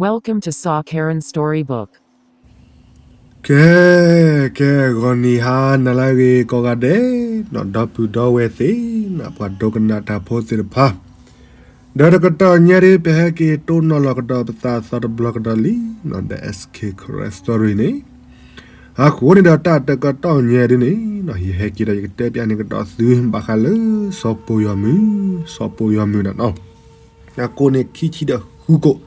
Welcome to Saw Karen Storybook. ကဲ, ကဲ, ဂီၤနံၤဟါနၤလၢအဂ့ၤကိးဂၤဒဲး, ဒီပုၢ်ဒီဝဲၢ်သ့ၣ်နီၤ, ပှၤဒိကနၣ်တၢ်ဖိသ့ၣ်တဖၣ်, ဒီးတကတီၢ်ညါဒုး ပဟဲက့ၤတိၢ်နီၣ်လီၤကဒီးပသးသီတဘျီကဒီးလံ, ဒီး S K Karen Story န့ၣ်, အဃိန့ၣ်ဒီးတၢ်တကတီၢ်ညါဒုးန့ၣ်, ယဟဲက့ၤဒီးယကတဲပၠးန့ၢ်ကဒီးသု ဘၣ်ဃးလၢ စီၤပိာ်ယီၤမုၢ်, စီၤပိာ်ယီၤမုၢ်န့ၣ်နီၤ. အကိးန့ၣ်ခံဆံဒီးဃုကိး,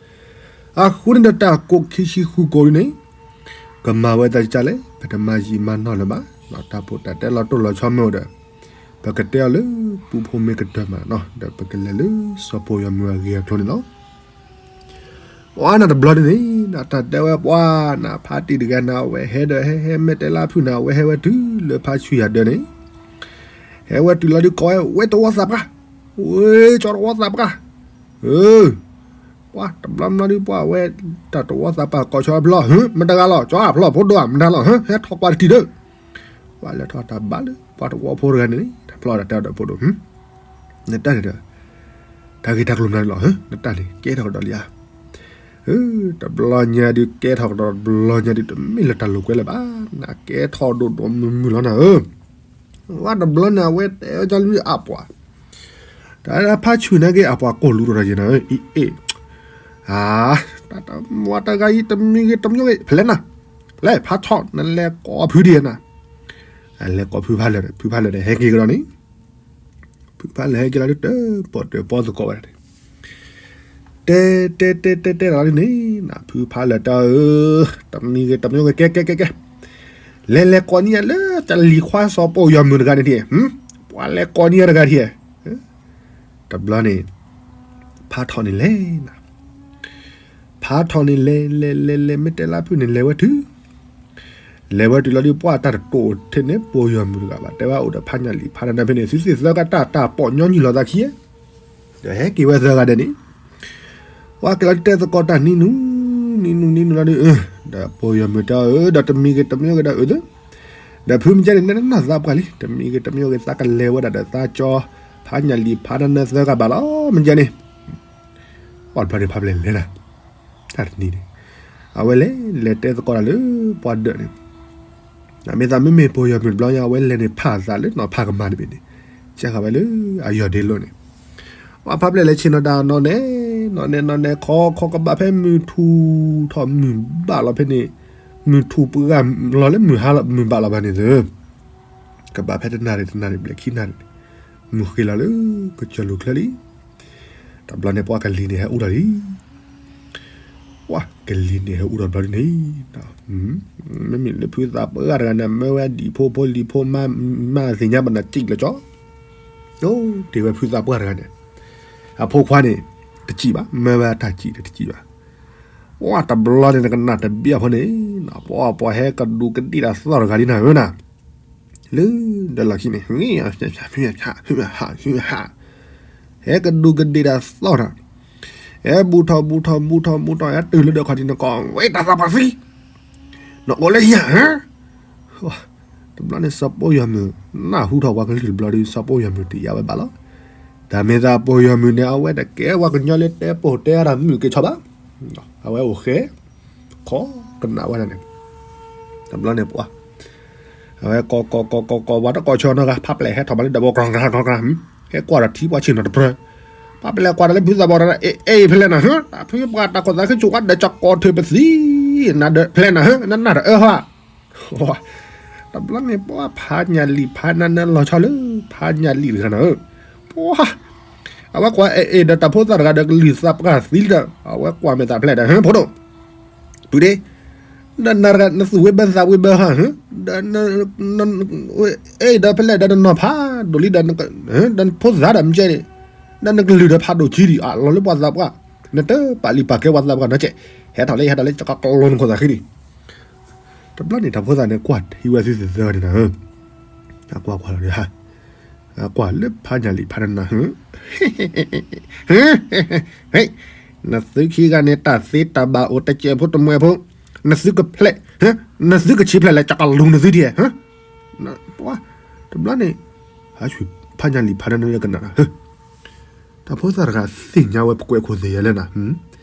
အဃိန့ၣ်ဒီးတၢ်ကိးခံဆံဃုကိးဒုးန့ၣ်, ကမၤဝဲတၢ်ကစၢ်လဲၣ်, ပတမၤယံာ်မၤနီၢ်လၢၤဘၣ်, တၢ်ဖိတၢ်တဲလီၤတိၢ်လီၤဆီမ့ၢ်အိၣ်ဒီး, ပကတဲအီၤလၢပူဖိမ့ၢ်ကတၢၢ်မးနီၤ, ဒီးပကလဲၤလၢစီၤပိာ်ယီၤမုၢ်အဂ့ၢ်အကျိၤန့ၣ်လီၤ. ပှၤန့ၣ်တဘျီဒုးန့ၣ်, တၢ်တဲဝဲပှၤန့ၣ် ဖါတံၢ်တဂၤန့ၣ် အဝဲဟဲဒီးဟဲ ဟဲမဲာ်တဲၤလါဖုၣ်န့ၣ် အဝဲဟဲဝဲတုၤလၢဖါဆူၣ်ယၤဒၢးန့ၣ်, ဟဲဝဲတုၤလီၤဒုးကိးဝဲ ဝဲတဝီသးပှၢ်, ဝဲကၠီတဝီသးပှၢ်, အၢ, ပှၤတဘျီမၢဒုး ပှၤဝဲတၢ်တဝီသးပှၢ်ကိးဆီဖျီ, မတၤတဂၤလီၤ, ကၠီဖျီဖိဒိၣ်ဧါ, မတၤလီၤ, ဟဲထီၣ်ကွၢ်တထံၣ်ဒီး, ပှၤလဲၤထီၣ်တၢ်ဘၣ်လၢ ပှၤတဝီဖိတဂၤန့ၣ်, တၢ်ဖျီဒီးတဲအီၤဒီးဖိဒိၣ်, နတၢ်န့ၣ်ဒီး တၢ်ဂ့ၢ်တၢ်ကျိၤမနုၤလီၤ, နတၢ်န့ၣ် ကဲထီၣ်ကဒီးလံဧါ, တဘျီညါဒုး ကဲထီၣ်ကဒီးတဘျီညါဒုး တမ့ၢ်လၢတၢ်လိာ်ကွဲလၢၤဘၣ်, နကဲထီၣ်ဒိၣ်ဒိၣ်မုၢ်မုၢ်လီၤနၤဧၢ, ဝဲတဘျီန့ၣ် အဝဲတဲဝဲကၠီလံအပှၤ, တၢ်ဖါဆူၣ်န့ၣ်က့ၤအပှၤကိၢ်လူၤဒီးယဲနၤဧၢ, အ့ၣ်, အါ, တၢ်တမၤတဂၤအံၤ တမံၤဂ့ၤတမံၤဂ့ၤ ဖဲလဲၣ်နၤ, ဖဲလဲၣ်ဖါထီၣ် နလဲၤကိးဖုဒံးနၤ, လဲၤကိးဖုဖးလၢာ်, ဖုဖးလၢာ်ဒီးဟဲက့ၤကဒီးန့ၣ် ဖုဖးလၢာ်ဟဲက့ၤလီၤဒုး တၢ်ပီၣ်တၢ်ပီသကိးဝဲဒၣ်န့ၣ်, တဲတဲတဲတဲတဲလီၤဒုးန့ၣ်, ဖုဖးလၢာ်တၢ်ဧၢ, တမံၤဂ့ၤတမံၤဂ့ၤ ကဲကဲကဲကဲ, လဲၤလဲၤကိးန့ၢ်ယၤလၢတၢ်လံၤခွါစီၤပိာ်ယီၤမုၢ်တဂၤန့ၣ်ထံၣ်, ပှၤလဲၤကိးန့ၢ်ယၤတဂၤထံၣ်, တဘျီန့ၣ်, ဖါထီၣ်န့ၣ်လဲၤနၤ ဖါထီၣ်န့ၣ်လဲၤလဲၤလဲၤလဲၤ မ့ၢ်တဲလါဖုၣ်န့ၣ် လဲၤဝဲတုၤ, လဲၤဝဲတုၤလီၤဒုး ပှၤတၢ်တတိာ်ထဲန့ၣ် ပိာ်ယီၤမုၢ်တဂၤဘၣ်, တဲဝဲအိၣ်ဒီးဖါညၣ်လံာ်ဖါနၢနၢဖဲန့ၣ် သုသ့ၣ်သၢကတၢၢ် တၢ်ပိာ်ညီနုၢ်လိာ်သးခံ, ဒီးဟဲက့ၤဝဲသၢဂၤဒဲးန့ၣ်, ပှၤက့ၤလီၤဒုး တဲသကိးတၢ်နံၤနုၤ, နံၤနုၤနံၤနုၤလီၤဒုး, ဒီးပိာ်ယီၤမုၢ်တဲအီၤ ဒီးတမံၤဂ့ၤတမံၤဂ့ၤဒီးအၢ, ဒီးဖုမ့ၢ်ကဲန့ၣ် နနီၢ်သးပှၢ်လံ, တမံၤဂ့ၤတမံၤဂ့ၤ သးကလဲၤဝဲဒၣ်ဒီးသးကၠီ, ဖါညၣ်လံာ်ဖါနၢနၢသၢဂၤဘၣ်လီၤ မ့ၢ်ကဲန့ၣ် ပှၤတဘျီန့ၣ်ဖးဖျဲၣ်လဲၤနၤ, တၢ်တနံၤန့ၣ်, အဝဲလဲၤလဲၤတဲသကိးတၢ်လၢပှၤဒၢးန့ၣ်, မ့ၢ်သးမ့မ့ၢ်ပိာ်ယီၤမုၢ်တဘျီညါ အဝဲလဲၤန့ၣ်ဖးသးလၢနီၤဖးကမၤတဘ့ၣ်န့ၣ်, ကဲဃာ်ဝဲလၢအယီၢ်ဒ့လိၤန့ၣ်, ပှၤဖးဖျဲၣ်လဲၤဆ့ၣ်နီၤတၢ်နီၤနဲၣ်, နီၤနဲၣ်နီၤနဲၣ် ခီခီကဘၣ်ဖဲမုၢ်ထူၣ်ထီၣ်မုၢ်ဘၣ်လီၤဖဲန့ၣ်, မုၢ်ထူၣ်ပှၢ်လီၤလၢမုၢ်ဟါလီၤ မုၢ်ဘၣ်လီၤဘၣ်န့ၣ်သၢ ကဘၣ်ဖဲတနၣ်ရံၣ်တနၣ်ရံၣ်ဘျဲၣ်ခံနၣ်ရံၣ်, မုၢ်ဃ့လီၤလၢကစၢၢ်လူၤချၢလံ, တဘျီန့ၣ်ပှၤကလံၤန့ၣ်ဟဲအူထီၣ်လံ, ပှၤကလံၤန့ၣ်ဟဲအူထီၣ်တဘျီဒ်န့ၣ်, မ့မ့ၢ်လၢဖုသးပှၢ်တဂၤန့ၣ် မၢဝဲဒံၣ်ဖိဖိလံၤဖိမါ မၤသ့ၣ်ညါဘၣ်နၤစံၣ်လၢကၠီ, တ့ၢ်ဝဲဖုသးပှၢ်တဂၤန့ၣ်, အဖိခွါန့ၣ်, တစံၣ်ဘၣ် မၢဝဲတၢ်စံၣ်ဒီးတစံၣ်ဘၣ် ပှၤတဘျီန့ၣ် နကနၣ်တဘျီဖိန့ၣ်, ပှၤပှၤဟဲကဒူးကဒ့ၣ်တၢ်သီၣ်တဂၤလံနၤဧၢနၤ, လၢဒီးလီၢ်ခံန့ၣ်, ဟဲကဒူးကဒ့ၣ်တၢ်သီၣ်နၤ, ဟဲဘူးထီၣ်ဘူးထီၣ်ဘူးထီၣ်ဘူးထီၣ် ဟဲတုၤလၢဒီးခီၣ်ထံးနကီၢ် ဝဲတၢ်သးပှၢ်သံ, နအိၣ်လၢဟံၣ်ဧါ တဘျီန့ၣ်စီၤပိာ်ယီၤမုၢ်, နၢ်ဟူထီၣ်ပှၤကလုၢ်တဘျီဒီး စီၤပိာ်ယီၤမုၢ်တယာ်ဝဲဘၣ်လီၤ, တၢ်မ့ၢ်သးပိာ်ယီၤမုၢ်န့ၣ် အဝဲတကဲပှၤကညီလၢတဲပိာ်တဲအါတၢ်မုၣ်ကဲဆီဘၣ်, အဝဲအိၣ်ဃဲ, ခီကနၣ်ဝဲဒၣ်န့ၣ်, တဘျီန့ၣ်ပှၤ, အဝဲကိးကိးကိးကိးကိး ပှၤတကိးဆၢနီတဂၤ ဖးပျဲၢ်ဟဲထီၣ်ဘၣ်လၢဒၢးဘိ ကြၢကြၢကြၢကြၢ, ဟဲကွၢ်ဒီးထံပှၤဆ့ၣ်နီၤတပြၢ, ဖးပျဲၢ်ကွၢ်ဒီးလၢဖုသးပှၢ်ဒီး အ့ၣ်အ့ၣ်ဖဲလဲၣ်နၤ, ဖုပှၤတၢ်ခိၣ်သးခုကၠိၤဝဲဒီး ကၠီၤကီထၢပသံ, နၤဒီးဖဲလဲၣ်နၤဧၢ, နနၢ်တအၢဟီဧါ တဘျီန့ၣ်ပှၤဖးညၣ်လံာ်ဖးနၢနၢလီၤဆီလၢ ဖးညၣ်လံာ်တဂၤနၤဧၢ, ပှၤ, အဝဲကွၢ်အ့ၣ်အ့ၣ်ဒီးတၢ်ဖိသၣ်တဂၤဒီးကလုၢ်သးပှၢ်သံလၢ, အဝဲကွၢ်မဲာ်သးဖျဲၣ်ဒီး ဟၢဖိဒိၣ်, ပုၢ်ဒ့, ဒီးနၤတဂၤနသူၣ်ဝဲဘၢသးဝဲဘၢဟါ, ဒီး အ့ၣ်ဒီးဖဲလဲၣ်ဒီးနနီၢ်ဖးဒိၣ်လံဒီး, ဒီးနဖိသၣ်ဒီးမ့ၢ်ကဲန့ၣ်, ဒီးနကလုၢ်ဒီးဖးဒိၣ်ကံဒံး အလီၤလၢပှၤသးပှၢ်, နတပာ်လံပာ်ကဲပှၤသးပှၢ်နီတကဲး, ဟဲထီၣ်လၢဟဲထီၣ်လၢကကလိနခိၣ်သးဃံဒံး, တဘျီန့ၣ်တၢ်ဖိသၣ်န့ၣ်ကွၢ်ထံဝဲသုသ့ၣ်သၢဂၤန့ၣ်နၤဧၢ, အကွၢ်ကွၢ်လီၤဒီးဟါ, အကွၢ်လၢဖးညၣ်လံာ်ဖးနၢနၢ, နသုခံဂၤန့ၣ် တၢ်သ့တၢ်ဘၣ်အိၣ်တစဲးဖိတမှဲးဖိ, နသုကဖျဲး, နသုကဆံးဖျဲးလဲၤ ကကလူနသုထံဧါ, ပှၤ, တဘျီန့ၣ်, ဖးညၣ်လံာ်ဖးနၢနၢကနၣ်, တၢ်ဖိသၣ်တဂၤသ့ၣ်ညါဝဲပကွဲးခိၣ်သ့ၣ်ယဲလၢနၤ,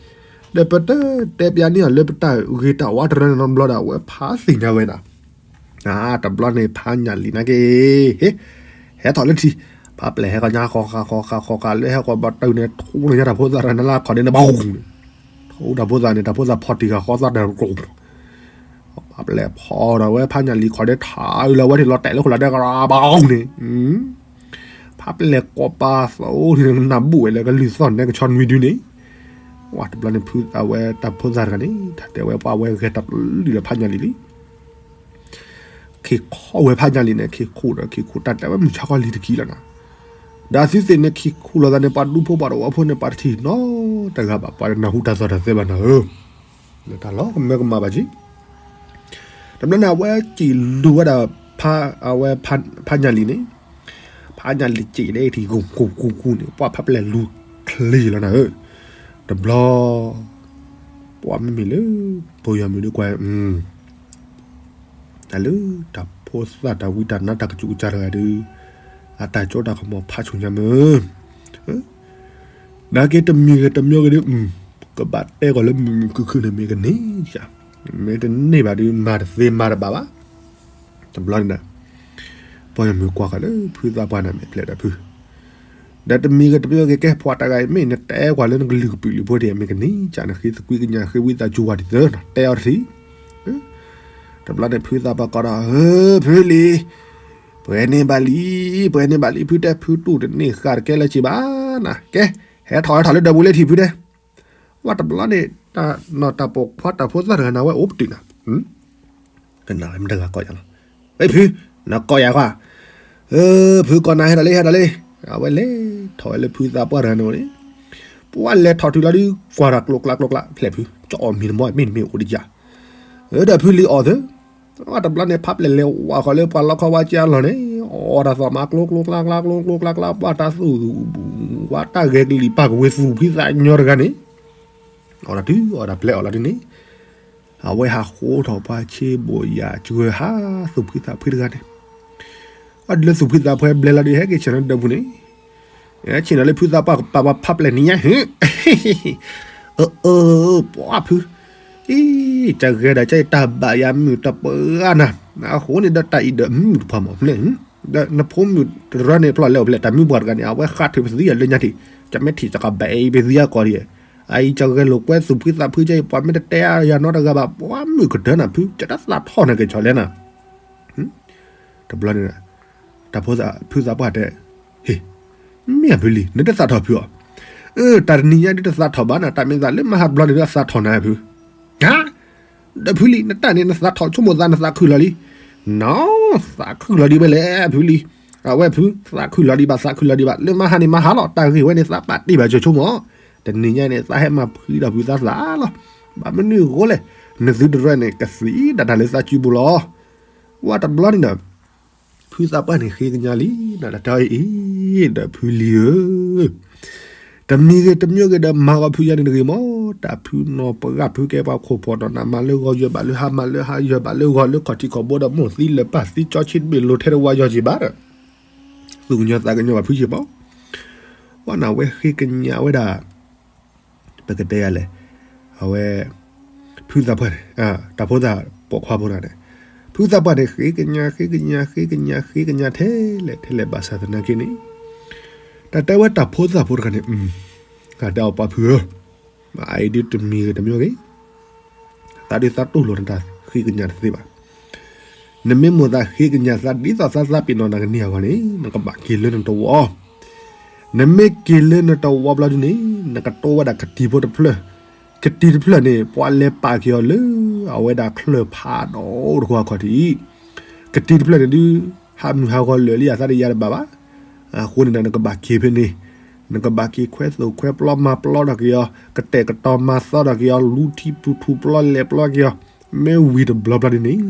ဒီးပတတဲပျးန့ၢ်အီၤလၢပတၢ်ဂ့ၤတၢ်ဝါတရၢန့ၣ်နီတဘျီဒီး အဝဲဖးသ့ၣ်ညါဝဲဒၣ်, တဘျီန့ၣ်ဖးညၣ်လံၤနာ်က့ၤ, ဟဲထီၣ်လၢထံ, ဖးပျဲၢ်ဟဲဃီညါဃီဃာ်ဃီဃာ်ဃီဃာ်လၢဟဲဃီၤဘၣ်တုၤန့ၣ် ထိးန့ၢ်ညါတၢ်ဖိသၣ်တဂၤန့ၣ်လၢအခီၣ်ဒ့န့ၣ် ဘၣ်န့ၣ်, ထိးတၢ်ဖိသၣ်န့ၣ် တၢ်ဖိသၣ်ဖီၣ်တံၢ်ဃာ်ဃီသၣ်တၢ်ကျိၤ ဖးပျဲၢ်ဖီၣ်ဒီးဝဲဖးညၣ်လံၤခီၣ်ဒ့ထးအုးလၢဝဲထံးလီၤတဲာ်လၢဃိၣ်လၤဒဲကရၤဘၣ်န့ၣ်, ဖးပျဲၢ်ကိးပၤသိးန့ၣ်နၢ်ဘူၣ်ဝဲလၢကလုၢ်သီၣ်နဲကဆီနွံဒုန့ၣ်, ဝဲတဘျီန့ၣ်ဖုအဝဲတၢ်ဖိသၣ်တဂၤန့ၣ် တၢ်တဲဝဲပှၤဝဲဂဲၤတၢ်ပျုၢ်ဒီးဖးညၣ်လံၤလံ ခ့ခီဝဲဖးညၣ်လံၤန့ၣ် ခ့ခီဒီးခ့ခီတၢ်တဲဝဲမုၢ်ဆါခီလံၤတကံလီၤနီၤ, ဒီးသုသ့ၣ်န့ၣ်ခ့ခီလိာ်သးန့ၣ် ပှၤဒူဖိပှၤတဝီဖိန့ၣ် ပှၤတထံၣ်နီတဂၤဘၣ် ပှၤနၢ်ဟူတၢ်သီၣ်တၢ်သဲဘၣ်နၤဧၢ, လၢတၢ်လီၤကမၢကမၣ်ဘၣ်က့ၤ တဘျီန့ၣ် အဝဲစံၣ်လူၤဝဲဒၣ် အဝဲဖးညၣ်လံၤန့ၣ်, ဖးညၣ်လံၤစံၣ်န့ၣ်ထံၣ်ဂူၤဂူၤဂူၤဂူၤန့ၣ် ပှၤဖးပျဲၢ်လူၤချ့လီၤနၤဧၢ, တဘျီ ပှၤမ့မ့ၢ်လၢ ပယီၤမုၣ်ဒုကွၢ် တၢ်လၢတၢ်ဖိသၣ်တၢ်ဝံတၢ်နါတၢ်ကစူးကစၢ်တဂၤဒီး အတၢ်ကၠီတၢ်ကမီၤဖးဆူညါမုၢ် နာ်က့တမံၤဂ့ၤတမံၤဂ့ၤဒီး ကဘၣ်တဲကီၢ်လၢမုာ်မုာ်ခုၣ်ခုၣ်န့ၣ်မ့ၢ်ကန့ၢ်ယၤ, မ့ၢ်တန့ၢ်ဘၣ်ဒီး မၤတသ့မၤတဘၣ်ဘၣ်, တဘျီန့ၣ် ပယီၤမုၣ်ကွၢ်ဃီၤလၢဖုသးပှၢ်န့ၣ်မ့ၢ်ဖျဲးဒီးဖု, ဒီးတမံၤဂ့ၤတမံၤဂ့ၤကဲပှၤတဂၤအံၤမ့ၢ်နတဲကွၢ်လၢနကလုၢ်ကပုာ်လံၤဖိဒံး မ့ၢ်ကန့ၢ်ကၢ်နဃ့သကွံကညးဃ့ဝံသးစူၤဝါဒ်သိးနီၤ တဲအီၤတထံၣ်, တဘျီန့ၣ်ဖုသးပှၢ်ကိးဒီး ဖုလံၤ ပှဲၤန့ၢ်ဘၣ်လံ, ပှဲၤန့ၢ်ဘၣ်လံ ဖုတဲဖုတူၢ်တန့ၢ်ဃာ်တကဲလၢၤစံးဘၣ်နၤ ကဲ ဟဲထီၣ်ဟဲထီၣ်လၢဒၢးပူၤလၢထံၣ်ဖုတဲ, ဝဲတဘျီန့ၣ် တၢ်ပိာ်ခွါတၢ်ဖိသၣ်တဂၤန့ၣ် အဝဲအိၣ်ပတုာ်နၤ, ကနၣ်မ့ၢ်တဂၤကိးယၤလီၤ, ဝဲဖု နကိးယၤခွါ, ဖုကိးနၤဟဲဒီးလံ ဟဲဒီးလံ, အဝဲလဲၤထီၣ်ဝဲလၢဖုသးပှၢ်တဂၤန့ၣ်န့ၣ်, ပှၤလဲၤထီၣ်တုၤလီၤဒုး ကွၢ်တၢ်ကျိကျါကျိကျါ ဖျဲးဖု ကၠီအီၣ်မံၤတမီၢ် မ့ၢ်တမ့ၢ်အိၣ်ဒံးယၤ ဒီးဖုလံၤအီၣ်သၢ, တဘျီန့ၣ် ဖးပျဲၢ်လဲၤဝးဃီၤလၢပှၤလီခီဝါကၠါလီၢ်န့ၣ်, အီၣ်တၢ်သီၣ်မး ကျိကျိကျါကျါ ကျိကျိကျါကျါ ပှၤတၢ်သူၣ်, ပှၤတၢ်ဂဲၤကလံၣ်ပာ်ကဝ့ၤသူၣ်ဖှံသးညီတဂၤန့ၣ်, အီၣ်တၢ်တုၤအီၣ်တၢ်ပျဲအီၣ်လီၤဒ်န့ၣ်, အဝဲဟးဃိထီၣ်ပှၤဆ့ဘိၣ်ယၤစှၢၤဟးသူၣ်ဖှံသးဖှံတဂၤန့ၣ်, အီၣ်ဒ်လၢသူၣ်ဖှံသးဖှဲဘျဲလီၤဒုး ဟဲက့ၤဆ့ၣ်နီၤဒၢးပူၤန့ၣ် ဆ့ၣ်နီၤလၢဖုသးပှၢ်ကပာ်ပှၤဖးပျဲၢ်နံၤညါ, အၢ ပှၤဖု, အံၤ ကဂဲၤဒီးကတၢ်ဘၣ်ယၤမုၢ်တပှၢ်နၤ, အဃိန့ၣ်ဒီးတၢ်အံၤဒီးမုၢ်တပှၢ်မးဖျဲး, ဒီးနဖိမုၣ်တရၢန့ၣ်ဖျီၣ်လဲၤအိၣ်ဖျဲး တၢ်မုၢ်ပှၢ်တဂၤန့ၣ် အဝဲဃးထုးပသံအလၢညါထံး, ကမ့ၢ်ထံၣ်ကကဘၣ်အံၤပသံအကီၢ်ဒံး, အအံၤကဂဲၤလိာ်ကွဲသူၣ်ဖှံသးဖှံကအံၤ ပှၤမ့ၢ်တတဲယၤနီတဂၤဘၣ် ပှၤမုၣ်ကတၢၢ်နၤဖု ကတၢ်သးထီၣ်နၤက့ၤဆီလဲၣ်နၤ တဘျီန့ၣ် တၢ်ဖိသၣ်ဖုသးပှၢ်တဲ, ဟ့ၣ်, မ့ၢ်အဖုလံၤ နတသးထီၣ်ဖုအီၤ, တၢ်တနံၤညါဒုးတသးထီၣ်ဘၣ်နၤ တၢ်မ့ၢ်သးလၢမဟါဘျီန့ၣ်ဒုးအသးထီၣ်နၤဖု, ဟါ, ဒီးဖုလံၤ နတၢ်န့ၣ် နသးထီၣ်ဆိကမိၣ်သးနသးခုလီၤလံ, နီၢ်, သးခုလီၤဒံးဝဲလဲၣ်ဖုလံၤ, အဝဲဖု သးခုလီၤဒံးဘၣ် သးခုလီၤဒံးဘၣ် လၢမဟါန့ၣ်မဟါလီၤ တၢ်ဂ့ၢ်ဝဲန့ၣ် သးပာ်တ့ၢ်ဘၣ်ဆိကမိၣ်, တနံၤညါန့ၣ် သးဟဲမၤဖှံဒီးဖုသးသးလီၤ, ဘၣ်မနုၤအဃိလဲၣ်, နသုတရၢန့ၣ် ကသံဒၣ်တၢ်လၢသးစုပူၤလီၤ ဝဲတဘျီန့ၣ်ဒီး ဖုသးပှၢ်န့ၣ်ဃ့ကညးလံ, နတၢ်တဲအံၤ ဒီးဖုလံၤဧၢ, တမံၤဂ့ၤတမံၤဂ့ၤဒီးမၤဂီၤဖုယၤန့ၣ်တဂ့ၤမး, တၢ်ဖုနီၢ်ပှၢ်ဖုကဲပှၤခိၣ်ဖီၣ်ဒီးနးမၤလၢဂီၤယွဲၢ်ဘၣ်လၢဟါမၤလၢဟါယွဲၢ်ဘၣ်လၢဂီၤလၢခီၣ်ထံးခီၣ်ဘိဒီးမိၢ်သံလၢၤပၢ်သံကၠီဆံတဘ့ၣ်လိၤထဲတဝါယီၤက့ၤဘၣ်ဒီး သူၣ်ကညီၤသးကညီၤဘၣ်ဖုယ့ၢ်မး, ဝဲန့ၣ်ဝဲဃ့ကညးဝဲဒၣ် ပကတဲယၤလဲၣ်, အဝဲ ဖုသးပှၢ်န့ၣ် တၢ်ဖိသၣ်ပိာ်ခွါဖိတဂၤန့ၣ်, ဖုသးပှၢ်န့ၣ် ဃ့ကညး ဃ့ကညး ဃ့ကညး ဃ့ကညးထဲလဲၣ်ထဲလဲၣ်ဘၣ်ဆၣ်သနာ်က့န့ၣ်, တၢ်တဲဝဲတၢ်ဖိသၣ်ဖိတဂၤန့ၣ်, တၢ်တဲအီၤပှၤဖုဧၢ, အအံၤဒုးတမံၤဂ့ၤတမံၤဂ့ၤ သးဒုးသးတူၢ်လိာ်နတၢ်ဃ့ကညးတသ့ဘၣ်. နမ့ၢ်မိၣ်သးဃ့ကညးသးဒ်သိးသးသးပ့ၤနီၣ်နကန့ၢ်အဂီၢ်န့ၣ် နကဘၣ်က့ၤလၢနတဝီ, နမ့ၢ်က့ၤလၢနတဝီဘျီဒ်န့ၣ် နကတိဝဲဒၣ်ကတံၤဖိတဖျၢၣ်, ကတံၤတဖျၢၣ်န့ၣ် ပှၤလဲၤပာ်က့ၤအီၤလၢ အဝဲဒၣ်ချၢၣ်ဖးဒိၣ်တခီခီၣ်ထံး, ကတံၤတဖျၢၣ်န့ၣ်ဒုး ဟးမုၢ်ဟးဂီၤလၢာ်လံအသးဒ်ယၤတဘၣ်ဘၣ်. အဃိန့ၣ်ဒီးနကဘၣ်က့ၤဖဲန့ၣ်, နကဘၣ်က့ၤခွဲသိၣ်ခွဲပျီမၤပျီထီၣ်က့ၤအီၤ, ကတဲာ်ကတီၤမၤသီထီၣ်က့ၤအီၤ, လူထံထူၣ်ထူၣ်ပျီလဲၤပျီက့ၤအီၤ, မ့ၢ်ဝံၤတဘျီဘျီဒ်န့ၣ်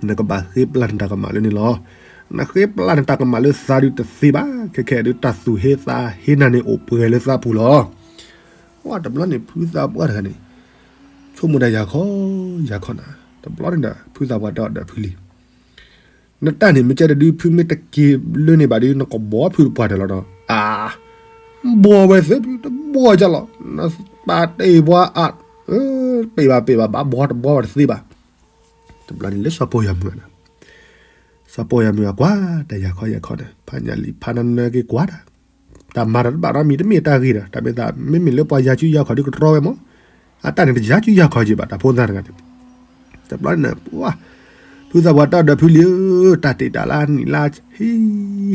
နကဘၣ်ဃ့ပျၢ်နတၢ်ကမၣ်လၢန့ၣ်လီၤ. နဃ့ပျၢ်နတၢ်ကမၣ်လၢသးဒုးတသ့ဘၣ်, ခဲခဲဒုးတၢ်သူၣ်ဟ့သးဟ့နၤန့ၣ်အိၣ်ပှဲၤလၢသးပူၤလီၤ. ဝဲတဘျီန့ၣ်ဖုသးပှၢ်တဂၤန့ၣ် ဆိကမိၣ်တၢ်ယၤခီ, ယၤခီနၤ, တဘျီန့ၣ်ဒီး ဖုသးပှၢ်တဲအီၤဒီးဖုလံၤ နတၢ်န့ၣ်မ့ၢ်ကဲဒီးဒုး ဖုမ့ၢ်တက့ၤလၢန့ၣ်ဘၣ်ဒုး နကဘီဖုတပှၢ်တၢၢ်လီၤဒီး, အါ, ဘီဝဲသ့ၣ်ဖုတဘီကလီၤ, န ပာ်တ့ၢ်ပှၤအါ, ပ့ၢ်ဘၣ်ပ့ၢ်ဘၣ် ဘၣ်ဘှီတဘှီဘၣ်တသ့ဘၣ်. တဘျီန့ၣ်လၢစီၤပီၢ်ယွၤမုၣ်န့ၣ်, စီၤပီၢ်ယွၤမုၣ်အကွၢ်တၢ်ယၤခီယၤခီန့ၣ် ဖးညၣ်လံဖးနနၢက့ၤကွၢ်တၢ်, တၢ်မၤတၢ်တဘၣ်နီတမံၤတမ့ၢ်တၢ်ဂ့ၤဒီး တၢ်မ့ၢ်သး မ့မ့ၢ်လၢပှၤယၤစုယၤခီဒုးကတြီဝဲမး, အတၢ်န့ၣ်တယၤစုယၤခီက့ၤဘၣ် တၢ်ဖိသၣ်တဂၤန့ၣ် တဘျီန့ၣ် ပှၤ ဖုသးပှၢ်တၢ်ဒီးဖုလံဧၢ, တၢ်တ့ၢ်တၢ်လၢနံၣ်လၢဟံ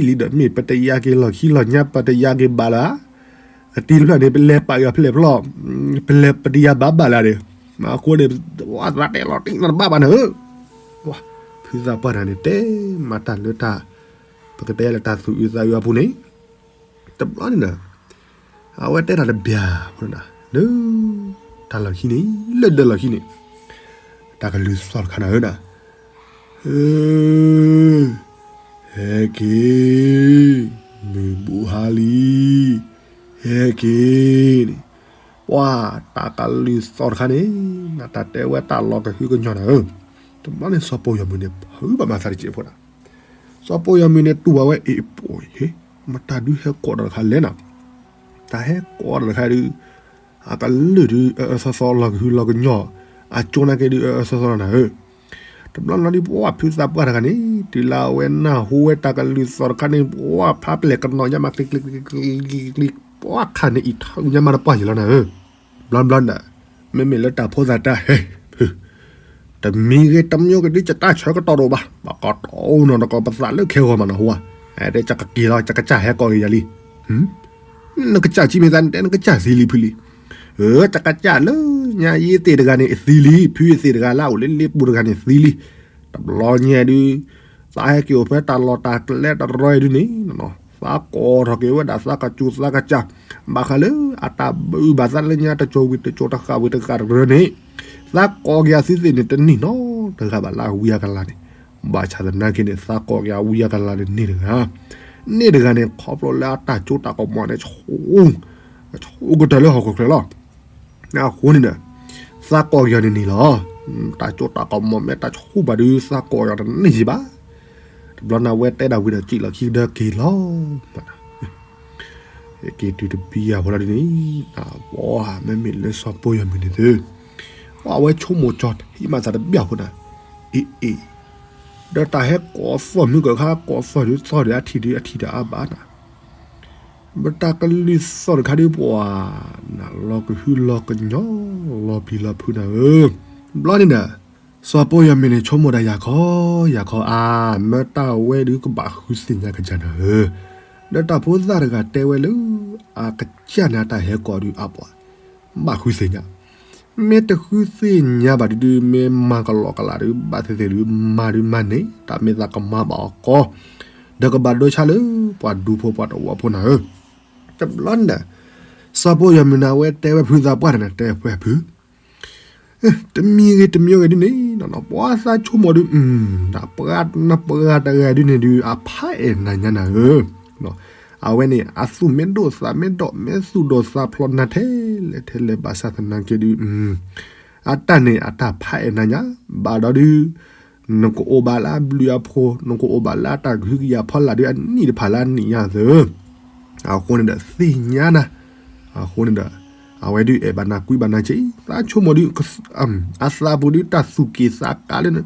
လံဒီး မ့ၢ်ပတယၤက့ၤလီၢ်ခံလီၢ်ညါ ပတယၤက့ၤဘၣ်လၢၤဧါ, ကတံၤတဖျၢၣ်န့ၣ် ပလဲၤပာ်ဂၤဖျဲၣ်ဖျီၣ်, ပလဲၤပတယၤဘၣ်ဘၣ်လၢၤဒီး, မ့ၢ်အဃိန့ၣ် ပှၤသးတဲလီၤတံၢ်နတဘၣ်ဘၣ်န့ၣ်ဧၢ, ဖုသးပှၢ်တဂၤန့ၣ် တဲမၤတၢ်လၢတၢ် ပကတဲလၢတၢ်သူၣ်အုးသးအုးအပူၤန့ၣ်, တဘျီန့ၣ်ဒီး အဝဲတဲတၢ်တဘျီဖိန့ၣ် လၢ တၢ်လီၢ်ခံန့ၣ် လၢဒၢးလီၢ်ခံန့ၣ် တၢ်ကလုၢ်သီၣ်တခါန့ၣ်ဧၢ, ဟဲက့ၤ, မုၢ်ဘူးဟါလံ, ဟဲက့ၤန့ၣ်, ပှၤတၢ်ကလုၢ်သီၣ်တခါန့ၣ် နတၢ်တဲဝဲတၢ်လီၤကဟုကညီၢ်န့ၣ်ဧၢ, တဘျီန့ၣ်စီၤပီၢ်ယွၤမုၣ်န့ၣ် ဖုးဘၣ်မၤသးတစဲးဖိန့ၣ် စီၤပီၢ်ယွၤမုၣ်န့ၣ်တူၢ်ဘၣ်ဝဲ အ့ၣ်ပှၤဧၢ, မတၤဒုးဟဲကိးတၢ်တခါလဲၣ်နၤ, တၢ်ဟဲကိးတၢ်တခါဒုး အကလုၢ်ဒုးအၢအၢသီသီလီၤကဟုလီၤကညီၢ်, အကၠိနာ်က့ဒုးအၢအၢသီသီလီၤနၤဧၢ, တဘျီနီၤဒုးပှၤဖုသးပှၢ်တဂၤန့ၣ် တုၤလၢအဝဲနၢ်ဟူဝဲတၢ်ကလုၢ်သီၣ်တခါန့ၣ် ပှၤဖးပျဲၢ်ကနီၤညါမး ကျံကျံကျံကျံကျံ, ပှၤခါန့ၣ်အံၤထီၣ်ညါမးတပှၢ်ယံၤလီၤနၤဧၢ, ဘျီဘျီဒီး မ့မ့ၢ်လၢတၢ်ဖိသၣ်တၢ်ဟဲ ဖု တမံၤဂ့ၤတမံၤဂ့ၤဒုး ယတၢ်ဆၢကတီၢ်တအိၣ်ဘၣ်, ပကတီၢ်အိၣ်နီၤတကီး ပသးလၢခဲဂီၤမးနီၤဟူဧါ, တဲယကက့ၤလီၤ ယကစၢ်ဟဲကိးက့ၤယၤလံ, နကစၢ်ဆံးမ့ၢ်သး နတဲနကစၢ်သံလံဖုလံ, အၢ ယကစၢ်လၢညါယသ့ၣ်တဂၤန့ၣ်သံလံ, ဖုယသ့ၣ်တဂၤလၢအအိၣ်လၢလ့ပူၤတဂၤန့ၣ်သံလံ, တဘျီညါဒုး သးဟဲက့ၤအိၣ်ဖဲတၢ်လီၢ်တၢ်ကျဲတရၢအံၤဒုးန့ၣ် သးကိးထီၣ်က့ၤဝဲဒၣ်သးကစူၤသးကစၢ်, ဘၣ်ဃးလၢအတၢ်ဘုးဘၣ်သးလၢညါတစိၤဝံၤတစိၤတဃၣ်ဝံၤတဃၣ်တရၢန့ၣ်, သးကိးက့ၤအသုသ့ၣ်န့ၣ်တန့ၢ်နီတဂၤဘၣ်လၢအဝံအကလၤန့ၣ်, ဘၣ်ဆၣ်သနာ်က့န့ၣ် သးကိးက့ၤအဝံအကလၤန့ၣ်န့ၢ်တဂၤ, န့ၢ်တဂၤန့ၣ် ခီဖျိလၢအတၢ်စိတၢ်ကမီၤန့ၣ် ဆူၣ်ကတၢၢ်လၢဟီၣ်ခိၣ်ချၢလီၤ. အဃိန့ၣ်ဒီး သးကိးက့ၤအီၤန့ၣ်န့ၢ်လီၤ. တၢ်စိတၢ်ကမီၤမ့ၢ်တၢ်ဆူၣ်ဘၣ်ဒုး သးကိးက့ၤအီၤတန့ၢ်ယံၤဘၣ်. တဘျီန့ၣ် အဝဲတဲဒၣ်ဝံၤဒီး စံၣ်လီၤခံကတၢၢ်က့ၤလီၤ. က့ၤတုၤတဘံယၤဖိလီၤဒ်န့ၣ်, ပှၤမ့မ့ၢ်လၢစီၤပီၢ်ယွၤမုၢ်န့ၣ်သု, ပှၤအဝဲဆိကမိၣ်ကၠီထံမးသးတဘံယၤဖိန့ၣ်, အ့ၣ်အ့ၣ်, ဒီးတၢ်ဟဲကိးသီၣ်မုၢ်ကခါ ကိးသီၣ်ဒုးသီၣ်ဒုး အထံၣ်ဒုးအထံၣ်ဒီးအါဘၣ်နၤ ပတၢ်ကလုၢ်သီၣ်တခါဒုးပှၤ, နလီၤကဟုလီၤကညီၢ် လီၤပျံၤလီၤဖုးနၤဧၢ. ဘျီန့ၣ်ဒီး စီၤပီၢ်ယွၤမုၢ်န့ၣ် ဆိကမိၣ်ဒၣ်ယၤခီ, ယၤခီအါ, မ့ၢ်တၢ်ဝဲဒုးကဘၣ်ဃုသ့ၣ်ညါကစၢ်နၤဧၢ. ဒီးတၢ်ဖိသၣ်တဂၤတဲဝဲလၢ အကစၢ်န့ၣ်အတၢ်ဟဲကိးဒုးအါပှၤ, ဘၣ်ဃုသ့ၣ်ညါ မ့ၢ်တဃုသ့ၣ်ညါဘၣ်ဒုးဒုး မ့ၢ်မၤကလီကလးဒုး ဘၣ်သ့ၣ်သ့ၣ်ဒုး မၤဒုးမၤန့ၢ် တၢ်မ့ၢ်သးကမၤဘၣ်အီၤကီ, ဒီးကဘၣ်ဒိဆါလၢပှၤဒူဖိပှၤသဝီဖိနၤဧၢ. တဘျီန့ၣ်ဒီး စီၤပီၢ်ယွၤမုၢ်န့ၣ် အဝဲတဲဝဲဖုသးပှၢ်န့ၣ် တဲဖုဖု တမံၤဂ့ၤတမံၤဂ့ၤဒ်န့ၣ် ပှၤသးဆိကမိၣ်ဒုး တၢ်ပှၤနပှၤတဂၤဒုးန့ၣ်ဒုး အဖးအဲၣ်နၤညါနၤဧၢ. အဝဲန့ၣ် အသူၣ်မ့ၢ်ဒိၣ်သးမ့ၢ်ဒိၣ် မ့ၢ်သူၣ်ဒိၣ်သးဖျိးနၤထဲလဲၣ်ထဲလဲၣ်ဘၣ်ဆၣ်သနာ်က့ဒုး အတၢ်န့ၣ်အတၢ်ဖးအဲၣ်နၤညါ ဘၣ်ဒီးဒုး နကအိၣ်ဘၣ်လၢအဘျုးအဖှိၣ် နကအိၣ်ဘၣ်လၢအတၢ်ကဟုကယာ်ဖီလာ်ဒုး အနံၣ်တဖၣ်လၢအနံၣ်ညါသၢ အဃိန့ၣ်ဒီးသ့ၣ်ညါနၤ, အဃိန့ၣ်ဒီး အဝဲဒုးအဲၣ်ဘၣ်နၤကွံဘၣ်နၤက့ သးဆိကမိၣ်ဒုး အသးပူၤဒုး တၢ်သူၣ်က့ၣ်သးကါလၢ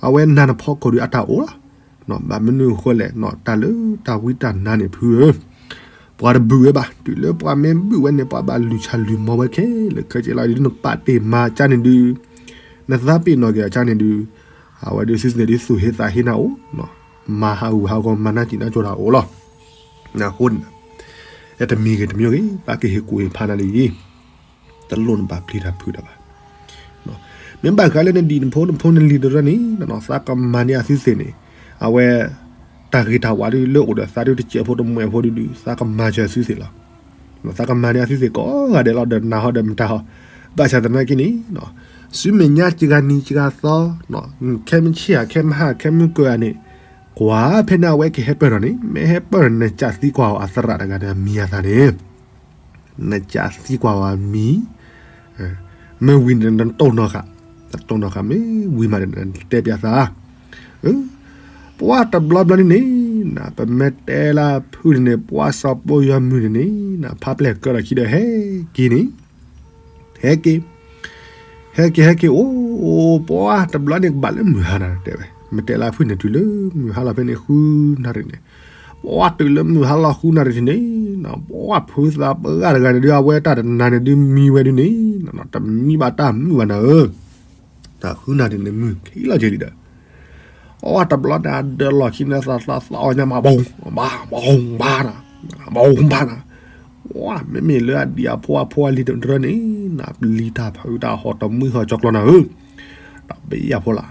အဝဲနၤနဖီခိၣ်ဒုးအတၢ်အိၣ်လီၤ. ဘၣ်မနုၤအဃိလဲၣ် တၢ်လၢတၢ်ဝံတၢ်နါန့ၣ်ဖုဧၢ, ပှၤတဘုၣ်ဝဲဘၣ် တုၤလၢပှၤမ့ၢ်ဘုၣ်ဝဲန့ၣ် ပှၤဘၣ်လုၢ်ဆၣ်လုၢ်မီၤဝဲခဲလၢာ်ခဲဆ့လီၤ. ဒ်နပာ်တ့ၢ်မၤကါန့ၣ်ဒုး နသးပ့ၤနီၣ်က့ၤအကါန့ၣ်ဒုး အဝဲဒုးသုသ့ၣ်ဒုးသူၣ်ဟ့သးဟ့နၤအိၣ် မၤဟးဂူာ်ဟးဂီၤမၤနၢ်စံၣ်နၢ်ကၠိတၢ်အိၣ်လီၤ. အဃိန့ၣ် တမံၤဂ့ၤတမံၤဂ့ၤ ပာ်က့ၤဟ့ၣ်ကူၣ်ဟ့ၣ်ဖးနၤလံ တလိၣ်နဘၣ်ပျံၤတၢ်ဖုးတၢ်ဘၣ်. မ့ၢ်ဘၣ်ဃးလၢနဒံၣ်နဖိနဖိနလံၤတရၢန့ၣ် သးကမၤန့ၢ်အသုသ့ၣ်န့ၣ် အဝဲ တၢ်ဂ့ၤတၢ်ဝါဒုးလၢအိၣ်ဒီးသးဒုးတစဲးဖိတမှဲးဖိဒုးဒုး သးကမၤစၢၤသုသ့ၣ်လီၤ. သးကမၤန့ၢ်အသုသ့ၣ်ကိးဂၤဒဲးလီၤဒီးနၤဟီဒီးမတၤဟီ, ဘၣ်ဆၣ်သနာ်က့န့ၣ် စုမဲာ်ညါစှၤနံၤစှၤသီ ခဲမုၢ်ဆ့ၣ်ဧါ ခဲမုၢ်ဟါ ခဲမုၢ်ကၢၤဧါန့ၣ် ကွၢ်ဖဲန့ၣ်အဝဲကဟဲပၢၢ်ထီၣ်န့ၣ် မ့ၢ်ဟဲပၢၢ်ထီၣ်န့ၣ် နစးသံကွၢ်အီၤအသရၣ်တဂၤန့ၣ် အမံၤအသးန့ၣ် နစးသံကွၢ်ဝဲမံၤ, မ့ၢ်ဝံၤန့ၣ် နတိၢ်နီၣ်ဃာ်, နတိၢ်နီၣ်ဃာ် မ့ၢ်ဝံၤမးဒီး နတဲပၠးသး, ပှၤတဘျီဘျီန့ၣ်န့ၣ် ပမ့ၢ်တဲလၢဖုန့ၣ်န့ၣ် ပှၤစီၤပီယီၤမုၢ်န့ၣ်န့ၣ် ဖးပျဲၢ်ကၢထီၣ်ခံဒီးဟဲက့ၤန့ၣ် ဟဲက့ၤ ဟဲက့ၤ ဟဲက့ၤ အိၣ် ပှၢ်တဘျီန့ၣ် ကဘၣ်လၢမုၢ်ဟါနၤ တဲဝဲ, မ့ၢ်တဲလၢဖုၣ်န့ၣ် တုၤလၢမုၢ်ဟါလီၤဖဲန့ၣ် ဃုနၣ်ရံၣ်န့ၣ်, ပှၢ်တုၤလၢမုၢ်ဟါလီၤဃုနၣ်ရံၣ်န့ၣ်, ပှၢ်ဖုသးပှၢ်တဂၤန့ၣ်ဒုး အဝဲတၢ်တနၤန့ၣ်ဒုး မံဝဲဒုးန့ၣ်, တမံဘၣ်တၢ်မုာ်ဘၣ်နၤဧၢ, တၢ်ဃုနၣ်ရံၣ်န့ၣ် မုၢ်ခံလီၤက့ၤလံဒီး အဝဲတဘျီန့ၣ် အဒၢးလီၢ်ခံန့ၣ် သးသးသးအီၣ်ညါမး ဘီဘီဘါနၤ, ဘီဘီဘါနၤ, မ့မ့ၢ်လၢအဒံၣ်အဖိအဖိအလံၤတရၢန့ၣ်, နပျံၤတၢ်ဖုးတၢ်ဟီၣ်တမှံဟီၣ်ကၠီကျီနၤဧၢ, တၢ်ဘၣ်ယၤဖိလၢ်,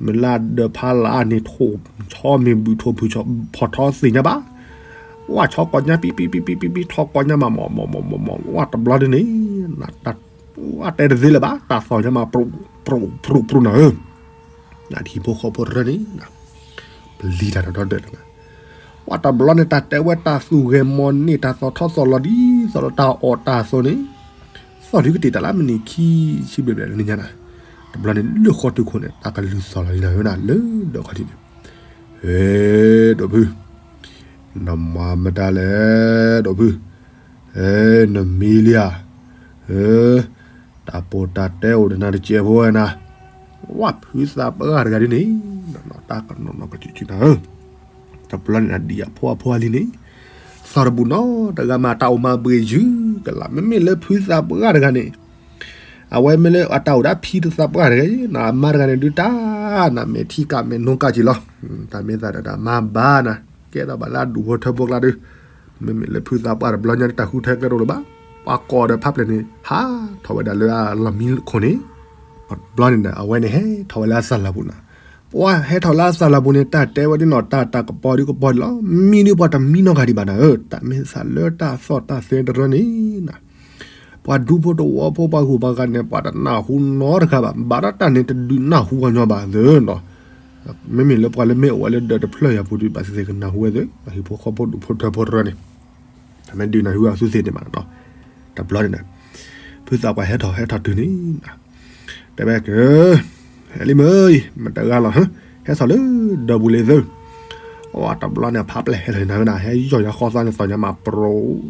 မ့ၢ်လၢအဒၢးဖးလၢ်န့ၣ် ထိၣ်ဆီမ့ၢ်ဘုၣ်ထိၣ်ဖုၣ်ဆီဖီၣ်ထီသ့ၣ်ညါဘၣ်, ဝဲဆီကီၢ်ညါ ပံပံပံပံပံပံ ထီကီၢ်ညါမး မီၢ်မီၢ်မီၢ်မီၢ်မီၢ် ဝဲတဘျီဒ်န့ၣ် နတၢ် ဝဲတဲတသ့လၢၤဘၣ် တၢ်သီၣ်ညါမး ပြူၣ်ပြူၣ်ပြူၣ်နၤဧၢ, နဟံၣ်ဖိဃီဖိတရၢန့ၣ် ပျံၤတၢ်ဒီးဒီဒၢးတဂၤ, ဝဲတဘျီန့ၣ် တၢ်တဲဝဲတၢ်သူၣ်ဂဲၤမီၢ်န့ၢ် တၢ်သီၣ်ထီသီၣ်လီၤဒ်သိးဒီးတၢ်အီၣ်တၢ်အသိးန့ၣ်, သီၣ်ဒုကတ့ၢ်တၢ်လၢမုၢ်နံၤခံဆံဘျဲၣ်ဘျဲၣ်လၢညါနၤ, တဘျီန့ၣ် လၢဃီတုၤခိၣ်န့ၣ် တၢ်ကလုၢ်သီၣ်လီၤလံနၤဧၢနၤ လၢဒၢးခီၣ်ထံးန့ၣ်, ဟဲ ဒိးဖု နမၤမတၤလဲၣ် ဒိးဖု, နမံလံဧါ, တၢ်ပိာ်တၢ်တဲအိၣ်ဒီးနၤတစဲးဖိဝဲနၤ, ဝဲဖုသးပှၢ်တဂၤဒ်န့ၣ်, တၢ်ကနီၤနီၤကစူးကစူးနၤဧၢ, တဘျီန့ၣ် အဒံၣ်အဖိအဖိအလံၤန့ၣ်, သီၣ်တဘူၣ်နီတဂၤမး တၢ်အိၣ်မၤဘှ့ၣ်ယုၢ်ကလာ် မ့မ့ၢ်လၢဖုသးပှၢ်တဂၤန့ၣ် အဝဲမ့ၢ်လၢအတၢ်အိၣ်ဒၣ်ဖံတသးပှၢ်တဂၤ, နမါတဂၤန့ၣ်ဒုးတၢ်, နမဲာ်ထံကၣ်မဲာ်နိကၣ်က့ၤလီၤ, တၢ်မ့ၢ်သးဒီးတၢ်မါဘၣ်နၤ, ကဲထီၣ်ဘၣ်လၢအဒူၣ်ဖိထၢဖိကျါဒီး, မ့မ့ၢ်လၢဖုသးပှၢ်တဘျီညါ တၢ်ဃုထၢကျဲတအိၣ်လၢၤဘၣ်, ပှၤကိးဒီးဖးပျဲၢ်န့ၣ် ဟးထီၣ်ဝဲဒၣ်လၢအလီၢ်မံခိၣ်န့ၣ်, တဘျီန့ၣ်ဒီး အဝဲန့ၣ်ဟဲထီၣ်ဝဲလၢအသးလၢ်ပူၤနၤ, ပှၤဟဲထီၣ်လၢအသးလၢ်ပူၤန့ၣ် တၢ်တဲဝဲဒ်နီၤ တၢ်တၢ်ကပီၤဒုကပီၤဒံးလီၤ, မံဒုးပှၤတမံနီတဂၤဒံးဘၣ်နၤဧၢ, တၢ်မ့ၢ်သးလၢတၢ်သီၣ်တၢ်သဲတရၢန့ၣ်နၤ ပှၤဒူဖိတဝီဖိပှၤဂုၤပှၤဂၤန့ၣ် ပှၤတနၢ်ဟူနီတဂၤဘၣ်, ဘၣ်ဒီးတၢ်န့ၣ်တဒုးနၢ်ဟူပှၤညီဘၣ်သ့ၣ်နီၤ, မ့မ့ၢ်လၢပှၤလၢမ့ၢ်အိၣ်ဝဲလၢဒၢးတဖျၢၣ်ယၤပူၤဒုး ဘၣ်သ့ၣ်သ့ၣ်ကနၢ်ဟူဝဲသ့ၣ်, ဟံၣ်ဖိဃီဖိဒူၣ်ဖိထၢဖိတရၢန့ၣ်, တၢ်မ့ၢ်ဒုးနၢ်ဟူအသူသ့ၣ်န့ၣ်မးနီၤ, တဘျီန့ၣ်ဒီး ဖုသးပှၢ်ဟဲထီၣ်ဟဲထီၣ်တုၤန့ၣ် တဲဝဲက ဟဲလံမ့ၢ် မတဂၤလီၤ, ဟဲထီၣ်လၢဒၢးပူၤလံသု, အဝဲတဘျီန့ၣ် ဖးပျဲၢ်ဟဲထီၣ်နၤဝဲနၤ ဟဲယီၢ်ညါဃီသးန့ၣ် သီၣ်ညါမး ပြူၤ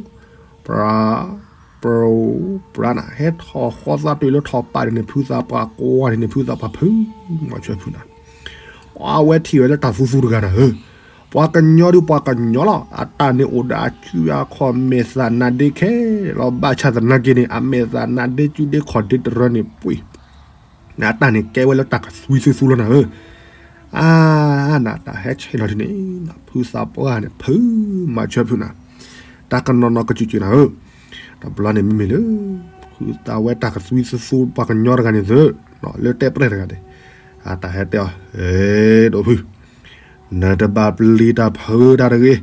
ပြါ ပြူၤ ပြါနၤ, ဟဲထီၣ်ဃီသးတုၤလၢထီၣ်ပာ်ဒ်န့ၣ် ဖုသးပှၢ်ကွၢ်ဒ်န့ၣ် ဖုသးပှၢ်ဖု မၤဆၢဖုနၤ, အဝဲထံၣ်ဝဲလၢတၢ်သူသူတဂၤနၤဧၢ, ပှၤကညီဒုးပှၤကညီလီၤ, အတၢ်န့ၣ်အိၣ်ဒီးအစုအခီၣ်မဲာ်သးနါဒ့ခဲလီၤ, ဘၣ်ဆၣ်သနာ်က့န့ၣ် အမဲာ်သးနါဒ့စုဒ့ခီၣ်ဒ့တရၢန့ၣ်ပှ့ၤ အတၢ်န့ၣ်ကဲဝဲလၢတၢ်ကသွံသူသူလီၤနၤဧၢ, အါနၤ တၢ်ဟဲဆဲးလီၤဒ်န့ၣ် ဖုသးပှၢ်န့ၣ် ဖုမၤဆၢဖုနၤ, တၢ်ကနီၤနီၤကစူးကစူးနၤဧၢ, တဘျီန့ၣ်မ့မ့ၢ်လၢ ဖုသးဝဲတၢ်ကသွံသူသူပှၤကညီတဂၤန့ၣ်သု, လၢတဲပျဲၢ်တဂၤန့ၣ်, အတၢ်ဟဲတဲအီၤ ဒိးဖု နတဘၣ်ပျံၤတၢ်ဖုးတၢ်တဂ့ၤ,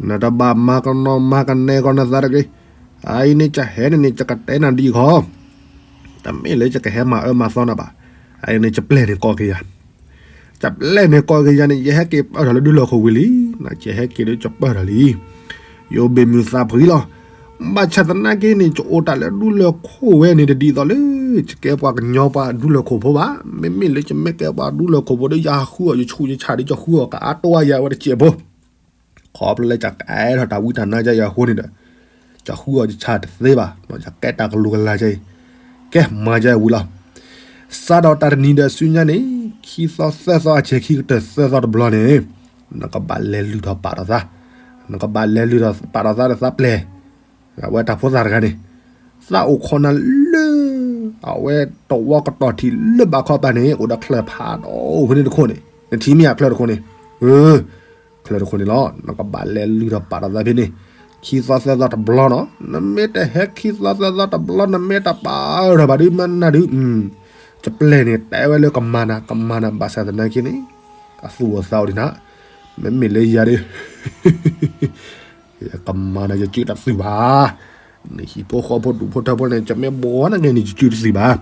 နတဘၣ်မၤကနီၤမၤကနဲကီးနသးတဂ့ၤ, အအံၤန့ၣ် ယဟဲန့ၣ်န့ၣ် ယကတဲနၤဒ်အံၤခီ, တမ့ၢ်လၢယကဟဲမၤအၢမၤသီနၤဘၣ်, အအံၤန့ၣ် ယပျဲၢ်န့ၣ်ကိးက့ၤယၤ, ယပျဲၢ်န့ၣ်ကိးက့ၤယၤန့ၣ် ယဟဲက့ၤပၢၢ်ထီၣ်လၢဒူလၢၢ်ခိၣ်ဝံၤလံ, ယဟဲက့ၤဒီးယပၢၢ်ထီၣ်လံ, ယအိၣ်ဘ့ၣ်မုၢ်သးဖှံလီၤ, ဘၣ်ဆၣ်သနာ်က့န့ၣ် ယအိၣ်တၢ်လၢဒူလၢၢ်ခိၣ်ဝဲန့ၣ်တဒ်သိးလၢ ယကဲပှၤကညီပှၤဒူလၢၢ်ခိၣ်ဖိဘၣ်, မ့မ့ၢ်လၢယမ့ၢ်ကဲပှၤဒူလၢၢ်ခိၣ်ဖိဒီး ယဃုအီၤယဆူးယဆါဒီး ယဃုအီၤကအါတိအါယၤဝဲတစဲးဖိ ခီဖျိလၢယကအဲၣ်ထီၣ်တၢ်ဝံတၢ်နါယၤအံၤအဃိန့ၣ်ဒီး, ယဃုအီၤယဆါတသ့ဘၣ်, ယကဲတၢ်ကလူၤကလၤယၤအံၤ, ကဲမၤယၤအံၤဝံၤလီၤ, စးဒီးတၢ်တနံၤဒီးဆူညါန့ၣ်, ခံသီသၢသီအဆဲးခံကတၢၢ်သၢသီတဘျီန့ၣ်, နကဘၣ်လဲၤလုၢ်ထီၣ်ပာ်ထီၣ်သး, နကဘၣ်လဲၤလုၢ်ထီၣ်ပာ်ထီၣ်သးဒီးသးပျဲၢ် အဝဲတၢ်ဖိသၣ်တဂၤန့ၣ်, သးအိၣ်ခိးနၤလၢ အဝဲတဝီကတီၢ်ထံးလၢဘးခီပၤန့ၣ် အိၣ်ဒီးချၢၣ်ဖးဒိၣ်ဖဲန့ၣ်တခိၣ်န့ၣ်, နထံၣ်မ့ၢ်အချၢၣ်တခိၣ်န့ၣ်, ချၢၣ်တခိၣ်န့ၣ်လီၤ, နကဘၣ်လဲၤလုၢ်ထီၣ်ပာ်ထီၣ်သးဖဲန့ၣ်, ခံသီသၢသီတဘျီနီၤ, နမ့ၢ်တဟဲခံသီသၢသီတဘျီ နမ့ၢ်တပာ်ထီၣ်ဘၣ်ဒုးမနၤဒုး, ယပျဲၢ်န့ၣ် တဲဝဲလၢကမၤနၤ ကမၤနၤ ဘၣ်ဆၣ်သနာ်က့န့ၣ်, အသူၣ်အသးအိၣ်ဒံးနၤ, မ့မ့ၢ်လၢယၤဒီး ယကမၤနၤ ယစုတသုးဘၣ်, နဟံၣ်ဖိဃီဖိဒူၣ်ဖိထၢဖိန့ၣ် ယမ့ၢ်ဘှီနၤဂ့ၤန့ၣ် ယစုတသုးဘၣ်,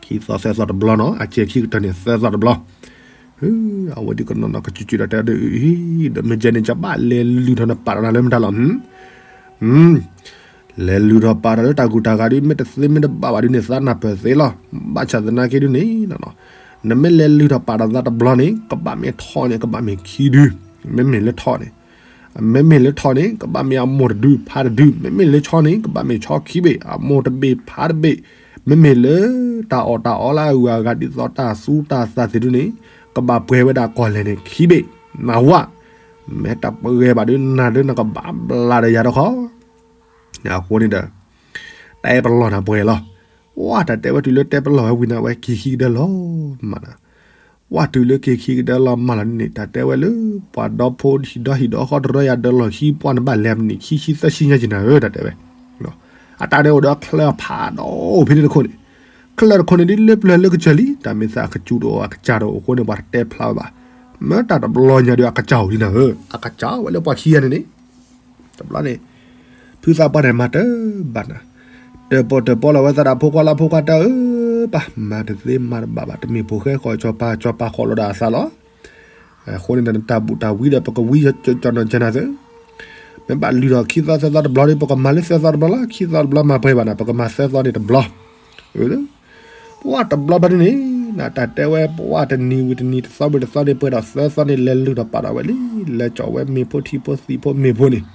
ခံသီသၢသီတဘျီနီၤ, အဆဲးခံကတၢၢ်န့ၣ် သၢသီတဘျီ, အဝဲဒုးကနီၤနီၤကစူးကစူးဒီးတဲဒီး, ဒီးမ့ၢ်ကဲန့ၣ်ယဘၣ်လဲၤလုၢ်ထီၣ်နပာ်ထီၣ်နၤလၢမတၤလီၤ, လဲၤလုၢ်ထီၣ်ပာ်ထီၣ်လၢတၢ်ဂုၤတၢ်ဂၤဒီး မ့ၢ်တသ့မ့ၢ်တဘၣ်ဘၣ်ဒုးန့ၣ် သးနၢ်ပၢၢ်သ့လီၤ, ဘၣ်ဆၣ်သနာ်က့ဒုးန့ၣ်, နမ့ၢ်လဲၤလုၢ်ထီၣ်ပာ်ထီၣ်သးတဘျီန့ၣ် ကဘၣ်မ့ၢ်ထီၣ်န့ၣ် ကဘၣ်မ့ၢ်ခံဒု, မ့မ့ၢ်လၢထီၣ်န့ၣ်, မ့မ့ၢ်လၢထိးန့ၣ် ကဘၣ်မ့ၢ်အမိၢ်တဒုဖါတဒု, မ့မ့ၢ်လၢဆီန့ၣ် ကဘၣ်မ့ၢ်ဆီခံဘ့ၣ် အမိၢ်တဘ့ၣ်ဖါတဘ့ၣ်, မ့မ့ၢ်လၢတၢ်အီၣ်တၢ်အီလၢအဂုၤအဂၤ ဒ်သိးတၢ်သူတၢ်သးသ့ၣ်ဒုန့ၣ် ကဘၣ်ပှဲၤဝဲဒၣ်ကီၢ်လဲၢ်န့ၣ်ခံဘ့ၣ်, နဝဲ, မ့ၢ်တပှဲၤဘၣ်ဒု နၤဒုနကဘၣ်ဘျါဒီးယၤတခီ, အဃိန့ၣ်ဒီး တဲပလီၢ်နၤပှဲၤလီၤ. ဝဲတၢ်တဲဝဲတုၤလၢတဲပလီၢ်ဝဲဝံၤန့ၣ် အဝဲက့ၤခံကဒၢလီၤမးနၤ, ဝဲတုၤလၢက့ၤခံကဒၢလီၤမးလီၤန့ၣ် တၢ်တဲဝဲလၢ ပှၤဒီဖိဟံၣ်ဒီဟံၣ်ဒီဃီတရၢယၤဒၢလီၢ်ခံပှၢ်န့ၣ် ဘၣ်လဲၤမနံၤခံဆံသၢဆံညါက့ၤနၤဧၢ တၢ်တဲဝဲ, အတၢ်န့ၣ်အိၣ်ဒီးချၢဖးဒိၣ်ဖဲန့ၣ်တခိၣ်န့ၣ်, ချၢတခိၣ်န့ၣ်ဒ်လၢပျၢၤလၢကစၢၢ်လံ တၢ်မ့ၢ်သးအကစူၤတအိၣ်အကစၢ်တအိၣ်အဃိန့ၣ် ပှၤတတဲဖျါဝဲဘၣ်, မ့ၢ်တၢ်တဘျီညါဒီးအကစၢ်အိၣ်လံနၤဧၢ, အကစၢ်ဝဲလၢပှၤခံဂၤန့ၣ်န့ၣ် တဘျီန့ၣ် ဖုသးပှၢ်န့ၣ်မၤတၢ်ဘၣ်နၤ, တၢၣ်ပီၣ်တၢၣ်ပီလီၤဝဲသးဒီးဖိခွါလၢဖိခွါတၢ်ဧၢ, ပၢ်မၤတသ့မၤတဘၣ်ဘၣ် တမ့ၢ်ဖိဃဲဃီၤကၠီၤပၤ ကၠီၤပၤဃီၤလီၤဒီးအသးလီၤ, အဃိန့ၣ်ဒီးနတၢ်ဘူၣ်တၢ်ဝံဒီး ပကဝံကၠီၤနီၢ်ကၠီၤနၤသ့, မ့ၢ်ဘၣ်လုၢ်ထီၣ်ခံသီသၢသီတဘျီဒီး ပကမၤလၢသၢသီတဘျီလီၤ, ခံသီတဘျီမၤပှဲၤဘၣ်နၤ ပကမၤသၢသီန့ၣ်တဘျီ ပှၢ်တဘျီဘျီန့ၣ်န့ၣ် နတၢ်တဲဝဲ ပှၢ်တနံၤဝံၤတနံၤ တသီဝံၤတသီန့ၣ် ပှဲၤဒီးသၢသီန့ၣ် လဲၤလုၢ်ထီၣ်ပာ်ထီၣ်ဝဲလံ, လဲၤကၠီၣ်ဝဲမ့ၢ်ဖိထံဖိသံဖိမ့ၢ်ဖိန့ၣ်,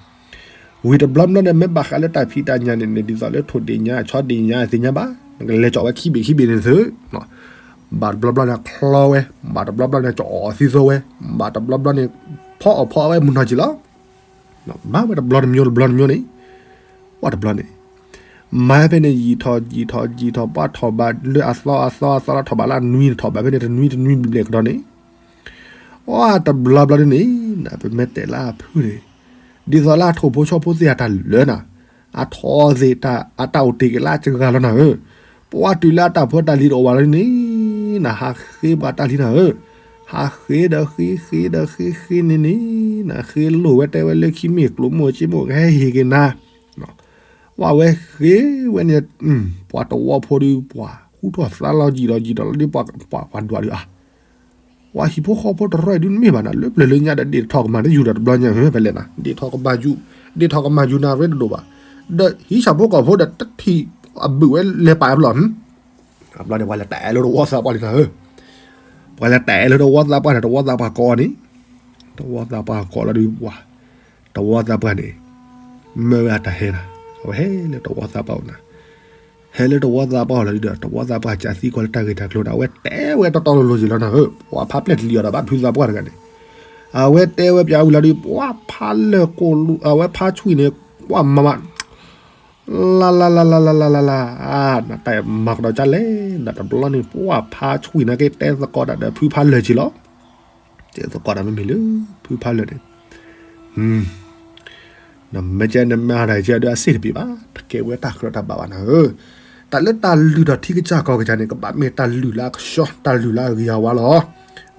ဝံၤတဘျီဘျီန့ၣ် မ့ၢ်ဘၣ်ဃးလၢတၢ်ဖံးတၢ်ညၣ်န့ၣ်န့ၣ် ဒ်သိးလၢထိၣ်ဒ့ၣ်ညါ ဆီဒ့ၣ်ညါ သ့ၣ်ညါဘၣ်, နကလဲၤကၠီၣ်ဝဲခံဘ့ၣ်ခံဘ့ၣ်န့ၣ်သု, ဘၣ်တဘျီဘျီန့ၣ်ချီဝဲ, ဘၣ်တဘျီဘျီန့ၣ်ကၠီၣ်အီၣ်သံသိဝဲ, ဘၣ်တဘျီဘျီန့ၣ် ဖီအီၣ်ဖီအီၣ်ဝဲမုၢ်နီၢ်ကံၤလီၤ, မၤဝဲတဘျီတမျိုးတဘျီတမျိုးန့ၣ်, ပှၢ်တဘျီန့ၣ် မၤဖဲန့ၣ် ယံာ်ထီၣ်ယံာ်ထီၣ်ယံာ်ထီၣ် ပှၢ်ထီၣ်ဘးလၢအသီအသီအသီလီၤ ထီၣ်ဘးလၢအနွံန့ၣ် ထီၣ်ဘးဖဲန့ၣ်တနွံတနွံဘျဲၣ်ကဒီးန့ၣ်, ပှၢ်တဘျီဘျီန့ၣ်န့ၣ် ပမ့ၢ်တဲလၢအဖုန့ၣ်, ဒ်သိးလၢအထိၣ်ဖိဆီဖိသ့ၣ်အတၢ်လၢနၤ, အထီၣ်သ့ၣ် အတၢ်အိၣ်တ့ၢ်က့ၤလၢအစှၤလီၤနၤဧၢ, ပှၢ်တုၤလၢအတၢ်ဖိတၢ်လံၤတအိၣ်ဘၣ်လီၤန့ၣ်, နဟးဃ့ပှၤတၢ်လံနၤဧၢ, ဟးဃ့ဒီးဃ့ဃ့ဒီးဃ့ဃ့န့ၣ်န့ၣ်, နဃ့လိၢ်ဝဲတဲဝဲလၢခံမ့ၢ်ကျိၤမိၢ်စ့မိၢ်ကဟဲဟ့ၣ်က့ၤနၤ ပှၢ်ဝဲဃ့ဝဲန့ၣ်, ပှၤတဝီဖိဒုး ပှၢ်ဟူထီၣ်သါလီၤယံာ်လီၤယံာ်ဒီးလီၤဒုး ပှၤကွၢ်ဒွးဒုးအါ, ပှၤဟံၣ်ဖိဃီဖိတရၢအံၤဒုးမ့ၢ်ဘၣ်နၤ လၢပျၢၤလၢညါဒီး ဒ့ၣ်ထီၣ်ကမၤတယူၤဒီးတဘျီညါ ဖဲလဲၣ်နၤ ဒ့ၣ်ထီၣ်ကမၤယူၤ, ဒ့ၣ်ထီၣ်ကမၤယူၤနၤရ့တဒိၣ်ဘၣ်, ဒီးဟံးဆၣ်ဖိကီၢ်ဖိဒီးတထံၣ်အဘုးဝဲလဲၤပာ်အဘျီ အဘျီန့ၣ် ပှၤလဲၤတၢ်အဲၣ်လၢတဝီသးပှၢ်လံနၤဧၢ, ပှၤလဲၤတၢ်အဲၣ်လၢတဝီသးပှၢ်န့ၣ် တဝီသးပှၢ်ကိးအီၤန့ၣ်, တဝီသးပှၢ်ကိးလီၤဒုး ပှၢ်, တဝီသးပှၢ်န့ၣ် မၢဝဲအတၢ်ဟဲနၤ, အဝဲဟဲလၢတဝီသးပှၢ်အိၣ်နၤ, ဟဲလၢတဝီသးပှၢ်အိၣ်လီၤဒုးဒီး တဝီသးပှၢ်ကးသံကွၢ်လၢတၢ်ဂ့ၢ်တၢ်ကျိၤန့ၣ် အဝဲတဲဝဲတီတီလိၤလိၤက့ၤလီၤနၤဧၢ, ပှၤဖးပျဲၢ်တလံၤအီၤဒီးဘၣ်ဖုသးပှၢ်တဂၤန့ၣ်, အဝဲတဲဝဲပၠးဝံၤလီၤဒုး ပှၢ်ဖးလၢာ်ကိၢ်လူ အဝဲဖးဆွံၣ်န့ၣ် ပှၢ်မၤမး လၢ်လၢ်လၢ်လၢ်လၢ်လၢ်လၢ်လၢ်, နတၢ်မၤကဒီးကၢ်လဲၣ် နတဘျီန့ၣ် ပှၢ်ဖးဆွံၣ်န့ၣ်က့ၤတဲသကိးတၢ်ဒီးဖုဖးလၢာ်က့ၤလီၤ, တဲသကိးတၢ်မ့မ့ၢ်လၢ ဖုဖးလၢာ်န့ၣ်, နမ့ၢ်ကဲနမ့ၢ်အတၢ်ကဲဒီးအစ့ၣ်တပ့ၤဘၣ် တကဲဝဲတၢ်ကြၢးတၢ်ဘၣ်ဘၣ်နၤဧၢ, တၢ်လၢတၢ်လုၢ်ထီၣ်ထံကစၢ်ကီၢ်ကစၢ်န့ၣ် ကဘၣ်မ့ၢ်တၢ်လုၢ်လၢအကဆှီ တၢ်လုၢ်လၢအဂ့ၤအဝါလီၤ,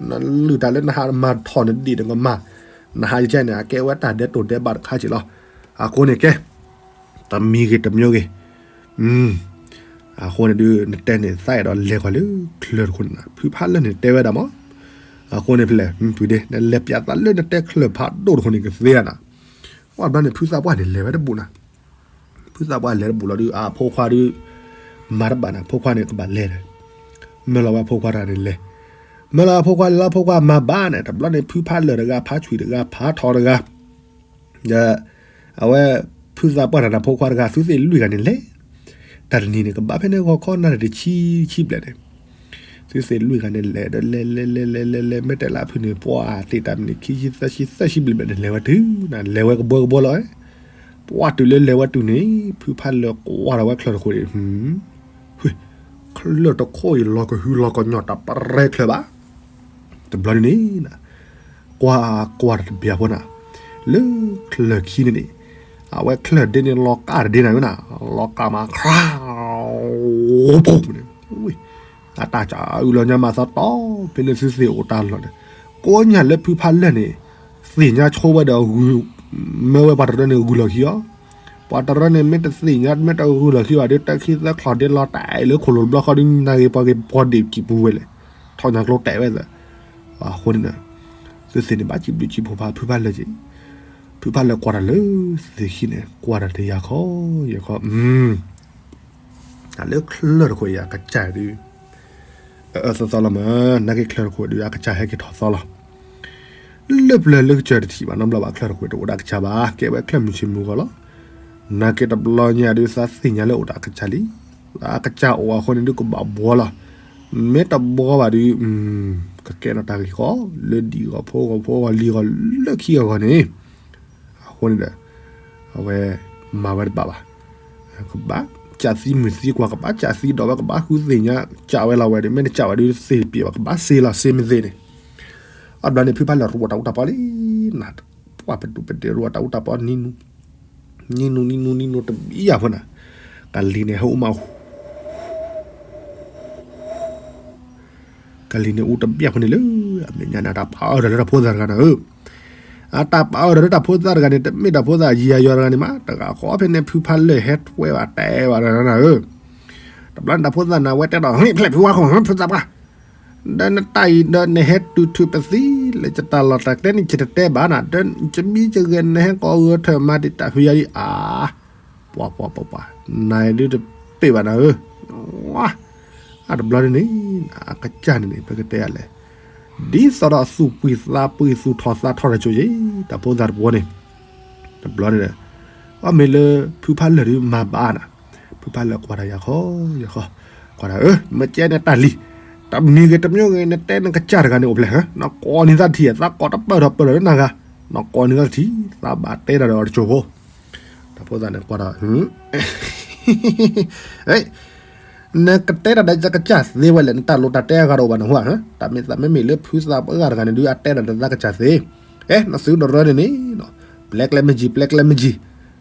နလုၢ်တၢ်လၢနဟးမၤထီၣ်နဒ့ၣ်နကမၤ, နဟးကဲန့ၣ် အကဲဝဲတၢ်ဒဲးတိၢ်ဒဲးဘၣ်တခါက့ၤလီၤ, အဃိန့ၣ်ကဲ တမံၤဂ့ၤတမျိုးဂ့ၤ, အဃိန့ၣ်ဒုး နတဲန့ၣ် သးအဲၣ်ဒိးလဲၤကွၢ်လၢချၢတခိၣ်န့ၣ်နၤ ဖုဖးလၢာ်န့ၣ်တဲဝဲဒၣ်မး, အဃိန့ၣ်ဖဲလဲၣ် ဖုဒ့ နလဲၤပၠးသးလၢနတဲချၢဖးဒိၣ်တခိၣ်န့ၣ် ကသ့ဧါနၤ, ပှၢ်ဘျီန့ၣ် ဖုသးပှၢ်န့ၣ်လဲၤဝဲတဘူၣ်နၤ, ဖုသးပှၢ်လဲၤတဘူၣ်လီၤဒုး အဖိခွါဒုး မၤတဘၣ်နၤ ဖိခွါန့ၣ်ကဘၣ်လဲၤဒီး, မၢလီၤဝဲဖိခွါတဂၤန့ၣ်လဲၤ, မၢလီၤဝဲဖိခွါလဲၤလီၤ ဖိခွါမၤဘၣ်န့ၣ် တဘျီန့ၣ် ဖုဖးလၢာ်တဂၤ ဖးဆွံၣ်တဂၤ ဖးထီတဂၤ ဒီး အဝဲ ဖုသးပှၢ်တဂၤဒီးဖိခွါတဂၤ သုသ့ၣ်လွံၢ်ဂၤန့ၣ်လဲၤ, တၢ်တနံၤန့ၣ် ကဘၣ်ဖဲန့ၣ်ဂီၤခီနၣ်ရံၣ်တဆံဆံဘျဲၣ်န့ၣ်, သုသ့ၣ်လွံၢ်ဂၤန့ၣ်လဲၤဒီးလဲၤလဲၤလဲၤလဲၤလဲၤလဲၤ မ့ၢ်တဲလၢအဖုန့ၣ် ပှၢ်သ့ၣ်တၢ်မံၤန့ၣ် ခံဆံသၢဆံသၢဆံဘျဲၣ်ဘျဲၣ်န့ၣ် လဲၤဝဲတုၤ နလဲၤဝဲကဘှီကဘှီလီၤ, ပှၢ်တုၤလၢလဲၤဝဲတုၤန့ၣ် ဖုဖးလၢာ်ကွၢ်ထီၣ်ဝဲချၢတခိၣ်န့ၣ် ချၢတခိၣ်အံၤ လီၤကဟုလီၤကညီၤတၢ်ပရဲချၢဘၣ်, တဘျီန့ၣ်န့ၣ် ကွၢ်ကွၢ်တဘျီဖိနၤ, လၢချၢခံန့ၣ်န့ၣ် အဝဲချၢဒ့န့ၣ် လီၤကၢ်တဒ့နၤဝဲနၤ, လီၤကၢ်မး ခရၢၣ် န့ၣ် အတၢ်စးအုးလီၤညါမးသီတီ ဖဲန့ၣ်သုသ့ၣ်အိၣ်တၢ်လီၢ်န့ၣ်, ကိးညၣ်လၢဖုဖးလၢာ်န့ၣ် သ့ၣ်ညါဆိဝဲဒီး မၢဝဲပှၤတရၢန့ၣ်ဂုာ်လီၢ်ခံအီၤ, ပှၤတရၢန့ၣ် မ့ၢ်တသ့ၣ်ညါ မ့ၢ်တဂုာ်လီၢ်ခံဘၣ်ဒီး တၢ်ခံသၢချီၣ်ဒ့လီၤတဲာ်လၢခိၣ်လိၤတဘျီဃီဒီး နၢ်ဂ့ၤပှၤဂ့ၤပှၤဒ့ၣ်ကံၣ်ပူၤဝဲလဲၣ်, ထီၣ်ညါကျိတဲာ်ဝဲသၢ, အဃိန့ၣ် သုသ့ၣ်န့ၣ် ဘၣ်စံးဘျုးစံးဖှိၣ်ဖးဖုဖးလၢာ်က့ၤ, ဖုဖးလၢာ်ကွၢ်တၢ်လၢသုသ့ၣ်ခံန့ၣ် ကွၢ်တၢ်တယၤခီ ယၤခီ တၢ်လၢချၢတခိၣ်အံၤ အကစၢ်ဒုး အအၢသီသီလီၤမး, နာ်က့ချၢတခိၣ်ဒုး အကစၢ်ဟဲက့ၤထီၣ်သီလီၤ. လၢပျၢၤလၢကစၢၢ်တထံၣ်ဘၣ်နီတဘျီဘၣ် ချၢၣ်တကွဲၢ်တအိၣ်ဒၣ်ကစၢ်ဘၣ် ကဲဝဲချၢၣ်မုၢ်ဆ့ၣ်မုၢ်ဂီၤလီၤ. နာ်က့တဘျီညါဒုးသးသ့ၣ်ညါလၢအိၣ်ဒၣ်ကစၢ်လံ. အကစၢ်အိၣ်အဃိန့ၣ်ဒုးကဘၣ်ဘှီလီၤ. မ့ၢ်တဘှီဘၣ်ဒုး ကကဲထီၣ်တၢ်ဂ့ၢ်ဃီ လၢဒံၣ်ဂီၢ်ဖိဂီၢ်ဖိဂီၢ်လံၤဂီၢ်လၢခံအဂီၢ်န့ၣ် အဃိန့ၣ်ဒီး အဝဲမၤဝဲတဘၣ်ဘၣ်. ကဘၣ်ကးသံမုၢ်သံကွၢ် ကဘၣ်ကးသံဒီးဝဲ ကဘၣ်ဃုသ့ၣ်ညါ ကးဝဲလီၤဝဲဒီး မ့ၢ်တကးဝဲဒုးသ့ၣ်ပ့ၤဘၣ် ကဘၣ်စ့လီၤ စ့မ့ၢ်သ့န့ၣ်. အဘျီန့ၣ် ဖုဖးလၢၢ်ရိးတၢ်အူတၢ်ပီလံ, နပှၢ်ပဒူၣ်ပဒဲရိးတၢ်အူတၢ်ပီ နံၤနူၤ နံၤနူၤ နံၤနူၤ နံၤနူၤတဘံယၢ်ဖိနၤ, ကလံၤန့ၣ်ဟဲအိၣ်မး ကလံၤန့ၣ်အူတဘံယၢ်ဖိန့ၣ်လၢ အမဲာ်ညါန့ၣ် အတၢ်ပာ်အၢၣ်ဒီးလၢတၢ်ဖိသၣ်တဂၤနၤဧၢ, အတၢ်ပာ်အၢၣ်ဒီးလၢတၢ်ဖိသၣ်တဂၤန့ၣ် တမ့ၢ်တၢ်ဖိသၣ်ယံာ်ယံာ်တဂၤန့ၣ်မး တဂၤဃီဖဲန့ၣ် ဖုဖးလၢၢ်ဟဲထွဲဘၣ်တဲဘၣ်ဒီးနၤဧၢ, တဘျီန့ၣ်တၢ်ဖိသၣ်န့ၣ် အဝဲတဲဒီး ဖဲဖုဝါဃီ ဖုသၣ်ပှၢ် ဒီးနတၢ်အံၤဒီးနဟဲတုၤထုးပသံ လၢယတၢ်လီၢ်တၢ်ကျဲန့ၣ် ယတတဲဘၣ်နၤ ဒီးယမံယဂဲၤနဟဲကိးဂၢၢ်ထၢၣ်မၤဒံးတၢ်ဖုယၤဒံးဧါ, ပှၤပှၤပှၤပှၤ နၤဒုးတပ့ၢ်ဘၣ်နၤဧၢ, အတဘျီန့ၣ်န့ၣ် အကစၢ်န့ၣ်န့ၣ် ပကတဲယၤလဲၣ်, ဒ်သိးဒီးသူၣ်ပှံၢ်သးပှံၢ်သူၣ်ထီၣ်သးထီၣ်တၢ်ကၠိယဲ တၢ်ဖိသၣ်တဘျီန့ၣ် တဘျီန့ၣ်ဒီး အမ့ၢ်လၢဖုဖးလၢၢ်ဒုးမၤဘၣ်နၤ, ဖုဖးလၢၢ်ကွၢ်တၢ်ယၤခီယၤခီ, ကွၢ်တၢ်ဧၢ မ့ၢ်ကဲန့ၣ်တၢ်လံၤ, တမံၤဂ့ၤတမံၤဂ့ၤ နတဲနကစၢ်တဂၤန့ၣ်အိၣ်ဖျဲၣ်ဧၢ, နကိးနံၤသၣ်ထံၣ် သးကိးတပၢၢ်ထီၣ်ပၢၢ်ထီၣ်လၢနၤဂၤ, နကိးနံၤသၣ်ထံၣ် သးဘၣ်တဲတၢ်ဒီးအီၤတကၠိဖိ, တၢ်ဖိသၣ်န့ၣ်ကွၢ်တၢ် နကတဲတၢ်ဒီးသးကစၢ်သ့ဝဲလဲၣ် နတၢ်လိၤတၢ်တဲအဂၤတအိၣ်ဘၣ်နဟူဧါ, တၢ်မ့ၢ်သးမ့မ့ၢ်လၢဖုသးပှၢ်တဂၤတဂၤန့ၣ်ဒုး အတဲတၢ်ဒီးသးကစၢ်သ့, အဲ နသုတရၢန့ၣ်န့ၣ်, ပျဲကျဲမ့ၢ်ကံ ပျဲကျဲမ့ၢ်ကံ,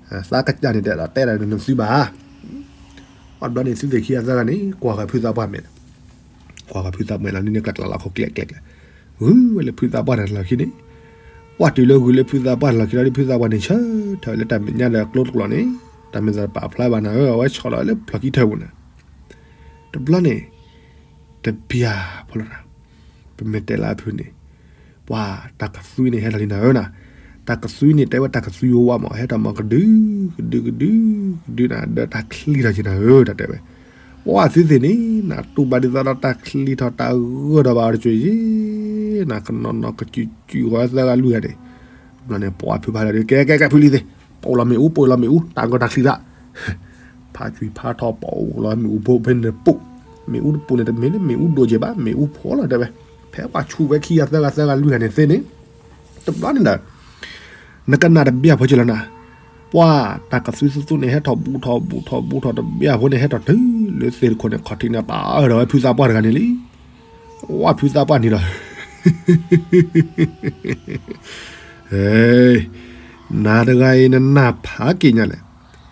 သးကစၢ်န့ၣ်တဲဒၣ်တဲတၢ်ဒီးနသုဘၣ်, အဘျီန့ၣ်သုသ့ၣ်ခံဂၤသၢဂၤန့ၣ် ကွၢ်ဃာ်ဖုသးပှၢ်မဲာ် ကွၢ်ဃာ်ဖုသးပှၢ်လီၤန့ၣ် ကျးကျးလီၤခီကျဲကျဲကျဲ, ဂုၤဝဲလၢဖုသးပှၢ်တၢ်လီၢ်ခံန့ၣ်, ပှၢ်တုၤလၢဂုၤလၢဖုသးပှၢ်တၢ်လီၢ်ခံလီၤဒီး ဖုသးပှၢ်န့ၣ်ဆၢထၢၣ်လၢတၢ်မဲာ်ညါဒီးကျိတကျိာ်န့ၣ်, တၢ်မဲာ်သးတပာ်ဖျါဘၣ်နၤဧၢ အဝဲဆီၣ်လီၤလၢဖျီၣ်ခံထၢၣ်ပူၤန့ၣ်, တဘျီန့ၣ်, တဘျီဖိလီၤနၤ, ပမ့ၢ်တဲလၢအဖုန့ၣ်, ပှၤတၢ်ကသွံန့ၣ်ဟဲထီၣ်လံနၤဧၢနၤ, တၢ်ကသွံန့ၣ်တဲဝဲတၢ်ကသွံဝါမး ဟဲထီၣ်မးကဒု, ကဒုကဒု, ကဒုနၤ ဒီးတၢ်ချံထီၣ်က့ၤနၤဧၢ တၢ်တဲဝဲ, ပှၤသုသ့ၣ်န့ၣ် နတူၢ်ဘၣ်ဒ်သိးဒီးတၢ်ချံထီၣ်တၢ်ဂၢၢ်ဒီးဘၣ်အီၤတကၠိယဲ, နကနီၤနီၤကစုၤစုၤဃီသၢဂၤလွံၢ်ဂၤန့ၣ်, ဘျီန့ၣ် ပှၤဖုဖးလၢၢ်ဒီး ကဲကဲကဲဖုလံသ့ၣ်, ပအိၣ်လီၤမ့ၣ်အူ ပအိၣ်လီၤမ့ၣ်အူ တၢ်ဂီၤတၢ်ချံသး ဖးကွံာ်ဖးထီၣ်ပအိၣ်လီၤမ့ၣ်အူဖိဖဲန့ၣ်ပူၤ, မ့ၣ်အူတပူၤန့ၣ် တမ့ၢ်လၢမ့ၣ်အူဒိၣ်ကဲဘၣ် မ့ၣ်အူဖိလီၤတဲဝဲ, ဖဲပှၤဆူၣ်ဝဲခံဂၤသၢဂၤသၢဂၤလွံၢ်ဂၤန့ၣ်သ့န့ၣ်, တဘျီန့ၣ်ဒီး နကနၣ်တဘျီဖိက့ၤလီၤနၤ, ပှၤတၢ်ကသွံသူသူန့ၣ် ဟဲထီၣ်ဘူးထီၣ်ဘူးထီၣ်ဘူးထီၣ်တဘျီဖိန့ၣ် ဟဲထီၣ်တုၤလၢသ့ၣ်တခိၣ်န့ၣ် ခီၣ်ထံးန့ၣ် ပာ်အၢၣ်ဒီးဝဲဖုသးပှၢ်တဂၤန့ၣ်လံ, ဝဲဖုသးပှၢ်န့ၣ်ဒီး နၤတဂၤအံၤနနၢ်ဖးက့ၤညါလဲၣ်,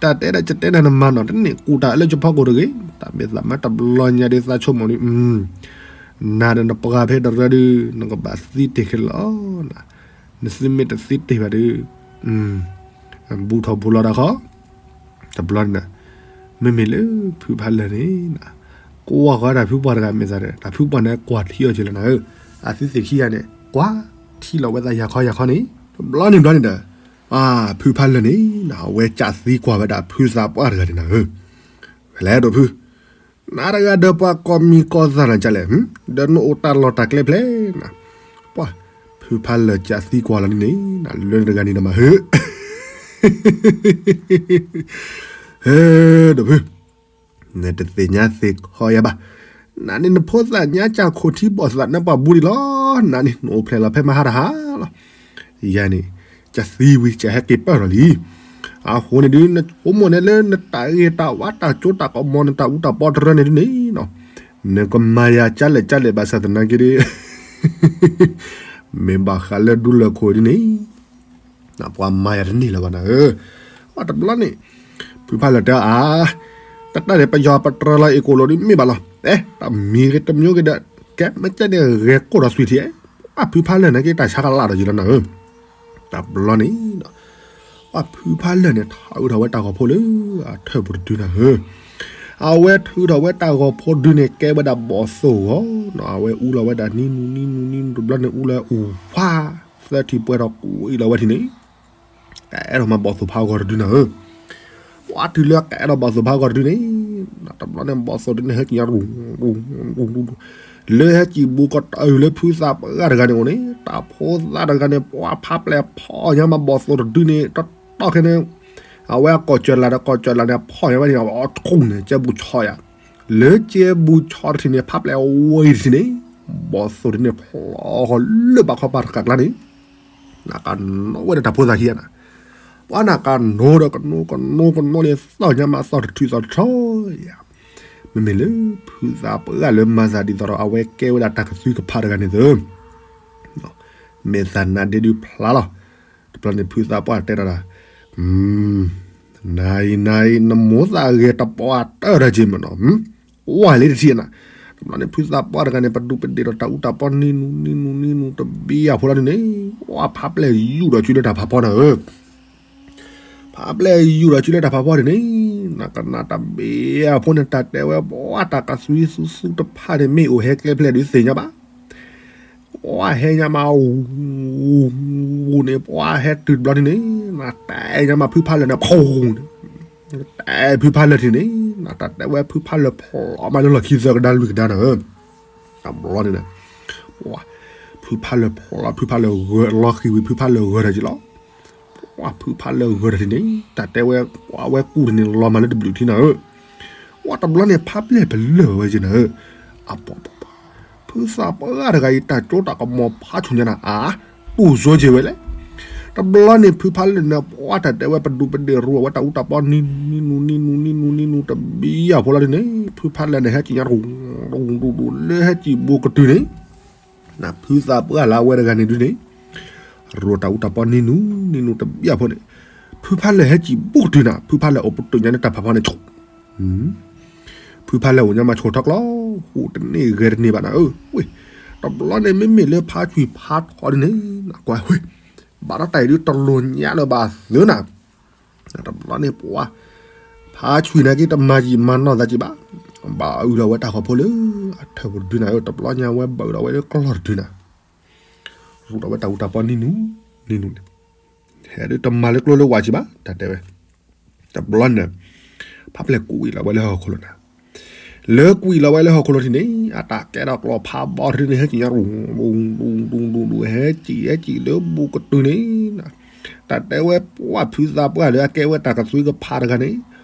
တၢ်တဲဒၣ်ကတဲနၤနမၤနီၣ်တန့ၢ် ကူၣ်တၢ်အၢလၢကဖီခိၣ်တဂ့ၤ, တၢ်မ့ၢ်သးမ့ၢ်တဘျီညါဒုးသးဆိကမိၣ်ဒုး, နၤဒီးနပှၤဖဲတရၢဒုး နကဘၣ်သံတ့ၢ်ခဲလၢာ်လီၤ, နသုမ့ၢ်တသံတ့ၢ်ဘၣ်ဒုး, ဘူးထီၣ်ဘူးလီၤတၢ်ခီ, တဘျီန့ၣ်, မ့မ့ၢ်လၢဖုဖးလၢၢ်န့ၣ်, ကွၢ်ဃီတၢ်ဖုပှၢ်တဂၤမ့ၢ်သးဒီး တၢ်ဖုပှၢ်န့ၣ်ကွၢ်ထံအီၤက့ၤလီၤနၤဧၢ, အသုသ့ၣ်ခံဂၤန့ၣ် ကွၢ်ထံလီၤဝဲသးယၤခီယၤခီန့ၣ် တဘျီန့ၣ်ဘျီန့ၣ်ဒီး, ဖုဖးလၢၢ်န့ၣ် အဝဲကးသံကွၢ်ဝဲဒၣ်ဖုသးပှၢ်တဂၤန့ၣ်နၤဧၢ, ဖဲလဲၣ်ဒိၣ်ဖု နၤတဂၤဒီးပှၤကိးမံၤကိးသးနၤကလဲၣ်, ဒီးနအိၣ်တၢ်လီၢ်တၢ်ကျဲဖျဲးနၤ, ပှၤဖုဖးလၢၢ်ကးသံကွၢ်လီၤန့ၣ်န့ၣ် နလၢနတဂၤန့ၣ်နမၤဟၢ ဟဲ ဒီးဖု, နတသ့ၣ်ညါသ့ၣ်ခီယၤဘၣ်, နၤန့ၣ်နဖိသၣ်ညါကၢ်ခိၣ်ထံဘီၣ်သးနပှၤဘူးဒံးလီၤ, နၤန့ၣ် နအိၣ်ဖျဲၣ်လီၤဖဲမဟါတဟါလီၤ, ယၤန့ၣ် ကသံဝံၤကဟဲက့ၤပၢၢ်ထီၣ်လံ, အဃိန့ၣ်ဒုး နဆိကမိၣ်န့ၣ်လၢနတၢ်ဂ့ၤတၢ်ဝါတၢ်ကၠိတၢ်ကမီၤနတၢ်အူတၢ်ပီတရၢန့ၣ်ဒုးန့ၣ်, နကမၤယၤကလဲၣ်ကလဲၣ်ဘၣ်ဆၣ်သနာ်က့ဒုး မ့ၢ်ဘၣ်ဃးလၢဒူလၢၢ်ခိၣ်ဒ်န့ၣ်, ပှၤမၤယၤတန့ၢ်လၢၤဘၣ်နၤဧၢ, ပှၤတဘျီန့ၣ်, ဖုဖးလၢၢ်တဲအါ, တၢ်တၢ်န့ၣ် ပယီၤပတြၢၤလီၤအ့ၣ်ကိၣ်လိာ်ဒ်မ့ၢ်ဘၣ်လီၤ, အဲ တမံၤဂ့ၤတမံၤဂ့ၤဒီး, ကဲမ့ၢ်ကဲန့ၣ်ဂဲၤကိၢ်ဒီးသွံၣ်ထံၣ်, ပှၤဖုဖးလၢၢ်နာ်က့တၢ်ဆါကလးဒီးယလီၤနၤဧၢ, တဘျီန့ၣ် ပှၤဖုဖးလၢၢ်န့ၣ် ထးအုးထီၣ်ဝဲတၢ်ဂီၤဖိလၢအထၢၣ်ပူၤတဒုနၤဧၢ, အဝဲထုးထီၣ်ဝဲတၢ်ဂီၤဖိဒုန့ၣ် ကဲဝဲဒၣ်ဘီၣ်သိၣ်ဂီၤနီၤ, အဝဲအူလီၤဝဲဒၣ်နံၤနူၤနံၤနူၤနံၤနူၤတဘျီန့ၣ် အူလီၤအူဖး, သၢထံၣ်ပှဲၤထီၣ်ကူအံၤလီၤဝဲထံၣ်န့ၣ်, ကအဲၣ်ဒိးမၤဘီၣ်သိၣ်ဖးဂီၤတဒုနၤဧၢ, ပှၤတုၤလၢကအဲၣ်ဒိးဘီၣ်သိၣ်ဖးဂီၤတဒုန့ၣ်, တဘျီန့ၣ်ဘီၣ်သိၣ်ဒုန့ၣ် ဟဲက့ၤညါ လၢဟဲက့ၤဘူးကတၢၢ်လၢဖုသးပှၢ်တဂၤန့ၣ်အိၣ်န့ၣ်, တၢ်ဖိသၣ်တဂၤန့ၣ် ပှၤဖးပျဲၢ်ဖီၣ်ညါမး ဘီၣ်သိၣ်တဒုန့ၣ် တီတီခဲန့ၣ် အဝဲအကိးစၢၤလးဒီး ကိးစၢၤလးန့ၣ် ဖီၣ်ညါဝဲန့ၣ် အီထူၣ်န့ၣ် ကဲဘူးဆီယၤ လၢကဲဘူးဆီတထံၣ်န့ၣ် ဖးပျဲၢ်ဝံၤတထံၣ်န့ၣ် ဘီၣ်သိၣ်တန့ၣ်ဖျိလၢဘးခီပၤတကးကျါန့ၣ် နကနိဝဲဒီးတၢ်ဖိသၣ်ခံဂၤန့ၣ် ပှၤနကနိဒီးကနိကနိကနိန့ၣ် သီၣ်ညါမးသီၣ်တထုးသီၣ်တထီယၤ မ့မ့ၢ်လၢဖုသးပှၢ်လၢမၤသးဒ်သိးဒီး အဝဲကဲဝဲဒၣ်တၢ်ကသွံကဖးတဂၤန့ၣ်သၢ မ့ၢ်သးနါဒ့ဒုးဖျါလီၤ. တဘျီန့ၣ်ဖုသးပှၢ်တဲဒီး နၤအံၤ နၤအံၤ နမိၢ်သးဂဲၤတပှၢ်တၢၢ်တၢ်က့မ့ၢ်နီၤ ဝဲလၢတထံၣ်နၤ တဘျီန့ၣ်ဖုသးပှၢ်တဂၤန့ၣ် ပဒူးပဒ့ၣ်ဒီးတၢ်အူတၢ်ပီနံနူနံနူနံနူတဘံယၤဖိလီၤဒ်န့ၣ် ဝဲဖးပျဲၢ်ယူၢ်ဒီးစုလၢတၢ်ဖးဖီန့ၣ်ဧၢ ဖးပျဲၢ်ယူၢ်ဒီးစုလၢတၢ်ဖးဖီဒ်န့ၣ် နကနၣ်တဘံယၤဖိန့ၣ် တၢ်တဲဝဲပှၤတၢ်ကသွံသူသူတဖၣ်န့ၣ် မ့ၢ်အိၣ်ဟဲကျဲဖျဲၣ်ဒုးသ့ၣ်ညါဘၣ် ပှၤဟဲညါမး ဝူန့ၣ် ပှၤဟဲတုၤတဘျီဒ်န့ၣ် နတဲညါမးဖုဖးလၢာ်န့ၣ် ဖီန့ၣ် တဲဖုဖးလၢာ်ထံၣ်န့ၣ် နတၢ်တဲဝဲဖုဖးလၢာ်ဖျိမးလၢလီၢ်ခံသၢကဒါလွံၢ်ကဒါန့ၣ်ဧၢ တဘျီန့ၣ် ဖုဖးလၢာ်ဖျိလီၤ ဖုဖးလၢာ်ဂၢၤလီၤဃံၤဝံၤ ဖုဖးလၢာ်ဂၢၤတၢ်က့လီၤ ပှၤဖုဖးလၢာ်ဂၢၤတၢ်ထံၣ်န့ၣ် တၢ်တဲဝဲ ပှၤဝဲကူၣ်တန့ၣ်လီၤမးလၢတဘျုးထံနၤဧၢ ပှၤတဘျီန့ၣ် ဖးပျဲၢ်ပလၢာ်ဝဲက့နၤဧၢ အပှၤ ဖုသးပှၢ်တဂၤအံၤ တၢ်ကၠိတၢ်ကမီၤဖးဆူၣ်ညါနၤ အါ တူၢ်စိက့ၤဝဲလဲၣ် တဘျီန့ၣ် ဖုဖးလၢာ်န့ၣ် ပှၤတၢ်တဲဝဲပဒူးပဒ့ၣ်ရူအဝဲတၢ်အူတၢ်ပီနံနူနံနူနံနူနံနူတဘံယၤဖိလီၤဒ်န့ၣ် ဖုဖးလၢာ်န့ၣ် ဟဲကံၣ်ညါ ရူၤရူၤရူၤလၢဟဲကံၣ်ဘူးကတုၤန့ၣ် နဖုသးပှၢ်လၢအဝဲတဂၤန့ၣ်ဒုးန့ၣ် ရူတၢ်အူတၢ်ပီနံနူနံနူတဘံယၤဖိန့ၣ် ဖုဖးလၢာ်ဟဲကံၣ်ဘူးကတုၤနၤ ဖုဖးလၢာ်အိၣ်ပတုာ်ညါန့ၣ်တၢ်ဖးဖီန့ၣ် ဖုဖးလၢာ်အိၣ်ညါမးဆိထီၣ်ကျီ ဟူးတန့ၢ်ဂဲၤတန့ၢ်ဘၣ်နၤဧၢ ဝ့ၢ် တဘျီန့ၣ် မ့မ့ၢ်လၢဖးဆွံဖးထီဒ်န့ၣ် နကွၢ်ဝ့ၢ် ဘၣ်ဒီးတၢ်အံၤဒုးတလိၣ်ညါလၢၤဘၣ်သၢနၤ တဘျီန့ၣ်ပှၤ ဖးဆွံနာ်က့တမၤယံာ်မၤနီၢ်သးက့ဘၣ် ဘၣ်အုၣ်ဒီးဝဲတၢ်ဃီၤဖိလၢအထၢၣ်ပူၤတဒုနၤဧၢ တဘျီညါဝဲဘၣ်အုၣ်ဒီးဝဲလၢကျီၢ်တဒုနၤ ရူဒီးဝဲတၢ်အူတၢ်ပီနံနူနံနူန့ၣ် ဟဲဒုးတမၤလၢကျိလၢဝးက့ဘၣ် တၢ်တဲဝဲ တဘျီန့ၣ် ဖးပျဲၢ်ကွံာ်လီၤဝဲလၢဟီၣ်ခိၣ်လိၤနၤ လၢကွံာ်လီၤဝဲလၢဟီၣ်ခိၣ်လိၤထံၣ်န့ၣ် အတၢ်ကဲထီၣ်ကျီၢ်ဖးဘီတဒုန့ၣ် ဟဲကံၣ်ညါ ရူၤရူၤရူၤရူၤ ဟဲကံၣ်ဟဲကံၣ်လၢဘူးကတုၤန့ၣ် တၢ်တဲဝဲပှၤဖုသးပှၢ်လၢအကဲဝဲတၢ်ကသွံကဖးတဂၤန့ၣ်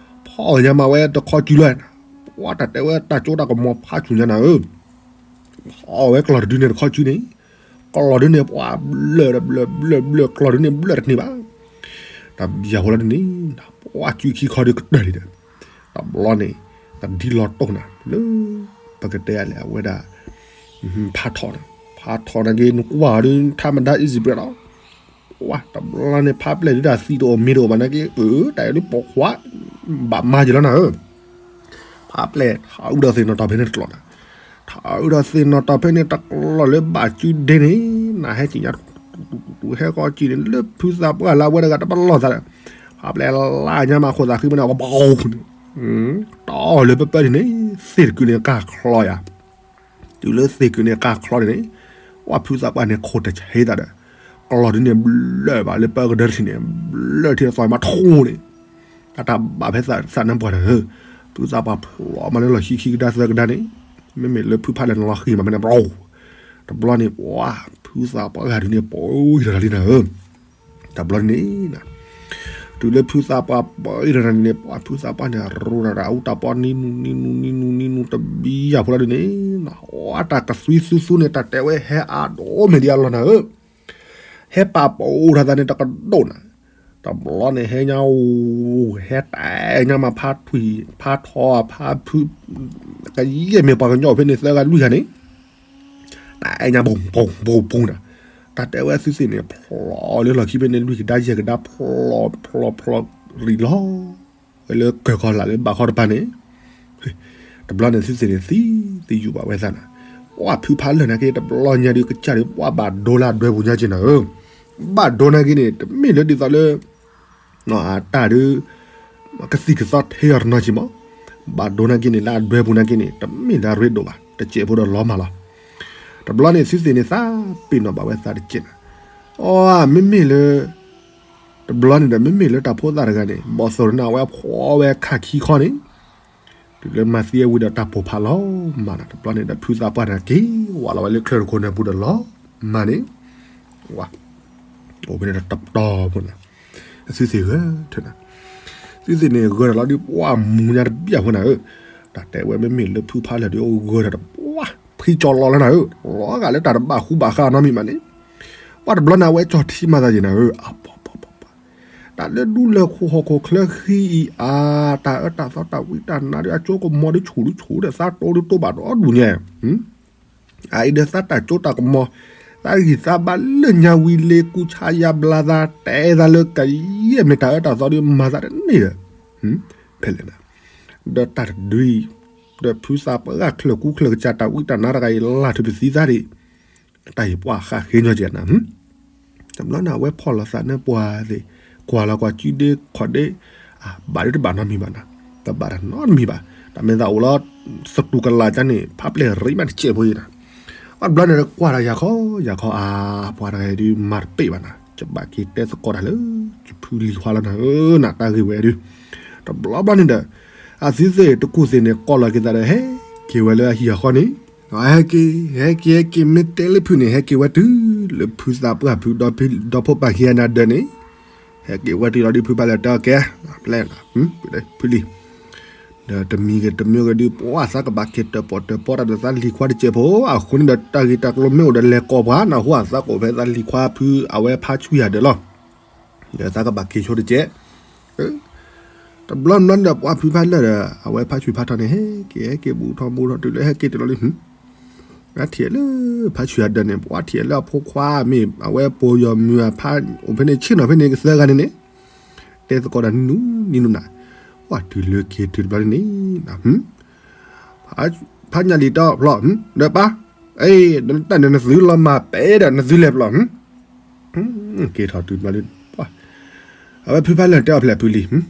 ဖီၣ်ညါမးဝဲတခီစုလီၤ ပှၤတၢ်တဲဝဲတၢ်ကၠိတၢ်ကမီၤဖးဆူၣ်ညါနၤဧၢ ဖီၣ်ဝဲကျီၢ်တဒုန့ၣ်တခီစုန့ၣ် ကျီၢ်ဒုန့ၣ်ပှၤဘျၢၣ်ဒီးဘျၢၣ်ဘျၢၣ်ဘျၢၣ် ကျီၢ်ဒုန့ၣ်ဘျၢၣ်တန့ၢ်ဘၣ် တဘံယၤဖိလီၤဒ်န့ၣ် ပှၤစုခံခီဒုးကတၢၢ်လံဒီး တဘျီန့ၣ် တဒ်လီၤတိၢ်နၤ လၢ ပကတဲယၤလဲၣ် အဝဲဒၣ် ဖးထီၣ်န့ၣ် ဖးထီၣ်နာ်က့ နကွၢ်ဒုး ထါမဒါ easy bread လီၤ ပှၤတဘျီန့ၣ် ဖးပျဲၢ်ဒုးတၢ်သံတအိၣ်မံၤတအိၣ်ဘၣ်နာ်က့ အၢ တၢ်အံၤဒုးပိာ်ခွါ ဘၣ်မၤက့ၤလီၤနၤဧၢ ဖးပျဲၢ်ထးအုးဒီးသ့ၣ်နီၣ်တီၢ်ဖဲန့ၣ်တကျိာ်နၤ ထးအုးဒီးသ့ၣ်နီၣ်တီၢ်ဖဲန့ၣ်တကျိာ်လၢဘၣ်စုဒ့န့ၣ် နဟဲကံၣ်ညါ ဟဲကီကံၣ်န့ၣ် လၢဖုသးပှၢ်လၢအဝဲတဂၤတပလီၢ်သးဒီး ဖးပျဲၢ်လၢညါမးခိၣ်သးဃံမ့ၢ်န့ၣ် ပဘီန့ၣ် တီၢ်လၢပပၢၢ်ဒ်န့ၣ် သ့ၣ်တကုာ်န့ၣ်ကၢ်ချီယၤ တုၤလၢသ့ၣ်ကုာ်န့ၣ်ကၢ်ချီန့ၣ်န့ၣ် ပှၤဖုသးပှၢ်န့ၣ်ခိၣ်တဆံးသးဒီး ကျီၢ်ဒုန့ၣ်ဘျၢၣ်ဘၣ်လၢပၢကဒၢတထံၣ်န့ၣ် ဘျၢၣ်ထံသီမးထီန့ၣ် တၢ်တၢ်ဘၣ်ဖဲသးနၢ်ပှၢ်န့ၣ် ဖုသးပှၢ်ဖျိမးလၢလီၢ်ခံခံကဒါသၢကဒါန့ၣ် မ့မ့ၢ်လၢဖုဖးလၢာ်န့ၣ်လီၤဃံၤမးဖဲန့ၣ် တဘျီန့ၣ် ပှၤဖုသးပှၢ်ဂၤဒုန့ၣ် ပိာ်ယီၤတၢ်လံနၤဧၢ တဘျီန့ၣ် တုၤလၢဖုသးပှၢ်ပိာ်ယီၤတၢ်လံန့ၣ် ပှၤဖုသးပှၢ်န့ၣ် ရူတၢ်အူတၢ်ပီနံနူနံနူနံနူနံနူတဘံယၤဖိလီၤဒ်န့ၣ် အတၢ်ကသွံသူသူန့ၣ်တၢ်တဲဝဲဟဲအါဒိၣ်မ့ၢ်ဒ်အလီၢ်နၤဧၢ ဟဲပာ်ပိာ်ထီၣ်သးန့ၣ်တကဒိၣ်နၤ တဘျီန့ၣ်ဟဲညါ ဟဲတဲညါမးဖးထွံၣ် ဖးထီ ဖးဖု ကယဲၢ်မ့ၢ်ပှၤကညီဖဲန့ၣ်သၢဂၤလွံၢ်ဂၤန့ၣ် တဲညါ ပူၤပူၤပူၤပူၤနၤ တၢ်တဲဝဲသုသ့ၣ်န့ၣ် ဖျိလၢလီၢ်ခံဖဲန့ၣ် လွံၢ်ကဒါယဲၢ်ကဒါ ဖျိဖျိဖျိရံၣ်လီၤ ဝဲလၢကၢၢ်ကီၤလၢ်လၢဘးခီတပၤန့ၣ် တဘျီန့ၣ်သုသ့ၣ်န့ၣ်သံသယုၢ်ဘၣ်ဝဲသးနၤ ပှၤဖုဖးလၢာ်နာ်က့ တဘျီညါဒုးကစၢ်ဒုး ပှၤဘၣ်ဒိလၢအဒွဲပူၤညါက့နၤဧၢ ဘၣ်ဒိနာ်က့န့ၣ် တမ့ၢ်လၢဒ်သိးလၢ အတၢ်ဒုး ကသံၣ်ကသီထဲအီၤတနီၤက့မး ဘၣ်ဒိနာ်က့န့ၣ် လၢအဒွဲပူၤနာ်က့န့ၣ် တမ့ၢ်လၢအရ့ဒိၣ်ဘၣ် တစဲးဖိဒီးလီၤမၢ်လီၤ တဘျီန့ၣ်သုသ့ၣ်န့ၣ်သးပ့ၤနီၣ်ဘၣ်ဝဲသးတစဲးနၤ အီ မ့မ့ၢ်လၢ တဘျီန့ၣ်ဒီး မ့မ့ၢ်လၢတၢ်ဖိသၣ်တဂၤန့ၣ် ဘီၣ်သိၣ်တနၢ်ဝဲဖှီၣ်ဝဲခါခံခီန့ၣ် တုၤလၢမၤသံအဝံၤဒီးတၢ်ပိာ်ဖးလီၤမၢ်နၤ တဘျီန့ၣ်ဒီး ဖုသးပှၢ်န့ၣ်က့ၤဝးလီၤဝဲလၢချၢၣ်တခိၣ်န့ၣ်ပူၤဒီးလီၤမၢ်န့ၣ် ပှၤ အိၣ်ဖဲန့ၣ်တပတီၢ်ဖိန့ၣ်, သုသ့ၣ်ဂၢၢ်ထၢၣ်နၤ, သုသ့ၣ်န့ၣ်ဂၢၢ်ဒီးလီၤဒုး ပှၤမူညါတဘျီဖိနၤဧၢ, တၢ်တဲဝဲမ့မ့ၢ်လၢဖုဖးလၢာ်ဒီးအိၣ်ဂၢၢ်ဒီးတပှၢ် ဖှံကၠီလီၤလၢနၤဧၢ, လီၤဂာ်လၢတၢ်တဘၣ်ဃူဘၣ်ဃးနီတမံၤဘၣ်န့ၣ်, ပှၤတဘျီန့ၣ် အဝဲကၠီၣ်ထံမၤသးယံာ်နၤဧၢ, အပီပီပီပီ တၢ်လၢဒူလၢၢ်ခိၣ်ဟီၣ်ခိၣ်ချၢဃံအံၤအါ, တၢ်အၢတၢ်သီတၢ်ဝံတၢ်နါဒီး အကၠိကမီၤဒုးဆူၣ်ဒုးဆူၣ်ဒီး သးတိဒုးတိဘၣ်ဒီဒူၣ်ညါ, အအံၤဒီးသးတၢ်ကၠိတၢ်ကမီၤ, သးဂံၢ်သးဘါလၢညါဝံၤလ့ကူဆါယါဘျါသး တဲသးလၢကယဲၢ်မ့ၢ်တၢ်အၢတၢ်သီဒုးမၤသးတန့ၢ်ဒီး, ဖဲလဲၣ်နၤ, ဒီးတၢ်တဒုအံၤ, ဒီးဖုသးပှၢ်ချၢၣ်ကူချၢၣ်ကစၢ်တၢ်ဝံတၢ်နါတဂၤအံၤ လၢ်ထုးပသံသးဒံး, တၢ်အံၤပှၤဃးဃ့ညီကဲနၤ တဘျီန့ၣ် အဝဲဖီၣ်လိာ်သးန့ၢ်ပှၤသ့ၣ်, ကွၢ်လီၤကွၢ်ကုဒ့ခီၣ်ဒ့, ဘၣ်ဒုးတဘၣ်နီတမံၤဘၣ်နၤ, တဘၣ်တၢ်နီတမံၤဘၣ်, တၢ်မ့ၢ်သးအိၣ်လီၤ, သတူၢ်ကလာ်ကန့ၣ် ဖးပျဲၢ်ရံးမးတစဲးဖိအံၤနၤ, အတဘျီန့ၣ် ကွၢ်ဒီးယၤခီ, ယၤခီအါ, ပှၤတဂၤအံၤဒုးမၤတပ့ၢ်ဘၣ်နၤ, ယဘၣ်က့ၤတဲသကိးတၢ်လၢ ယဖုလံၤခွါလီၤနၤဧၢ, နတၢ်ဂ့ၢ်ဝဲဒုး, တဘျီဘျီန့ၣ်ဒီး, အသုသ့ၣ်တကူၣ်သ့ၣ်န့ၣ် ကိးလီၤက့ၤသးဒီး ဟဲက့ၤဝဲလၢအဟံၣ်အဃီန့ၣ်, ဟဲက့ၤ, ဟဲက့ၤ ဟဲက့ၤ မ့ၢ်တဲလၢဖုန့ၣ် ဟဲက့ၤဝဲတုၤလၢဖုသးပှၢ်ဖု ဒီဖိပၢ်ခံဂၤန့ၣ်အဒၢးန့ၣ်, ဟဲက့ၤဝဲတုၤလီၤဒုး ဖုဖးလၢာ်တဲအီၤကဲ, ပျဲၢ်, ဖုလံၤ, ဒီးတမံၤဂ့ၤတမံၤဂ့ၤဒုး ပှၤသးကဘၣ်က့ၤတၢၣ်ပီၣ်တၢၣ်ပီတၢ်ဒီးသးလံၤခွါတစဲးဖိ, အဃိန့ၣ်ဒီးတၢ်ဂ့ၢ်တၢ်ကျိၤမ့ၢ်အိၣ်ဒီးလဲၤကိးပှၤနၢ်ဟူ အသးကအိၣ်ဖဲသးလံၤခွါဖုအဝဲဖါဆူၣ်ယၤဒၢးလီၤ. ဒီးသးကဘၣ်က့ၤဆိတစဲး, တဘျီဘျီန့ၣ်ဒီး ပှၤဖုဖးလၢာ်ဒီး အဝဲဖါဆူၣ်ဖါထီၣ်န့ၣ် ဟဲက့ၤ ဟဲက့ၤဘူးထီၣ်ဘူးထီၣ်တုၤလၢဟဲက့ၤတုၤလီၤလံ, အထံၣ်လၢဖါဆူၣ်အဒၢးန့ၣ် ပှၤထံၣ်လၢအဖိခွါမ့ၢ် အဝဲပိာ်ယီၤမုၢ်အဖါ အိၣ်ဖဲန့ၣ် ဆ့ၣ်နီၤဖဲန့ၣ်ကသၢဂၤန့ၣ်န့ၣ်, တဲသကိးဒီးနူနံနူနၤ, ပှၤတုၤလၢက့ၤတုၤတဘျီန့ၣ်န့ၣ် ဖးညၣ်လံၤတီဖျီ, ဒီးပၢ်, အ့ တၢ်န့ၣ်နသုလီၤမၢ်ပဲဒီး နသုလဲၤဖျီ, က့ၤထီၣ်တုၤတဘျီန့ၣ်, အဝဲဖုဖးလၢာ်တဲအီၤဖဲလဲၣ်ဖုလံၤ,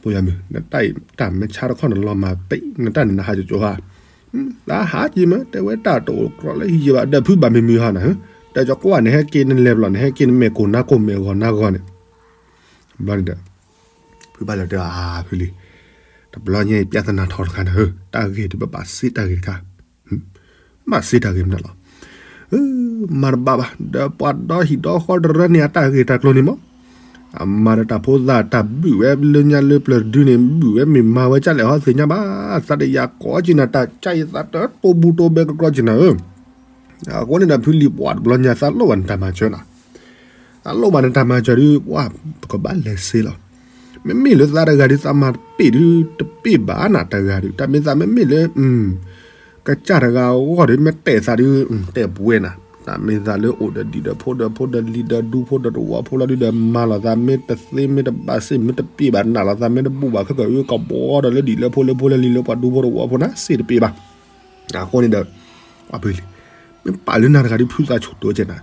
ပိာ်ယီၤမုၢ် နတၢ်အံၤ တၢ်မ့ၢ်ဆါတခီနလီၤမၢ်ပဲ နတၢ်န့ၣ်နဟးကၠိကၠိဧါ, သးဟးက့ၤမ့ၢ် တဲဝဲတၢ်တအိၣ်ကြီလၢဟံၣ်ယံၤဘၣ် ဒီးဖုဘၣ်မုာ်မုာ်ဟါနၤ, ဒီးကၠီၤကွၢ်နဟဲက့ၤနလဲၤဖျီ နဟဲက့ၤနမဲာ်ကိၢ်နါကိၢ်မဲာ်ဂီၤနါဂီၤန့ၣ်, ဘျီန့ၣ်ဒီး ဖုဖးလၢာ်တဲအီၤ အါ ဖုလံၤ, တဘျီညါအံၤ ပြဿနာထီၣ်တခါနၤဧၢ, တၢ်ဂ့ၢ်ဒုးပဘၣ်စ့တၢ်ဂ့ၢ်တခါ, ဘၣ်စ့တၢ်ဂ့ၢ်မနုၤလီၤ, မၤတဘၣ်ဘၣ် ဒီးပှၤဒီဟံၣ်ဒီဃီတရၢန့ၣ် အတၢ်ဂ့ၢ်တၢ်ကျိၤန့ၣ်မ့ၢ်, အမၤဒီးတၢ်ဖိသၣ်တၢ်ဘုၣ်ဝဲလၢညါလၢပျၢၤတဒုန့ၣ် ဘုၣ်ဝဲမ့ၢ်မၤဝဲကၢ်လဲၣ်ဟီသ့ၣ်ညါဘၣ်, သးတယာ်ကိးက့ၤနၤ တၢ်ကၢ်ယသးတတိၢ်ဘူးတိၢ်ဘဲကကြီက့ၤနၤဧၢ, အဃိန့ၣ်ဒီးဖုလံၤ ပှၤတဘျီညါသးလိၣ်ဘၣ်နတၢ်မၤစၢၤနၤ, သးလိၣ်ဘၣ်နတၢ်မၤစၢၤဒုး ပှၤပကဘၣ်လဲၤစ့လီၤ, မ့မ့ၢ်လၢသးတဂၤဒုး သးမၤတပ့ၢ်ဒုး တပ့ၢ်ဘၣ်နၤတဂၤဒုး တၢ်မ့ၢ်သးမ့မ့ၢ်လၢ ကစၢ်တဂၤအဂီၢ်ဒီး မ့ၢ်တဲသးဒုး တဲပှဲၤနၤ, တၢ်မ့ၢ်သးလၢအိၣ်ဒီးဒံၣ်ဒီးဖိဒီးဖိဒီးလံၤဒီးဒူဖိဒီးတဝီဖိလီၤဒုးဒီး မၤလိာ်သးမ့ၢ်တသ့မ့ၢ်တဘၣ်စ့ၢ် မ့ၢ်တပ့ၢ်ဘၣ်နးလိာ်သး မ့ၢ်တဘူၣ်ဘၣ်ခဲကၢအုကဘီဒီးလၢဒံၣ်လၢဖိလၢဖိလၢလံၤလၢပှၤဒူဖိတဝီဖိနၤ စ့ၢ်တပ့ၢ်ဘၣ်, အဃိန့ၣ်ဒီး ပှၤဖုလံၤ မ့ၢ်ပာ်လၢနၤတဂၤဒုး ဖုသးဆူၣ်တိၤကဲနၤ,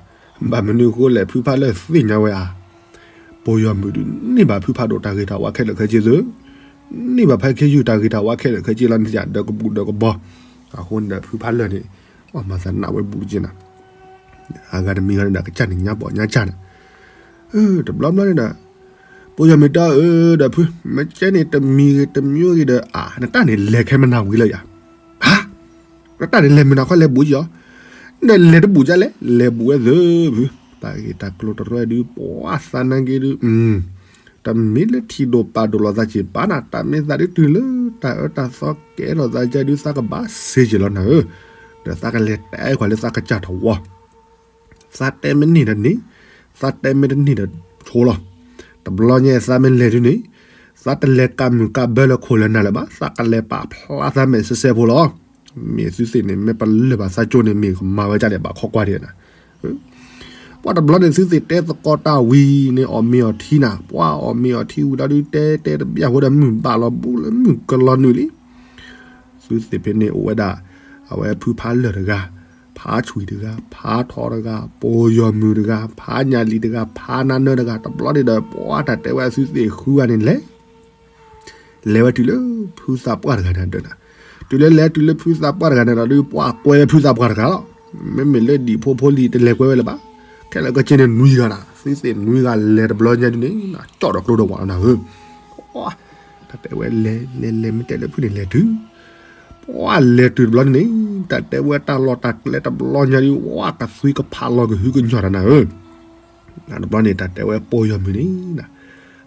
ဘၣ်မနုၤအဃိလဲၣ် ဖုဖးလၢာ်သ့ၣ်ညါဝဲဧါ ပိာ်ယီၤမုၣ်ဒုး န့ၢ်ဘၣ်ဖုဖးဒိၣ်တၢ်ဂ့ၤတၢ်ဝါခဲလၢာ်ခဲဆ့သု, န့ၢ်ဘၣ်ဖဲခ့ယုၢ်တၢ်ဂ့ၤတၢ်ဝါခဲလၢာ်ခဲဆ့လီၤန့ၣ် ဒီးကဘူၣ်ဒီးကဘီ, အဃိန့ၣ်ဒီး ဖုဖးလၢာ်န့ၣ် အမၤသးနးဝဲဘူးကဲနၤ, အဂၤတမံၤဂၤန့ၣ်ဒီး ကစၢ်န့ၣ်ညါဘီၣ်ညါကၢ်န့ၣ်, တဘျီဘျီန့ၣ်ဒီး ပိာ်ယီၤမုၣ်တဲအီၤဒီးဖု မ့ၢ်ကဲန့ၣ်တမံၤဂ့ၤတမံၤဂ့ၤဒီး အါ နတၢ်န့ၣ်လဲၤခဲမနၤဝံၤလၢယၤ, ဟါ နတၢ်န့ၣ်လဲၤမုၢ်နၤခီလဲၤဘူးက့ၤအီၤ, ဒီးလဲၤတဘူးကလဲၣ် လဲၤဘူးဝဲသုဖု, တၢ်ဂ့ၢ်တၢ်ကျိၤတရၢဒုး ပှၤသးနာ်က့ဒုး တမ့ၢ်လၢထံၣ်ဒိၣ်ပာ်ဒိၣ်လိာ်သးက့ၤဘၣ်နၤ, တၢ်မ့ၢ်သးဒုးတုၤလၢ တၢ်အၢတၢ်သီကဲထီၣ်သးကဲဒုး သးကဘၣ်စ့က့ၤလီၤနၤဧၢ, ဒီးသးကလဲၤတဲကွၢ်လၢသးကစၢ်ထီၣ်ဝီ သးတဲမ့ၢ်န့ၢ်ဒီးန့ၢ်, သးတဲမ့ၢ်တန့ၢ်ဒီးဆိလီၤ, တဘျီညါသးမ့ၢ်လဲၤဒုးန့ၣ်, သးတလဲၤကးမုၢ်ကးဘၢလၢခိၣ်လၢနၤလၢၤဘၣ်, သးကလဲၤပာ်ဖျါသးမဲာ်ဆှဲဆှဲဖိလီၤ, မ့ၢ်သုသ့ၣ်န့ၣ် မ့ၢ်ပလၢၢ်ဘၣ်သးကၠိန့ၣ် မ့ၢ်ကမၤဝဲဒ်လဲၣ်ဘၣ်ခီကွၢ်ဒံးနၤ ပှၤတဘျီန့ၣ် သုသ့ၣ်တဲသကိးတၢ်ဝံၤန့ၣ် အီၣ်မ့ၤအီထံနၤ, ပှၤအီၣ်မ့ၤအီထံဝံၤလီၤဒုး တဲတဲတဘျီအဃိဒီး မုၢ်ဘၣ်လီၤဘူးလၢမုၢ်ကလီၤနုာ်လံ. သုသ့ၣ်ဖဲန့ၣ်အိၣ်ဝဲဒၣ် အဝဲဖုဖးလၢာ်တဂၤ, ဖးဆွံၣ်တဂၤ, ဖးထီတဂၤ, ပိာ်ယီၤမုၢ်တဂၤ, ဖးညၣ်လံၣ်တဂၤ, ဖးနါနၢတဂၤ, တဘျီန့ၣ်ဒီး ပှၤတၢ်တဲဝဲအသုသ့ၣ်ဃုဂၤန့ၣ်လဲၤ လဲၤဝဲတုၤလၢဖုသးပှၢ်တဂၤန့ၣ်အဒၢးနၤ, တုၤလၢလဲၤတုၤလၢဖုသးပှၢ်တဂၤန့ၣ်ဒီးဒုး ပှၤကွဲဝဲဖုသးပှၢ်တဂၤလီၤ. မ့မ့ၢ်လၢဒံၣ်ဖိဖိလံၤတလဲၤကွဲဝဲလၢၤဘၣ်. ခဲလၢာ်ခဲဆ့န့ၣ်နွံဂၤနၤ, သုသ့ၣ်နွံဂၤလဲၤတဘျီညါဒုးန့ၣ် ကၠီၣ်ဒီးကျိဒီးဝးလီၤနၤဧၢ. တၢ်တဲဝဲလဲၤလဲၤလဲၤ မ့ၢ်တဲလၢဖုန့ၣ်လဲၤတုၤ, ပှၤလဲၤတုၤတဘျီန့ၣ်န့ၣ် တၢ်တဲဝဲတၢ်လီၢ်တၢ်ကျဲတဘျီညါဒုး ဝးကသွံကဖးလီၤကဟုကညီၢ်တၢ်နၤဧၢ. တဘျီန့ၣ် တၢ်တဲဝဲပီၢ်ယီၤမုၢ်န့ၣ်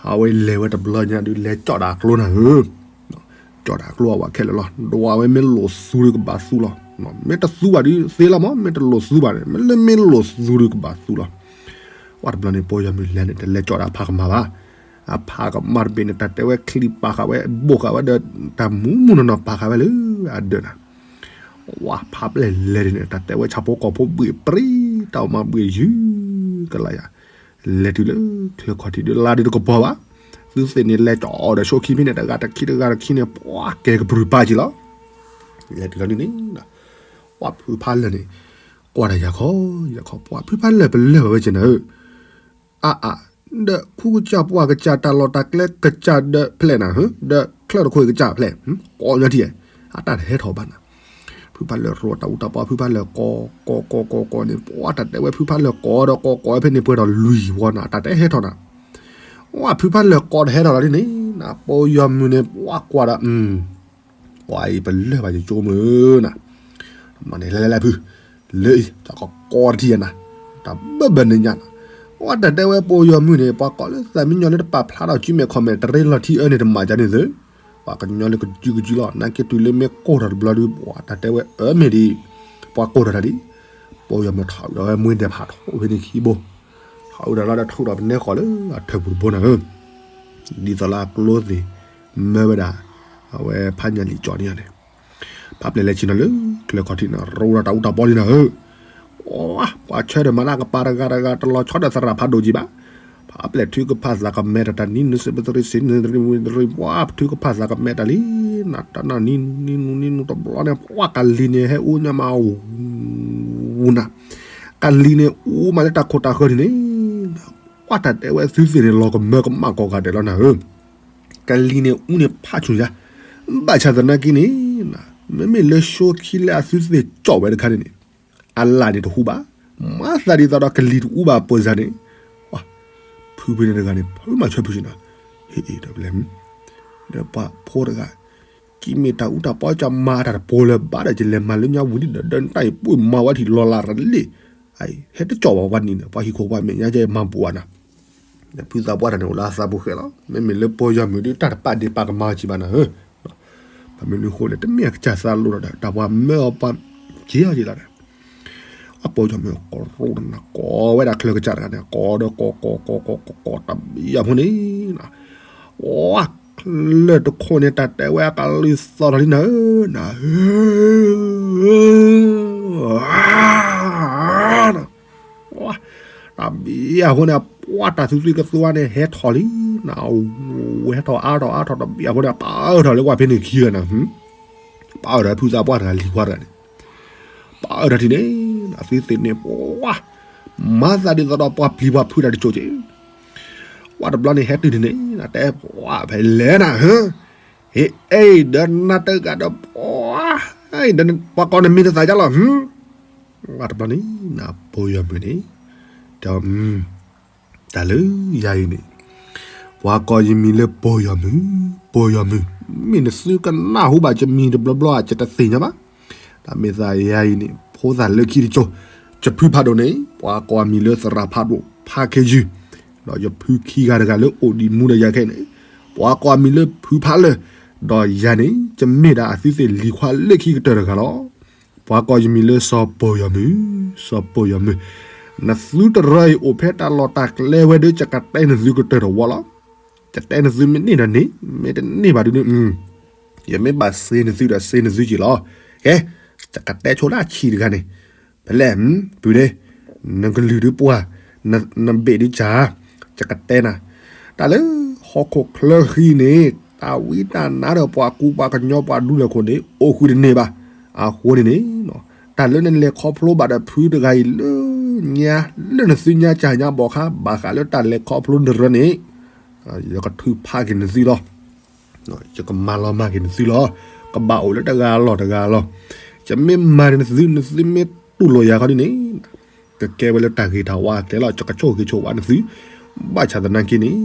အဝဲလဲၤဝဲတဘျီညါဒုး လဲၤကၠီၣ်ဒၣ်ကျိနၤဧၢ, ကၠီၣ်ဒၣ်ကျိအဝဲခဲလၢာ်လီၤ. ဒွးဝဲမ့ၢ်လိာ်သူဒုးကဘၣ်သူလီၤ. မ့ၢ်တသူဘၣ်ဒုးသ့လီၤမး, မ့ၢ်တလိာ်သူဘၣ်န့ၣ် မ့ၢ်လၢမ့ၢ်လိာ်သူဒုးကဘၣ်သူလီၤ. ဝဲတဘျီန့ၣ် ပီၢ်ယီၤမုၢ်လဲၤန့ၣ် တလဲၤကၠီၣ်ဒၣ်ဖးကမၣ်ဘၣ်. အဖးကမၣ်တဘ့ၣ်န့ၣ် တၢ်တဲဝဲချံပာ်ဃာ်ဝဲ ဘိၣ်ဃာ်ဝဲဒီး တၢ်မူမူနီၢ်နီၢ်ပာ်ဃာ်ဝဲလၢအဒၢးနၤ ဝဲဖးပျဲၢ်လဲၤဒ်န့ၣ် တၢ်တဲဝဲဆၣ်ဖိကီၢ်ဖိဘှ့ၣ်ပြံ တၢ်အိၣ်မးဘှ့ၣ်ယုၢ်ကလၢ်ယၤ, လဲၤတုၤလၢချၢခီၣ်ထံးဒုး လါဒုးတကပီၤဘၣ်. သုသ့ၣ်န့ၣ်လဲၤကၠီၣ်အီၤဒီးဆိခံဖဲန့ၣ် တဂၤတခံ တဂၤတခံန့ၣ် ပှၤကဲကပြုၢ်ပာ်က့ၤလီၤ. လဲၤတုၤလီၤဒ်န့ၣ် ပှၤဖုဖးလၢာ်န့ၣ် ကွၢ်တၢ်ယၤခီ ယၤခီ ပှၤဖုဖးလၢာ်ပလၢာ်ဘၣ်ဝဲက့ၤနၤဧၢ အါအါ, ဒီးခူကစၢ်ပှၢ်ကစၢ်တၢ်လီၢ်တၢ်ကျဲကစၢ်ဒီးဖျဲၣ်နၤဧၢ, ဒီးချၢတခိၣ်ကစၢ်ဖျဲၣ်, ကိးညီထံၣ်, အတၢ်တဟဲထီၣ်ဘၣ်နၤ. ဖုဖးလၢာ်ရိတၢ်အူတၢ်ပီ ဖုဖးလၢာ်ကိး ကိးကိးကိးကိးန့ၣ် ပှၤတၢ်တဲဝဲဖုဖးလၢာ်ကိးဒီးကိးကိးဝဲဖဲန့ၣ် ပှဲၤဒီးလွံၢ်ဝီနၤ တၢ်တဟဲထီၣ်နၤ. ဝဲဖုဖးလၢာ်ကိးတဟဲထီၣ်လီၤဒ်န့ၣ် ပီၢ်ယီၤမုၢ်န့ၣ် ပှၤကွၢ်ဒီး ပှၤအံၤပလၢာ်ဘၣ်ယကၠိမုၢ်နၤ, မ့ၢ်န့ၣ်လဲၤလဲၤလဲၤဖု, လၢအံၤ တၢ်ကကိးတထံၣ်ယနၤ, တၢ်ဘၢဘၢန့ၣ်ညါနၤ. ဝဲတၢ်တဲဝဲပီၢ်ယီၤမုၢ်န့ၣ် ပှၤကိးလၢသးမံညီလၢတပာ်ဖျါထီၣ် comment တရ့လီၤထံအၢန့ၣ်တမၤကန့ၣ်သု, ပှၤကညီလၢကစုကစုလီၤ နာ်က့တုၤလၢမ့ၢ်ကိၢ်ထီၣ်တဘျီဒုး ပှၤတၢ်တဲဝဲအၢမ့ၢ်ဒ် ပှၤကိၢ်ထီၣ်တၢ်ဒ်, ပီၢ်ယီၤမုၢ်ထီၣ်ဝဲဒီးဝဲမွ့ဒဲးဖးထီၣ်ဖဲန့ၣ်ခံဘိ, ထီၣ်ဝဲဒီးလီၤဒီးထူၣ်ဒီးပနဲဃီၤလၢအထၢၣ်ပူၤတဘိနၤဧၢ ဒ်သိးလၢအကျိသ့ၣ်မၢဝဲဒၣ် အဝဲဖးညၣ်လံာ်ကၠီန့ၣ်န့ၣ်, ဖးပျဲၢ်လဲၤဆ့ၣ်နီၤလၢ ချၢခီၣ်ထံးန့ၣ် ရိဒီးတၢ်အူတၢ်ပီလံနၤဧၢ, ပှၤဆၢဒီးမၤလၢကပၤတဂၤတဂၤ တလီၤဆီဒီးသရၣ်ဖးဒိၣ်ကံဘၣ်, ဖးပျဲၢ်ထုကဖၣ်သးကမဲတၢ်တၢ်နံၤနုၤစံးပသရံးစံးနုၤတရံးဝံၤတရံး ပှၤထုကဖၣ်သးကမဲတၢ်လံ, နတၢ်နံၤနုၤနံၤနုၤနံၤနုၤတဘျီန့ၣ် ပှၤကလံၤန့ၣ်ဟဲအူညါမး ဝူနၤ, ကလံၤန့ၣ်အူမးလၢတၢ်ခိၣ်တၢ်ဃၢၤန့ၣ်န့ၣ်, ပှၤတၢ်တဲဝဲသုသ့ၣ်န့ၣ် လီၤကမၢကမၣ်ကိးဂၤဒဲးလီၤနၤဧၢ, ကလံၤန့ၣ်အူန့ၣ်ဖးဆူၣ်ယါ, ဘၣ်ဆၣ်သနာ်က့န့ၣ်, မ့မ့ၢ်လၢဆိခံလၢအသုသ့ၣ်ကၠီၣ်ဝဲတခါန့ၣ်န့ၣ်, အလၣ်န့ၣ်တဟူဘၣ်, မၤသးဒ်သိးဒီးကလံၤတအူဘၣ်ပၢၤစၢ်န့ၣ်, ဖုဖဲန့ၣ်တဂၤန့ၣ် ဖုမၤဆၢဖုဆ့ၣ်နီၤ, ဟ့ၣ်အ့ၣ်ဒီးပလဲၤ ဒီးပှၤဖိတဂၤ, ကံမ့ၢ်တၢ်အူတၢ်ပီ ကမၤတၢ်တပိၤလၢၤဘၣ်ဒီး ယလဲၤမၤလၢညါဝံၤဒ်ဒီး ဒီးနတၢ်အံၤပှ့ၤမၤဝဲထံၣ်လီၤလၢ်ရလ့ၣ်, ဟဲတကၠီၣ်ဘၣ်ပှၤနံၤန့ၣ် ပှၤဟံၣ်ခိၣ်ပှၤမဲာ်ညါကဲမၤပူၤအါနၤ, ဒီးဖုသးပှၢ်တၢ်န့ၣ် အိၣ်လၢအသးပူၤဃဲလီၤ, မ့မ့ၢ်လၢပီၢ်ယီၤမုၢ်ဒုး တၢ်တပာ်ဒ့ၣ်ပာ်ကမၤအီၤကံဘၣ်နၤဧၢ, ပမ့ၢ်နုၤဃိလဲၣ် တမ့ၢ်အကစၢ်သးလိဒီး တၢ်ပှၤမၢအီၤပှၤက့ၤအီၤက့ၤလီၤဒီး အပီၢ်ယီၤမုၢ်ကိးရိတနၤ ကိးဝဲဒၣ်ချၢကစၢ်တဂၤန့ၣ် ကိးဒီးကိးကိးကိးကိးကိးကိးတဘျီအဖိန့ၣ်, ဝဲချၢတခိၣ်န့ၣ် တၢ်တဲဝဲအကလုၢ်သီၣ်ထီၣ်လံနၤဧၢ, နၤဧၢ တဘျီအဖိန့ၣ် ပှၤတၢ်သူသွံကသွါန့ၣ် ဟဲထီၣ်လံနၤ, ဝဲဟဲထီၣ်အါထီၣ်အါထီၣ်တဘျီအဖိန့ၣ် ပာ်အၢထီၣ်လၢပှၤဖဲန့ၣ်ခံဂၤနၤ, ပာ်အၢထီၣ်ဖုသးပှၢ်တဂၤလံၤခွါတဂၤန့ၣ် ပာ်အၢထီၣ်ထံၣ်န့ၣ် သုသ့ၣ်န့ၣ် ပှၤ မၤသးဒ်သိးဒီးပှၤပျံၤပှၤဖုးတၢ်တစိၢ်က့ၤ, ပှၤတဘျီန့ၣ်ဟဲတုၤန့ၣ်န့ၣ် တဲပှၤဖဲလဲၣ်နၤဧၢ, ဟ့ၣ်အ့ၣ်ဒီးနၤတဂၤဒီးပှၤ, ဒီးပှၤကိးနမံၤတသးဒ်လဲၣ်, ပှၤတဘျီန့ၣ် နပီၢ်ယီၤမုၢ်န့ၣ် တဲ တၢ်လၢယၤအံၤန့ၣ် ပှၤကိးယမံၤလၢပီၢ်ယီၤမုၢ်, ပီၢ်ယီၤမုၢ်, မ့ၢ်နသုကနၢ်ဟူဘၣ်ယမံၤတဘျီဘျီ ယတသ့ၣ်ညါဘၣ်, တၢ်မ့ၢ်သးယၤအံၤန့ၣ် ဖိသၣ်လၢခံတစိၢ်, ယဖုဖးဒိၣ်န့ၣ် ပှၤကိးအမံၤလၢသရၣ်ဖးဒိၣ်ဖးခ့ယုၢ်, ဒီးယဖုခံဂၤတဂၤလၢအိၣ်ဒံးမူဒီးယၤခဲအံၤန့ၣ် ပှၤကိးအမံၤလၢဖုဖးလၢာ်, ဒီးယၤန့ၣ် ယမ့ၢ်ဒၣ်အသုသ့ၣ်လံၤခွါလၢခံကတၢၢ်တဂၤလီၤ. ပှၤကိးယမံၤလၢစီၤပီၢ်ယီၤမုၢ်, စီၤပီၢ်ယီၤမုၢ်, နသုတရၢအံၤအိၣ်ဖဲတၢ်လီၢ်တၢ်ကျဲဝဲဒီး ယကတဲနသုကတၢၢ်တဝီလီၤ. ယတဲနသုမ့ၢ်န့ၢ်ဒီးန့ၢ်, မ့ၢ်တန့ၢ်ဘၣ်ဒုန့ၣ် ယမ့ၢ်ဘၣ်စ့နသုဒီးစ့နသုက့ၤလီၤ. ကဲ, ယကတဲဆိလၢအဆံးတဂၤန့ၣ်, ဖဲလဲၣ်, ပုၢ်န့ၣ်, နကလုၢ်ဒုးပှၢ်, နဘ့ၣ်ဒုးစၢ်, ယကတဲနၤ, တၢ်လၢဟီၣ်ခိၣ်ချၢဃံန့ၣ် တၢ်ဝံတၢ်နါဒီးပှၤကူပှၤကညီပှၤဒူလဲၢ်ခိၣ်န့ၣ် အိၣ်ဃုာ်တန့ၢ်ဘၣ်. အဃိန့ၣ်န့ၣ်, တၢ်လၢနလဲၤခီဖျိဘၣ်ဒီးဖုတဂၤအံၤလၢညါ, လၢနသုညါစၢ်ညါဘီၣ်ခါ ဘၣ်ဃးလၢတၢ်လဲၤခီဖျိနရၢန့ၣ်, ယကထုးဖးက့ၤနသုလီၤ. ယကမၤလီၤမၢ်က့ၤနသုလီၤ. ကဘၣ်အိၣ်လၢတဂၤလီၢ်တဂၤလီၤ. ယမ့ၢ်မၤန့ၢ်နသု နသုမ့ၢ်တူၢ်လိာ်ယၤခီဒ်န့ၣ်, ကကဲဝဲလၢတၢ်ဂ့ၤတၢ်ဝါကဲလီၤ. ယကဆိၣ်ဂ့ၤဆိၣ်ဝါနသု, ဘၣ်ဆၣ်သနာ်က့န့ၣ်,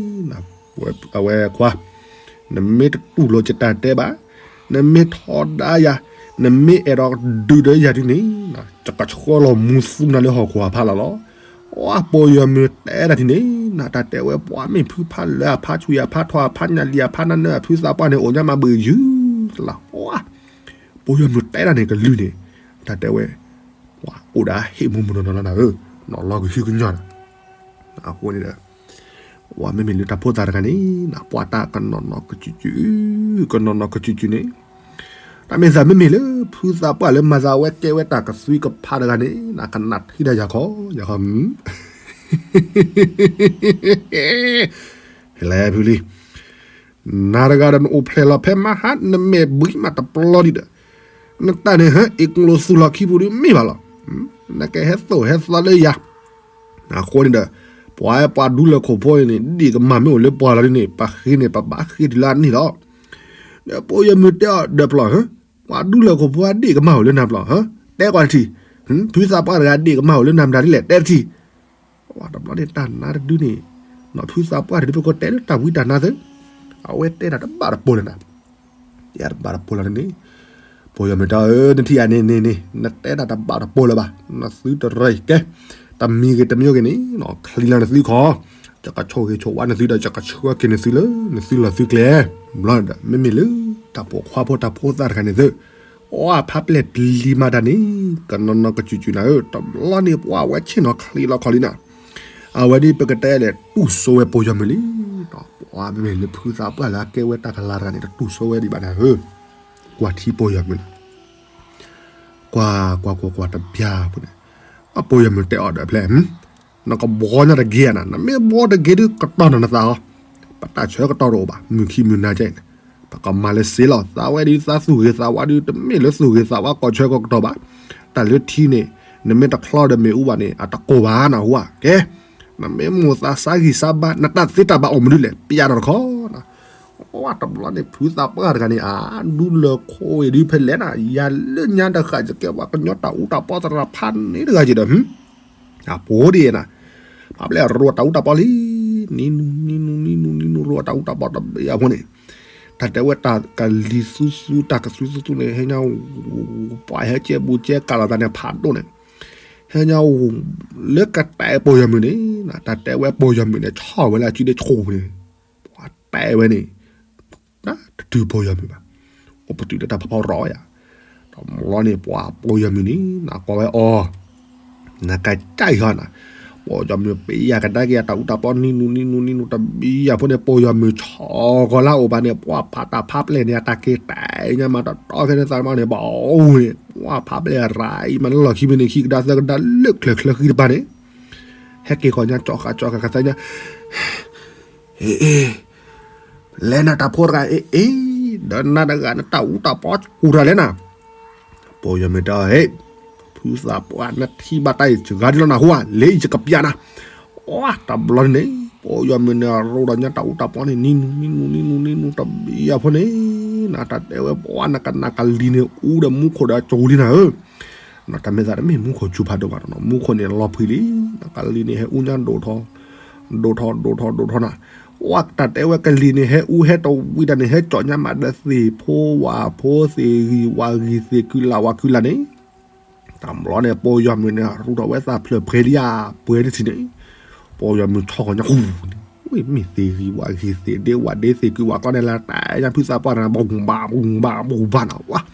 အဝဲခွါ, နမ့ၢ်တတူၢ်လိာ်ယတၢ်တဲဘၣ်, နမ့ၢ်ထီဒါယၤ, နမ့ၢ်အဲၣ်ဒိးဒုးဒီးယၤဒ်န့ၣ်, ယကဆှၢလီၤမူသူနၤလၢဟီၣ်ခိၣ်အဖီလာ်လီၤ. ပိာ်ယီၤမုၢ်တဲတၢ်ထံၣ်န့ၣ် နတၢ်တဲဝဲပှၤမ့ၢ်ဖုဖးလၢအဖးဆွံအဖးထီအဖးညၣ်လံအဖးနၢနၢအဖုသးပှၢ်န့ၣ် အိၣ်ညါမးဘုးယုၢ်လီၤ. ပိာ်ယီၤမုၢ်တဲတၢ်န့ၣ်ကလုၢ်န့ၣ် တၢ်တဲဝဲ ပှၤအိၣ်ဒီးဟ့ၣ်မူမူနီၢ်နီၢ်လီၤနၤဧၢ, နီၢ်လီၤကဟုကညီၢ်နၤ. အဃိန့ၣ်ဒီး ပှၤမ့မ့ၢ်လၢတၢ်ဖိသၣ်တဂၤန့ၣ် ပှၤတၢ်ကနီၤနီၤကစုာ်စုာ်, ကနီၤနီၤကစုာ်စုာ်န့ၣ် တၢ်မ့ၢ်သးမ့မ့ၢ်လၢ ဖုသးပှၢ်လၢမၤသးဝဲကဲဝဲတၢ်ကသွံကဖးတဂၤန့ၣ် နကနၣ်ထံတၢ်ယၤခီ, ယၤခီ, ဟဲလဲၣ်ဖုလံ, နၤတဂၤဒီးနအိၣ်ဖျဲၣ်လီၤဖဲမဟါ နမဲာ်ဘှံးမးတပျီဒံးဒီး, နတၢ်န့ၣ်ဟဲအ့ၣ်ကျိၤသူၣ်လီၤခံပူၤဒုးမ့ၢ်ဘၣ်လီၤ. နကဟဲသိၣ်ဟဲသီလၢယၤ အဃိန့ၣ်ဒီး ပှၤပှၤဒူလၢၤခိၣ်ဖိန့ၣ် ဒ့ၣ်ကမၢ်မ့ၢ်အိၣ်လၢပှၤလီၤဒ်န့ၣ် ပဃ့န့ၣ် ပဘၣ်ဃ့တုၤလၢအနံၣ်လီၤ. ဒီးပိာ်ယီၤမုၢ်တဲအီၤဒီးပျီၢ်, ပှၤဒူလၢၤခိၣ်ဖိအဒ့ၣ်ကမၢ်အိၣ်လၢနၤပျီၢ်, တဲကွၢ်တထံၣ်, ဖုသးပှၢ်တဂၤဒ့ၣ်ကမၢ်အိၣ်လၢနၤမတၤဒ်လဲၣ် တဲတထံၣ်. တဘျီန့ၣ်တၢ်နါတဒုန့ၣ်, နီၢ်ဖုသးပှၢ်တဒုပကိးတဲလၢတၢ်ဝံတၢ်နါသၢ, အဝဲတဲတၢ်တဘၣ်တပိာ်လၢၤနၤ တဲတဘၣ်တပိာ်လၢၤန့ၣ်, ပိာ်ယီၤမုၢ်တဲအီၤ နထံၣ်ဧါန့ၣ်န့ၣ်န့ၣ် နတဲတၢ်တဘၣ်တပိာ်လၢၤဘၣ်, နသုတရၢကဲ, တမံၤဂ့ၤတမံၤဂ့ၤန့ၣ် ချံလီၤနသုခီ, ယကဆိၣ်ဂ့ၤဆိၣ်ဝါနသုဒီး ယကဆှၢက့ၤနသုလၢနသုလီၢ်သုကျဲ, ဘျီဒီး မ့မ့ၢ်လၢ တၢ်ပိာ်ခွါဖိတၢ်ဖိသၣ်တဂၤန့ၣ်သု, အီၣ်ဖးပျဲၢ်ပျံၤမၤတၢ်န့ၣ် ကနီၤနီၤကစုာ်စုာ်နၤဧၢ, တဘျီန့ၣ် ပှၤဝဲဆ့ၣ်နီၤချံလီၤခီလံနၤ, အဝဲဒ်ပကတဲလဲၣ် တူၢ်စိဝဲပိာ်ယီၤမုၢ်လံ, ပှၤမ့မ့ၢ်လၢဖုသးပှၢ်လၢအကဲဝဲတၢ်ကလၤတဂၤန့ၣ် တတူၢ်စိဝဲဒံးဘၣ်နၤဧၢ, ကွၢ်ထံပိာ်ယီၤမုၢ်နၤ ကွၢ်ကွၢ်ကွၢ်ကွၢ်တဘျီဖိန့ၣ်, အပိာ်ယီၤမုၢ်တဲအီၤဒီးဖျဲၣ်, နကဘှီညါတဂ့ၤဧါနၤ, နမ့ၢ်ဘှီတဂ့ၤဒုးကတီၢ်နၤနသးဟီ, ပတၢ်ဆၢကတီၢ်တအိၣ်ဘၣ်, မုၢ်ခံမုၢ်နၤကဲန့ၣ်, ပကမၤလၢစ့လီၤ, သးဝဲဒုးသးသူၣ်ဂ့ၤသးဝါဒုး တမ့ၢ်လၢသူၣ်ဂ့ၤသးဝါကီၢ်ဆၢကတီၢ်ဘၣ်, တၢ်လၢထံန့ၣ်, နမ့ၢ်တချီဒီးမ့ၣ်အူဘၣ်န့ၣ် အတကိၢ်ဘၣ်နဟူဧါ, ကဲ, နမ့ၢ်မိၣ်သးစါဂံၢ်စါဘါ နတၢ်သ့တၢ်ဘၣ်အိၣ်မနုၤလဲၣ် ပျဲဒီးတခီ တဘျီန့ၣ် ဖုသးပှၢ်တဂၤန့ၣ် အဒူလၢၤခိၣ်အံၤဒုးဖဲလဲၣ်နၤ, ယၤလၢညါတဃၣ်ယကဲပှၤကညီတၢ်အူတၢ်ပီသရၣ်ဖးန့ၢ်တဂၤက့ၤဒီး, အပိဒ်နၤ, ဖးပျဲၢ်ရိတၢ်အူတၢ်ပီလံ, နံၤနူၤနံၤနူၤနံၤနူၤနံၤနူၤရိတၢ်အူတၢ်ပီ တဘျီဖိန့ၣ်, တၢ်တဲဝဲတၢ်ကလံၤသူသူတၢ်ကသွံသူသူန့ၣ် ဟဲညါ, ပှၤဟဲကဲဘူးကဲကးလိာ်သးန့ၣ်ဖးဒိၣ်န့ၣ်, ဟဲညါ, လၢကတဲပိာ်ယီၤမုၢ်န့ၣ်, တၢ်တဲဝဲပိာ်ယီၤမုၢ်န့ၣ် ဆီၣ်ဝဲလၢအစုဒ့ဆိပူၤန့ၣ်, ပှၤတဲဝဲန့ၣ် တတုၤပိာ်ယီၤမုၢ်ဘၣ်, အိၣ်ပတုာ်လၢတၢ်ဖီဖီရီယၤ, တဘျီန့ၣ် ပှၤပိာ်ယီၤမုၢ်န့ၣ် နကွၢ်ဝဲအီၤ, နကစၢ်အံၤဟီနၤ, ပိာ်ယီၤမုၢ်ပျဲယၤကဒါက့ၤအတၢ်အူတၢ်ပီ နံၤနူၤနံၤနူၤနံၤနူၤတဘျီဖိန့ၣ် ပိာ်ယီၤမုၢ်ဆီၣ်ဂီၤလၢအအိၣ်ဘၣ်န့ၣ် ပှၤဖးတၢ်ဖးပျဲၢ်န့ၣ် အတၢ်က့ၤတဲညါမးတတီခဲန့ၣ်သးမးန့ၣ် ဘၣ်အိၣ်န့ၣ် ပှၤဖးပျဲၢ်ရၤအံၤမးလၢလီၢ်ခံမ့ၢ်န့ၣ် ခံကဒါသၢကဒါလၢချၢချၢဃံတပၤန့ၣ် ဟဲက့ၤဃီၤညါ ကၠီဃာ်ကၠီဃာ်ကသါညါ အ့ အ့ လဲၤနၤတၢ်ဖိတဂၤ အ့ အ့ ဒီးနၤတဂၤနတၢ်အူတၢ်ပီကူၣ်တၢ်လဲၣ်နၤ, ပိာ်ယီၤမုၢ်တဲအီၤ ဟ့ၣ် ဖုသးပှၢ် နထံၣ်ဘၣ်တၢ်အံၤစှၤဒ်လီၤနၤဟူဧါ လၢယကပျၢ်နၤ, အတဘျီန့ၣ် ပိာ်ယီၤမုၢ်န့ၣ် ရိဒီးညါတၢ်အူတၢ်ပီန့ၣ် နံၤနူၤနံၤနူၤနံၤနူၤတဘျီဖိန့ၣ်, နတၢ်တဲဝဲပှၤနကနၣ်ကလံၤန့ၣ် အူဒီးမူခိၣ်ဒီးကၠိလံနၤဧၢ နတၢ်မ့ၢ်သးတမ့ၢ်မူခိၣ်စူၤဖးဒိၣ်ဘၣ်နီၤ မူခိၣ်န့ၣ်လီၤဖှံလံ, နကလံၤန့ၣ်ဟဲအူညါဒိၣ်ထီၣ်, ဒိၣ်ထီၣ်ဒိၣ်ထီၣ်ဒိၣ်ထီၣ်နၤ, ပှၤတၢ်တဲဝဲကလံၤန့ၣ်ဟဲအူဟဲတဝံၤတၢ်န့ၣ် ဟဲကၠီၣ်ညါမးဒီးသ့ၣ်ဖိဝၣ်ဖိသ့ၣ်ဂံၢ်ဝၣ်ဂံၢ် သ့ၣ်ကုလၢ်ဝၣ်ကုလၢ်န့ၣ်, တၢ်ဘျီန့ၣ် ပိာ်ယီၤမုၢ်န့ၣ် ရူထီၣ်ဝဲသးဖျၢၣ်ဖှဲးလံဧါ ပှဲၤတထံၣ်န့ၣ်, ပိာ်ယီၤမုၢ်ဆီၣ်ဃီၤညါဃူန့ၣ်, ဝဲမ့ၢ်သ့ၣ်ဂံၢ်ဝၣ်ဂံၢ်သ့ၣ်ဒ့ဝၣ်ဒ့သ့ၣ်ကုဝၣ်ကျီန့ၣ်လၢတၢ်ညါဖုသးပှၢ်န့ၣ် ဘၣ်ဘၣ်ဘၣ်ဘၣ်ဘၣ်နၤဝဲ,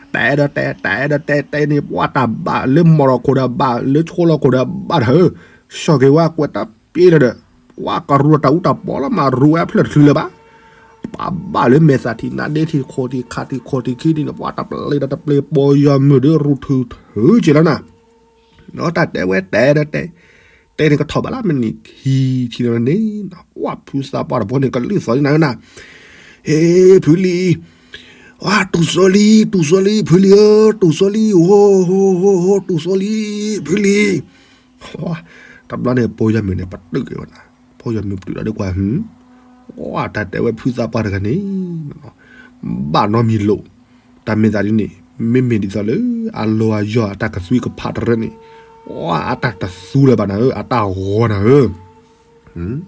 တဲဒီးတဲ တဲဒီးတဲ တဲန့ၣ် ပှၤတၢ်ဘၣ်လၢမီၢ်ထီၣ်ခိၣ်ဒီးဘၣ် လၢဆိလီၢ်ခိၣ်ဒီးဘၣ်တၢ်ဧၢ, ဆီၣ်က့ၤဝဲကွဲးတၢ်ပ့ၤလီၤဒီး ပှၤကရူၢ်တၢ်အူတၢ်ပီလီၤမး ရူဝဲအဖျၢၣ်တချုးလၢၤဘၣ်, ပှၤဘၣ်လၢမဲာ်သၣ်ထံးနါဒ့ထံးခိၣ်ထံးခးထံးခိၣ်ထံးခံထံးန့ၣ် ပှၤတပျ့ၤဒီးတပျ့ၤ ပိာ်ယီၤမုၢ်ဒီးရူထူထူက့ၤလီၤနၤ တၢ်တဲဝဲတဲဒီးတဲ, တဲန့ၣ်ကထီၣ်ဘၣ်လၢမုၢ်နံၤခံထံၣ်န့ၣ်, ပှၤဖုသးပှၢ်တဘိန့ၣ်ကလုၢ်သီၤလံနၤနၤ, ဟ့ ဖုလံၤ, တူၢ်စိလံ, တူၢ်စိလံ ဖုလံၤဧၢ, တူၢ်စိလံ, ဟိ ဟိ ဟိ ဟိ တူၢ်စိလံ, ဖုလံၤ, တဘျီန့ၣ် ပိာ်ယီၤမုၢ်န့ၣ် ပတုာ်က့ၤဝဲနၤ, ပိာ်ယီၤမုၢ်ပတုာ်ဒီးဒ်ကွၢ်ဟု, တၢ်တဲဝဲဖုသးပှၢ်တဂၤန့ၣ် ဘၣ်နီတမံၤလိာ်, တၢ်မ့ၢ်သးဒ်န့ၣ် မ့မ့ၢ်ဒ်သိးလၢ အလီၤအယီၤအတၢ်ကသွံကဖးတရၢန့ၣ်, အတၢ်တသူလၢၤဘၣ်နၤဧၢ, အတၢ်ဂီၤနၤဧၢ,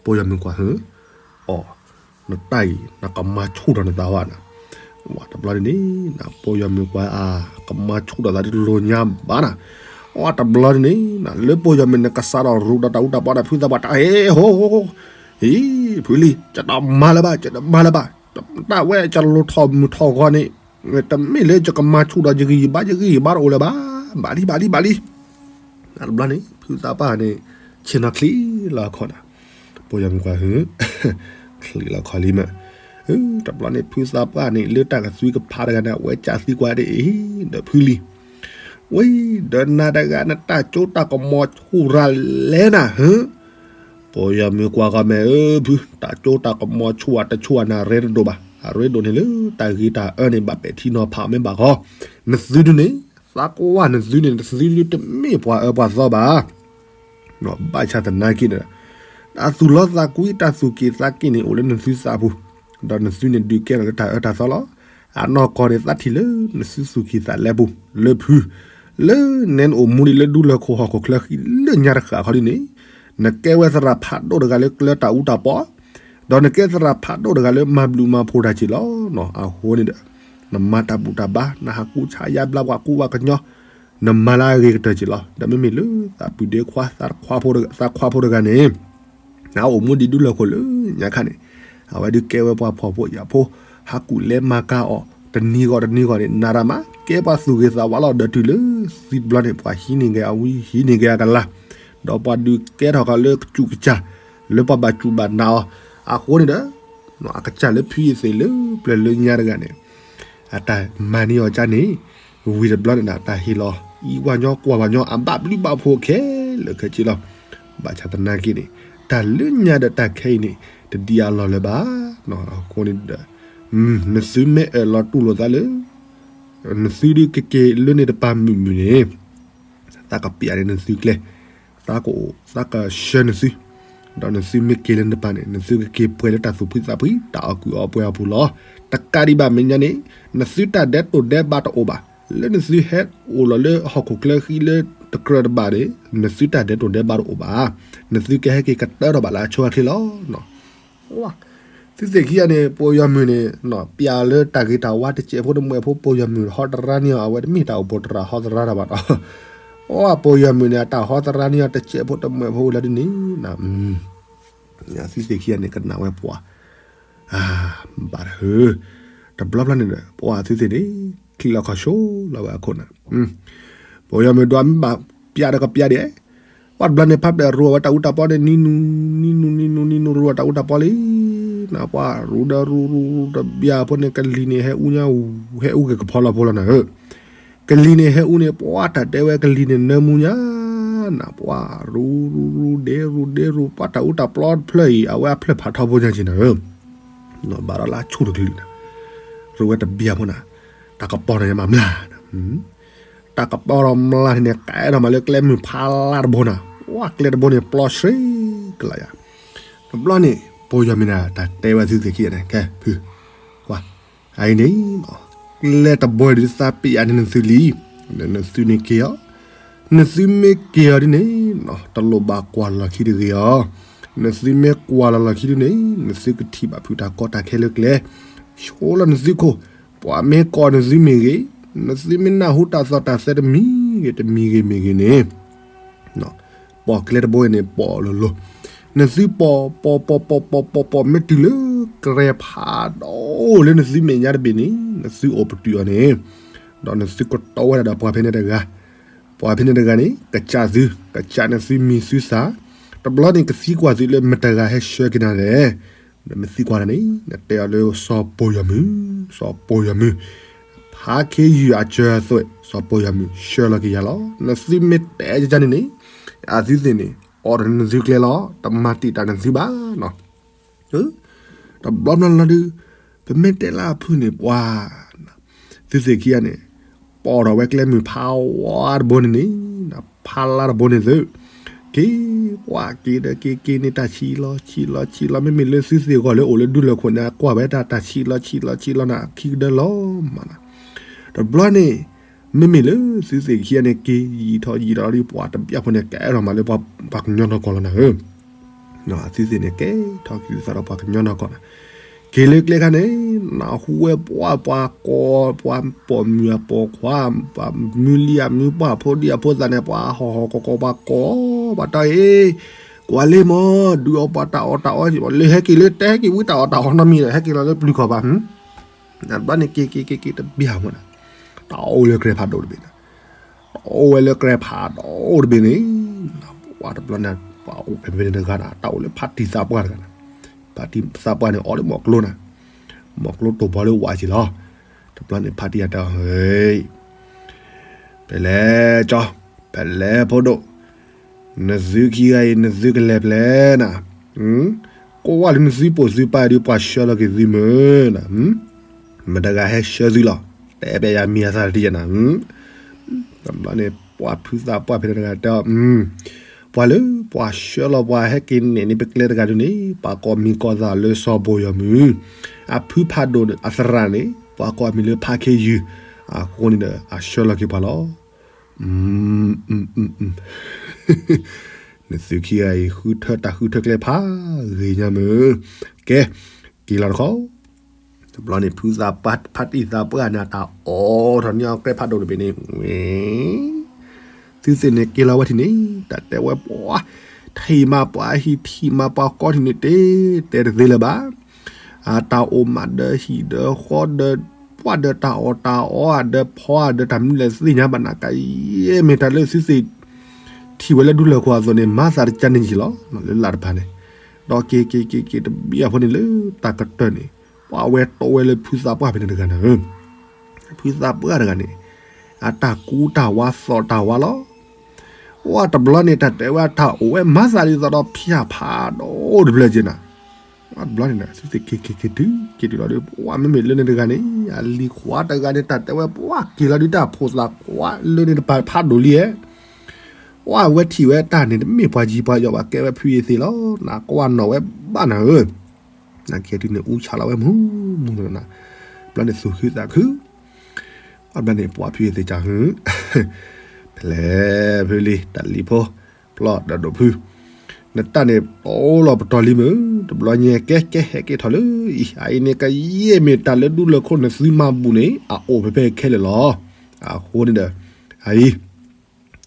ပိာ်ယီၤမုၢ်ကွၢ်ဟု, အိ, နတၢ်အံၤ နကမၤဆူၣ်ထီၣ်နသးဟီနၤ, တဘျီန့ၣ် ပိာ်ယီၤမုၢ်ကွၢ်အါ, ကမၤဆူၣ်ထီၣ်သးဒ်တလိၤညါဘၣ်နၤ, အတဘျီန့ၣ် လၢပယီၤမုၣ်န့ၣ် ကစးထီၣ်ရူးဒီးတၢ်အူတၢ်ပီဒီး ဖုသးပှၢ်တၢ်ဟဲဟိ ဟိ ဟိ ဟိ အံၤ ဖုလံၤ ကတမၤလၢၤဘၣ် ကတမၤလၢၤဘၣ်, တၢ်ဝဲကလိၤထီၣ်မုၢ်ထီၣ်ဂီၤန့ၣ် တမ့ၢ်လၢယကမၤဆူၣ်ဒီးယဂံၢ်ယဘါ ယဂံၢ်ယဘါတအိၣ်လၢၤဘၣ်, ဘၣ်လံ ဘၣ်လံ ဘၣ်လံ. အတဘျီန့ၣ် ဖုသးပှၢ်န့ၣ် ဆ့ၣ်နီၤချံလီၤအခီၣ်နၤ, ပယီၤမုၣ်ကွၢ်ဟု ချံလီၤခီၣ်လံမး, တဘျီန့ၣ် ဖုသးပှၢ်န့ၣ် လၢတၢ်ကသွံကဖးတဂၤန့ၣ် အဝဲကၢ်သံကွၢ်ဒ်အံၤ ဒီးဖုလံၤ ဝံၤ ဒီးနၤတဂၤနတၢ်ကၠိတၢ်ကမီၤဆူၣ်ရၤလဲၣ်နၤ ဟၢ ပယီၤမုၣ်ကွၢ်ဃီမဲာ်ဧၢ ဖု တၢ်ကၠိတၢ်ကမီၤဆူၣ်အတဆူၣ်အနၢ်ရ့တဒိၣ်ဘၣ်, အရ့ဒိၣ်န့ၣ်လၢတၢ်ဂ့ၤတၢ်အၢန့ၣ် ဘၣ်ပဲာ်ထံနီၤဖးမ့ၢ်ဘၣ်ဃီ, နသုဒုန့ၣ် သးကွၢ်နသုန့ၣ် နသုဒုတမ့ၢ်ပှၤအၢပှၤသီဘၣ်. ဘၣ်ဆၣ်သနာ်က့န့ၣ် တၢ်သူၣ်လီသးကွံတၢ်သူၣ်က့ၣ်သးက့ၣ်န့ၣ် အိၣ်လၢနသုသးပူၤ, ဒီးနသုန့ၣ်ဒုးကဲထီၣ်လၢတၢ်အၢတၢ်သီလီၤ. အနီၢ်ကီၢ်န့ၣ် သးထံၣ်လၢနသုသူၣ်က့ၣ်သးလဲပူၤ လၢဖု လၢနဲနအိၣ်မူဒံးလၢဒူလၢၢ်ခိၣ်ဟီၣ်ခိၣ်ချၢဃံလၢညါတဃၣ်ခီဒ်န့ၣ်, နကဲဝဲသရၣ်ဖးဒိၣ်တဂၤလၢကျဲတၢ်အူတၢ်ပီ, ဒီးနကဲသရၣ်ဖးဒိၣ်တဂၤလၢမၤဘျုးမၤဖှိၣ်တၢ်စ့ၢ်လီၤ. အဃိန့ၣ်ဒီး နမၤတၢ်ဘူၣ်တၢ်ဘါ နဟးကူဆါယါဘျါပှၤကူပှၤကညီ နမၤလၢအဂ့ၤကတၢၢ်စ့ၢ်လီၤ. ဒီးမ့မ့ၢ်လၢသးပုၢ်ဒ့ခွါ သးခွါဖိတဂၤန့ၣ် နအိၣ်မူဒံးဒူလၢၢ်ခိၣ်လၢညါခါန့ၣ်, အဝဲဒုးကဲဝဲပှၤဖှီၣ်ဖိယာ်ဖိ, ဟးကူၣ်လဲၤမၤကၤအီၤ တနံၤဂီၢ်တနံၤဂီၢ်န့ၣ် နၤတၢ်မး ကဲပှၤသူၣ်ဂ့ၤသးဝါလီၤ. ဒီးတုၤလၢသံတဘျီန့ၣ် ပှၤဟံးန့ၢ်က့ၤအဝံဟံးန့ၢ်က့ၤအကလၤ, ဒီးပှၤဒုးကဲထီၣ်ဃီလၢကစူၣ်ကစၢ် လၢပှၤဘၣ်စူၣ်ဘၣ်နာ်အီၤ, အဃိန့ၣ်ဒီး အကစၢ်လၢဖုအသ့ၣ်လၢပျၢၤလၢညါတဂၤန့ၣ် အတၢ်မၤန့ၢ်အီၤကန့ၣ်, ဝံၤတဘျီန့ၣ် တၢ်ဟ့ၣ်လီၤ အံၤပှၤညီကွၢ်ပှၤညီ အဘၣ်ဘျုးဘၣ်ဖှိၣ်ခဲလၢာ်ခဲဆ့လီၤ. ဘၣ်ဆၣ်သနာ်က့န့ၣ် တၢ်လၢညါဒီးတၢ်ခဲအံၤန့ၣ် တဒ်အလီၢ်လၢၤဘၣ်. အဃိန့ၣ်ဒီး နသုမ့ၢ်အၢၣ်လီၤတူၢ်လိာ်သးလၢ နသုဒုးကက့ၤလၢန့ၣ်တပၤမုၢ်မုၢ်န့ၣ် သးကပျးန့ၣ်နသုကျဲ, သးကအိၣ် သးကဆှၢနသု, ဒီးနသုမ့ၢ်က့ၤလၢနတပၤန့ၣ် နသုကက့ၤပှဲၤလၢတၢ်သူၣ်ဖှံသးဖှံ တၢ်အီၣ်ကုၢ်အီပှဲၤအပူၤလီၤ. တကးဒံးဘၣ်မဲာ်ညါန့ၣ် နသုတၢ်ဒဲးတိၢ်ဒဲးဘးတအိၣ်ဘၣ်. လၢနသုဟဲအိၣ်လီၤလၢဟီၣ်ခိၣ်ချၢဃံလၢတကြၢးတဘၣ်န့ၣ် နသုတၢ်ဒဲးတိၢ်ဒဲးဘးတအိၣ်ဘၣ်. နသုကဟဲက့ၤကတၢၢ်ထီၣ်ဘၣ်လၢအဆိအချ့လီၤ. သုသ့ၣ်ခံဂၤန့ၣ် ပယီၤမုၣ်န့ၣ် ပျးလၢတၢ်ဂ့ၤတၢ်ဝါတစဲးဖိတမှဲးဖိ ပယီၤမုၣ်ဟီတရါန့ၢ်အီၤ အဝဲတမ့ၢ်တၢ်အိၣ်ဖှိၣ်သရၣ်ဟီတရါတၢ်ဘၣ်နီၤ. ပယီၤမုၣ်န့ၣ် အတၢ်ဟီတရါန့ၢ်အီၤတစဲးဖိတမှဲးဖိလၢဒ်န့ၣ် သုသ့ၣ်ခံဂၤန့ၣ် ကနၣ်ဝဲပှၤ ဘၣ်တဟၢ တဘျီဘျီန့ၣ်ဒီး ပှၤသုသ့ၣ်န့ၣ် ချံးလီၤခီၣ်ဆိလီၤဝဲအခိၣ်နၢ် ပယီၤမုၣ်ဒွးမ့ၢ်ဘၣ်ပျးဒီးကပျးဒံး, ပှၤတဘျီန့ၣ် ဖးပျဲၢ်ရူဝဲတၢ်အူတၢ်ပီန့ၣ် နံၤနူၤ နံၤနူၤ နံၤနူၤ နံၤနူၤ ရူဝဲတၢ်အူတၢ်ပီလံ. နပှၤရူဒီးရူရူရူတဘျီဖိန့ၣ် ကလံၤန့ၣ်ဟဲအူညါ ဟဲအူက့ၤကဖီလီၤဖိလီၤနၤဧၢ. ကလံၤန့ၣ်ဟဲအူန့ၣ် ပှၤတၢ်တဲဝဲကလံၤန့ၣ်နၢမူညါ, နပှၤရူရူရူဒ့ရူဒ့ရူ ပှၤတၢ်အူတၢ်ပီတဖျၢၣ်အံၤ အဝဲအဖျၢၣ်ဖးထီဘိညါက့ၤနၤဧၢ. ဘၣ်ဒီးလၢအဆူၣ်တကလုာ်နၤ, ရူဝဲတဘျီဖိနၤ, တၢ်ကပီၤန့ၣ်မၤမျၢ် တၢ်ကပီၤဒီးမျၢ်န့ၣ် ကဲထီၣ်မးလၢကျဲမုၢ်ဖးလါတဘိနၤ, ဝဲကျဲတဘိန့ၣ် ပျီဆှံကလါယၤ, တဘျီန့ၣ် ပယီၤမုၣ်နၤ တၢ်တဲဝဲသုသ့ၣ်ခံဂၤန့ၣ် ကဲဖု, ဝဲ, အအံၤန့ၣ် ကျဲတဘိဒုးသးပျးန့ၢ်နသုလံ, နသုန့ၣ်က့ၤအီၤ, နသုမ့ၢ်က့ၤအီၤဒ်န့ၣ် တလိၣ်ဘၣ်ကွၢ်လီၤခံတဂ့ၤအီၤ, နသုမ့ၢ်ကွၢ်လီၤလီၤခံဒ်န့ၣ် နသုကထံၣ်ဘၣ်ဖုတၢ်ကီတၢ်ခဲလၢကျဲ, ဆိလီၤနသုခိၣ်, ပှၤမ့ၢ်ကိးနသုမ့ၢ်ဂ့ၤ, နသုမ့ၢ်နၢ်ဟူတၢ်သီၣ်တၢ်သဲတမံၤဂ့ၤ တမံၤဂ့ၤမ့ၢ်ဂ့ၤန့ၣ် ပိာ်ကျဲတဘိအံၤန့ၣ် ပိာ်လိၤလိၤ, နသုပိာ် ပိာ် ပိာ် ပိာ် ပိာ် ပိာ် ပိာ် မ့ၢ်တုၤလၢ ကြဲဖးဒိၣ်လၢနသုမဲာ်ညါတဘ့ၣ်န့ၣ် နသုအိၣ်ပတုာ်အီၤန့ၣ်, ဒီးနသုကတီဝဲဒၣ်ဒီးပှၤဖဲန့ၣ်တဂၤ, ပှၤဖဲန့ၣ်တဂၤန့ၣ် ကစၢ်သု, ကစၢ်နသုမံၤသုသၣ်, တဘျီန့ၣ်ကသံကွၢ်သုလၢမတၤတဂၤဟဲဆှၢက့ၤနၤလဲၣ်, ဒီးမ့ၢ်သံကွၢ်နၤန့ၣ် နတဲအီၤလၢစီၤပီၤယီၤမုၢ်, စီၤပီၤယီၤမုၢ် ဖးခ့ယုၢ်အစၢၤအသွဲၣ် စီၤပီၤယီၤမုၢ် ဆှၢလီၤက့ၤယၤလီၤ. နသုမ့ၢ်တဲယၤန့ၣ်န့ၣ် အသုသ့ၣ်န့ၣ် အိးထီၣ်နသုကျဲလီၤ. တမၤတံာ်တာ်နသုဘၣ်နီၤ. တဘျီဘျီလီၤဒုး ပမ့ၢ်တဲလၢအဖုၣ်န့ၣ် ပှၤ သုသ့ၣ်ခံဂၤန့ၣ် ပိာ်ထီၣ်ဝဲကျဲမုၢ်ဖးဝါတဘိန့ၣ်န့ၣ် ဖးလါတဘိန့ၣ်သု က့ၤ ပှၤက့ၤဒီးက့ၤက့ၤန့ၣ် တၢ်ဆံးလီၤဆံးလီၤဆံးလီၤ မ့မ့ၢ်လၢသုသ့ၣ်ဂီၢ်လၢအိၣ်လၢဒူလၢၢ်ခိၣ်န့ၣ် အကွၢ်ဝဲဒၣ်တၢ်ဆံးလီၤဆံးလီၤဆံးလီၤနၤ ခံကဒၢလီၤမးနီၤ. တဘျီန့ၣ် မ့မ့ၢ်လၢသုသ့ၣ်ခံဂၤန့ၣ် က့ၤယံာ်ထီၣ်ယံာ်ထီၣ်ဒီး ပှၤတဘျီဖိန့ၣ် ကဲထီၣ်မးလၢပှၤကညီနီၢ်ကီၢ်လီၤနၤဧၢ. သုသ့ၣ်န့ၣ် ကဲထီၣ်က့ၤသးဒီးပှၤကညီနီၢ်ကီၢ်နၤ, က့ၤလၢကျဲခါန့ၣ် နၢ်ဟူဝဲပှၤ ပှၤကိး ပှၤပိာ်မုၣ်အပိာ်ခွါ ပှၤမုၢ်လံအမုၢ် ပှၤဖိဒံအဖိသၣ်န့ၣ် ပှၤဟီၣ်ဟီၣ်ကီၢ်ကီၢ် ပှၤကိး ပှၤတီၢ်အံၤ ကွၢ်လ့မး ဒုးအီၣ်ပှၤတၢ်အီၣ်တၢ်အီ လၢဟဲက့ၤလၢတဲဟဲက့ၤဝံတၢ်အီၣ်တၢ်အီနီတမံၤဒီး ဟဲက့ၤလီၤလၢပျုၤကီၢ်ဘၣ် တဘျီန့ၣ် က့ၤက့ၤက့ၤက့ၤတဘျီမး တၢ်အိၣ်လၢကြဲးဖးဒိၣ်တဘ့ၣ်န့ၣ် တၢ်အိၣ်ဝဲလၢကြဲးဖးဒိၣ်တဘ့ၣ်န့ၣ် ပှၤတဘျီန့ၣ် ပှၤအိၣ်ဖဲဖဲန့ၣ်တဂၤန့ၣ် တၢ်အိၣ်လၢဖါတံၢ်သးပှၢ်တဂၤန့ၣ် ဖါတံၢ်သးပှၢ်န့ၣ် အီၣ်လၢမီၢ်ကျိန့ၣ် မီၢ်ကျိတိၢ်ဘီလၢဝးက့ၤလီၤ တဘျီန့ၣ် ဖါတံၢ်အတၢ် ဖဲလဲၣ်ကၠီ ဖဲလဲၣ်ဖိဒိၣ် နသုခံဂၤအံၤ နသုကလဲၤဖဲလဲၣ်နၤ ကိးဝဲလၢနသုပိာ်သုပၢ်ဒုး ပှၤဆှၢလီၤက့ၤသုမုၢ်နၤ မတၤတဂၤဟဲဆှၢသုလီၤ တဲဘၣ်ယၤမံၤအသးတယဲၢ်နၤ တဘျီန့ၣ် ပှၤဖုသးပှၢ်ဖဲန့ၣ်တဂၤတဲအီၤ ပှၤလၢပှၤဆှၢလီၤပှၤဟဲက့ၤန့ၢ်န့ၣ် ပကျဲတဂၤဒုန့ၣ် ပှၤကိးမံၤကိးသးလၢစီၤဘိၣ်ယီၤမုၢ် အဖုဖးဒိၣ်အသရၣ်န့ၣ် ပှၤကိးအမံၤလၢဖါခ့ယုၢ် အဃိန့ၣ်ဒီး အဆှၢလီၤက့ၤပှၤလီၤ နသုခံဂၤအံၤ ဃုထၢတၢ်ဃုထၢကျဲဖးဂ့ၤညါမုၢ် ကဲ က့ၤလီၤတခီ တဘျီန့ၣ် ဖုသးပှၢ် ဖါတံၢ်သးပှၢ်န့ၣ် အတၢ်အိးထီၣ်န့ၢ်အီၤကျဲဖးဒိၣ်တဘ့ၣ်န့ၣ် ဝဲ သုသ့ၣ်န့ၣ်က့ၤလီၤဝဲထံၣ်န့ၣ် တၢ်တဲဝဲပှၤ ထံၣ်မးပှၤဟံၣ်ထံၣ်မးပှၤကီထံၣ်န့ၣ် တတဲတသ့လၢၤဘၣ် အတၢ်အိၣ်မးဒီးဟံၣ်ဒီးဃီဒီး ပှၢ်ဒီးတၢ်အီၣ်တၢ်အီဧါဒီးဖီဧါဒီးတၢ်မနုၤလဲၣ်သ့ၣ်ညါဘၣ်နၤ ကယဲၢ်မ့ၢ်တၢ်လၢသုသ့ၣ် ထံၣ်ဝဲလၢဒူလၢၢ်ခိၣ်အသိးန့ၣ် မၤသးတကန့ၣ်က့ၤလီၤ လၢလၢ်တဖၣ်န့ၣ် ဒီးက့ၤက့ၤက့ၤက့ၤတဘျီအဃိန့ၣ်လၢတၢ်ကတၢၢ်န့ၣ် ပှၤဝဲတီဝဲလၢဖုသးပှၢ်ဖဲန့ၣ်တဂၤန့ၣ် ဖုသးပှၢ်တဂၤန့ၣ် အတၢ်ကူတၢ်ဝါသီၣ်တၢ်ဝါလီၤ ပှၤတဘျီန့ၣ် တၢ်တဲဝဲအတၢ်အိၣ်ဝဲမၤသးဒ်သိးဒီးဖၠၣ်ဖးဒိၣ်တဖျၢၣ်က့ၤနၤ တဘျီန့ၣ် သုသ့ၣ်က့ၤက့ၤက့ၤတုၤ က့ၤတုၤလီၤဒီး ပှၤမ့မ့ၢ်လၢန့ၣ်တဂၤန့ၣ် အလံၤခွါတဂၤန့ၣ် တၢ်တဲဝဲပှၤက့ၤလီၤဒုးတၢ်ဖိသၣ်ခွါလၢန့ၣ်တပၤဖးဒိၣ်လံဧါ ပှၤဝဲထံၣ်ဝဲတၢ်န့ၣ် တမ့ၢ်ပှၤကံပှၤယီၤဘၣ် ကဲဝဲဖုအသ့ၣ်လီၤ နကွၢ်နီၣ်ဝဲဘၣ်နၤဧၢ နကဲတုၤန့ၣ် အူဆါလီၤဝဲမူမူနီၤ ဘျီန့ၣ်သူၣ်ခုသးခု အဘျီန့ၣ် ပှၤဖုအသ့ၣ်ကၢ်ဟု ဖဲလဲၣ်ဖုလံ တၢ်လံၤဖိ ပျီၢ်ဒီးဒိၣ်ဖု နတၢ်န့ၣ် ပလီၤပတီၢ်လံမုၢ် တဘျီညါကဲကဲဟဲက့ၤထီၣ်လၢ အံၤ အအံၤန့ၣ် ကယဲၢ်မ့ၢ်တၢ်လၢဒူလၢၢ်ခိၣ်နသုမၤဘူၣ်န့ၣ် အအိၣ်ဖဲဖဲခဲလၢာ်လီၤ အဃိန့ၣ်ဒီး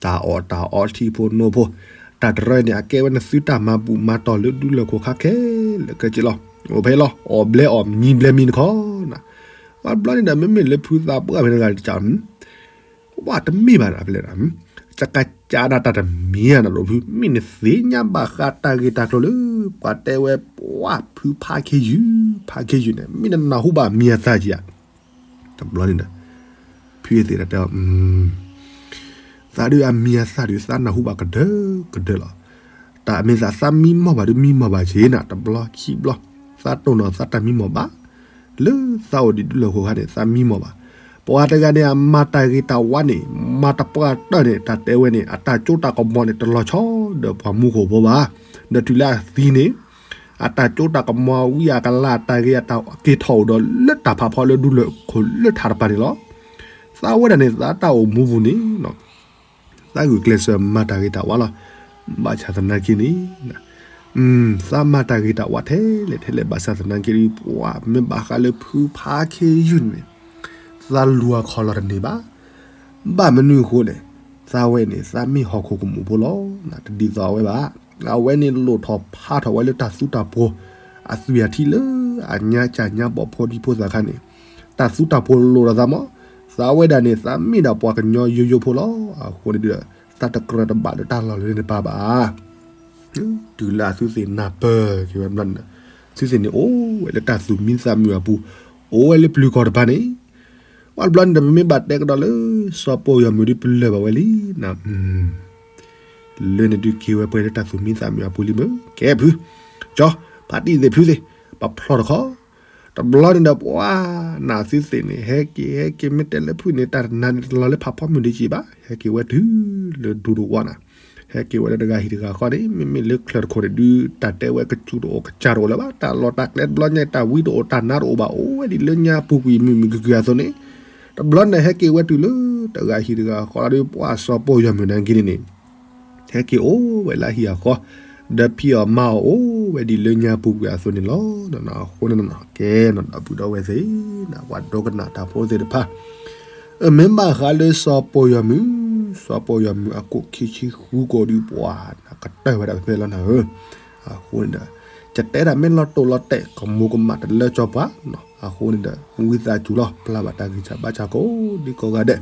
အအံၤ တၢ်အီၣ်တၢ်အီထံဖိနိဖိ တၢ်တရၢန့ၣ် အကဲဝဲနသုတၢ်မၤဘူၣ်မၤတီၢ်လၢဒူလၢၢ်ခိၣ်ခါခဲလၢာ်ခဲဆ့လီၤ အိၣ်ဖဲလီၤ အီၣ်ဘျဲအီၣ်မံဘျဲမံတခီနၤ ဘျီန့ၣ်ဒီး မ့မ့ၢ်လၢဖုသးပှၢ်ဖဲန့ၣ်တဂၤတကး ပှၤတမ့ၢ်ဘၣ်နၤဖဲလဲၣ် ကကစးဒၣ်တၢ်တမံၤဧါနၤဒိၣ်ဖု မ့ၢ်နသ့ၣ်ညါဘၣ်ဃးတၢ်ဂ့ၢ်တၢ်ကျိၤလၢ ပှၤတဲဝဲပှၤဖုဖးခ့ယုၢ် ဖးခ့ယုၢ်န့ၣ် မ့ၢ်နနၢ်ဟူဘၣ်မံၤအသၣ်ကံဧါ တဘျီန့ၣ်ဒီး ဖုအသ့ၣ်တဲအီၤ သးဒုးအမံၤအသၣ်ဒုး သးနၢ်ဟူဘၣ်ကဒၢကဒၢလီၤ. တၢ်အမ့ၢ်သးသးမံမီၢ်ဘၣ်ဒုး မံမီၢ်ဘၣ်က့ၤနၤ တဘျီခံဘျီ, သးတိၢ်နီၣ်သးတၢ်မံမီၢ်ဘၣ်, လၢသးအိၣ်ဒံးဒူလၢၢ်ခိၣ်ခါန့ၣ် သးမံမီၢ်ဘၣ်. ပှၤတဂၤန့ၣ် အမၤတၢ်ဂ့ၤတၢ်ဝါန့ၣ် မၤတပှၢ်တၢၢ်န့ၣ် တၢ်တဲဝဲန့ၣ် အတၢ်ကၠိတၢ်ကမီၤန့ၣ် တလီၤဆီဒီးပှၤမူခိၣ်ဖိဘၣ်. ဒီးတုၤလၢအသံန့ၣ် အတၢ်ကၠိတၢ်ကမီၤဝံအကလၤအတၢ်ဂ့ၤအတၢ်က့ၤထီၣ်အိၣ်ဒီးလၢတၢ်ဖးဖီလၢဒူလၢၢ်ခိၣ်လၢထးတပၤန့ၣ်လီၤ. သးဝဲဒၣ်န့ၣ် သးတၢ်အိၣ်မူပူၤန့ၣ် သးဂုာ်ကျဲးစၢးမၤတၢ်ဂ့ၤတၢ်ဝါလီၤ. ဘၣ်ဆၣ်သနာ်က့န့ၣ် သးမၤတၢ်ဂ့ၤတၢ်ဝါထဲလဲၣ်ထဲလဲၣ် ဘၣ်ဆၣ်သနာ်က့ဒီး ပှၤမ့ၢ်ဘၣ်ဃးလၢဖုဖးခ့ယုၢ်န့ၣ် သးလူၤအခီၣ်လီၤတန့ၢ်ဘၣ်. ဘၣ်မနုၤအဃိန့ၣ် သးဝဲန့ၣ် သးမ့ၢ်ဟီၣ်ခိၣ်ကမူၣ်ဖိလီၤ. တဒ်သိးအဝဲဘၣ်. အဝဲန့ၣ်လိၣ်ထီၣ်ဖးထီၣ်ဝဲလၢတၢ်သူတၢ်ပှီၤ အသွံၣ်အထံလၢအညါကၢ်ညါဘီၣ်ဖိဒံဖိသၣ်ခါန့ၣ် တၢ်သူတၢ်ပှီၤလိၣ်ဒီးသးမး. သးဝဲဒၣ်န့ၣ် သးမ့ၢ်ဒၣ်ပှၤကညီယိယိဖိလီၤ. အဃိန့ၣ်ဒီး သးတကြၢးတဘၣ်လၢတၢ်လီၢ်လၢန့ၣ်တပၤဘၣ်. တုၤလၢအသုသ့ၣ်နၢ်ပၢၢ်က့ၤဝဲဘျီန့ၣ် သုသ့ၣ်န့ၣ်အိၣ်ဝဲလၢတၢ်သူၣ်မံသးမုာ်အပူၤ, အိၣ်ဝဲလၢပျုၤကီၢ်တပၤန့ၣ် ပှၤဘျီန့ၣ်ဒီး ပမ့ၢ်ဘၣ်တဲကဒီးလၢ စီၤပီၢ်ယီၤမုၣ်ဒုးပလၢၢ်ဘၣ်ဝဲလံ. လၢန့ၣ်ဒုးက့ၤဝဲပှဲၤလၢတၢ်သူၣ်မံသးမုာ်အပူၤလံမ့ၢ် ကဲဖု ကၠီ ဖါတံၢ်သ့ၣ်ဖုသ့ၣ် ပဖျီတခီ တဘျီန့ၣ်ဒီး ပှၤနသုသ့ၣ်န့ၣ် ဟဲက့ၤ ဟဲက့ၤ မ့ၢ်တဲလၢဖုန့ၣ် တၢ်တနၤန့ၣ် တလီၤလၢဖးဖီမုၢ်ဒံးက့ၤဘၣ်. ဟဲက့ၤဝဲတုၤလၢဒူတဝီနၤ, ဟဲက့ၤဝဲလၢတဂၤဟံၣ်တဂၤဃီန့ၣ် မ့မ့ၢ်လၢချၢၣ်တခိၣ်န့ၣ်ဒုး တၢ်တဲဝဲကစူၢ်တအိၣ်ကစၢ်တအိၣ်လၢၤဘၣ်. တၢ်လီၢ်တၢ်ကျဲတဘျီညါ တၢ်ဝံတအိၣ်တၢ်နါတအိၣ်ဘၣ် အိၣ်ဝဲဒ်လၢညါပူၤကွံာ်မုာ်မုာ်ခုၣ်ခုၣ်အသိးန့ၣ် တဘျီန့ၣ် ဟဲက့ၤဝဲတုၤလၢတဂၤဟံၣ်တဂၤဃီလီၤဒီး ပှၤစီၤပီၢ်ယီၤမုၣ်နၤက့ၤန့ၣ်န့ၣ် ဟဲက့ၤအိၣ်ဝဲလၢဟံၣ်အဃီ, ဘ ဒီးဖံးအီၣ်မၤအီၣ်အိၣ်ဝဲဒ်လၢညါပူၤကွံာ်အသိးန့ၣ်လီၤ. အဃိန့ၣ် ကဲနီၤ ဒီပုၢ်ဒီဝဲၢ်သ့ၣ် ပှၤဒိကနၣ်တၢ်ဖိသ့ၣ်တဖၣ် အမ့ၢ်ဘၣ်ဃးလၢစီၤပီၢ်ယီၤမုၣ်, စီၤပီၢ်ယီၤမုၣ်အကိးခံဆံဃုကိးဒံးပှၤ ကတၢၢ်ဝဲဒၣ်ဖဲဖဲလီၤနၤဧၢ. အဃိန့ၣ်ဒီး ကတဲတၢ်မ့ၢ်လီၤတိၢ်လီၤတဲာ် ကမူၤကမၣ်တလၢကၠီပှၤနီၤ. အဃိန့ၣ်ဒီး ဝံသးစူၤလီၤ ပျၢ်ဘၣ်တၢ်ဂံၢ်စၢ်ဘါစၢ်ကိးဒံးကိးဂၤဒဲး,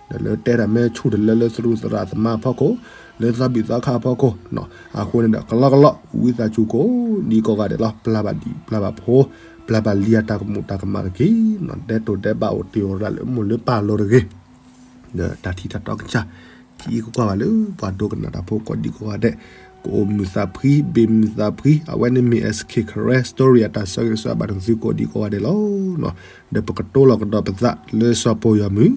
ဒီးလၢတဲတၢ်မ့ၢ်ဆူၣ်တလၢလၢသရူးသရၣ်သမါအဖီခိၣ်, လၢသီဘံၣ်သီခါအဖီခိၣ်နီၤ. အဃိန့ၣ်ဒီး ကလီကလီ ဝံသးစူၤကိးဒံးကိးဂၤဒဲးလီၤ. ပျၢ်ဘၣ်ဒံး ပျၢ်ဘၣ်ဖိ, ပျၢ်ဘၣ်လံအတၢ်ကမူၤတၢ်ကမၣ်တက့ၢ်နီၤ. ဒဲးတိၢ်ဒဲးဘၣ်အိၣ်တ့ၢ်အိၣ်ရၤလၢမိၢ်လၢပၢ်လိၤတဂ့ၤ ဒီးတၢ်ထံၣ်တၢ်တီကစၢ် ထံၣ်အံၤကကွၢ်ဘၣ်လၢ ပှၤဒိကနၣ်တၢ်ဖိကိးဒံးကိးဂၤဒဲး, ကအိၣ်မုာ်သးဖှံ ဘ့ၣ်မုာ်သးဖှံ, အဝဲန့ၣ်မ့ၢ် S K Karen Story အတၢ်ဆၢဂ့ၤဆၢဝါဘၣ်နသု ကိးဒံးကိးဂၤဒဲးလီၤ. ဒီးပကတိၤလီၤကဒီးပသးလၢစီၤပီၢ်ယီၤမုၣ်,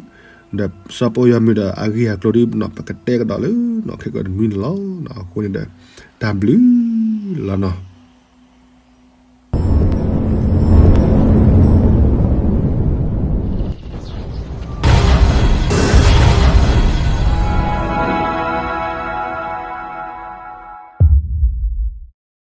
ဒီးစီၤပီၢ်ယီၤမုၣ်ဒီးအဂ့ၢ်အကျိၤဒ်နီၤ ပကတဲကဒီးလၢနီၣ်ခဲကီၢ်တနွံန့ၣ်လီၤ. အဃိန့ၣ်ဒီး တၢ်ဘျုးလီၤနီၤ.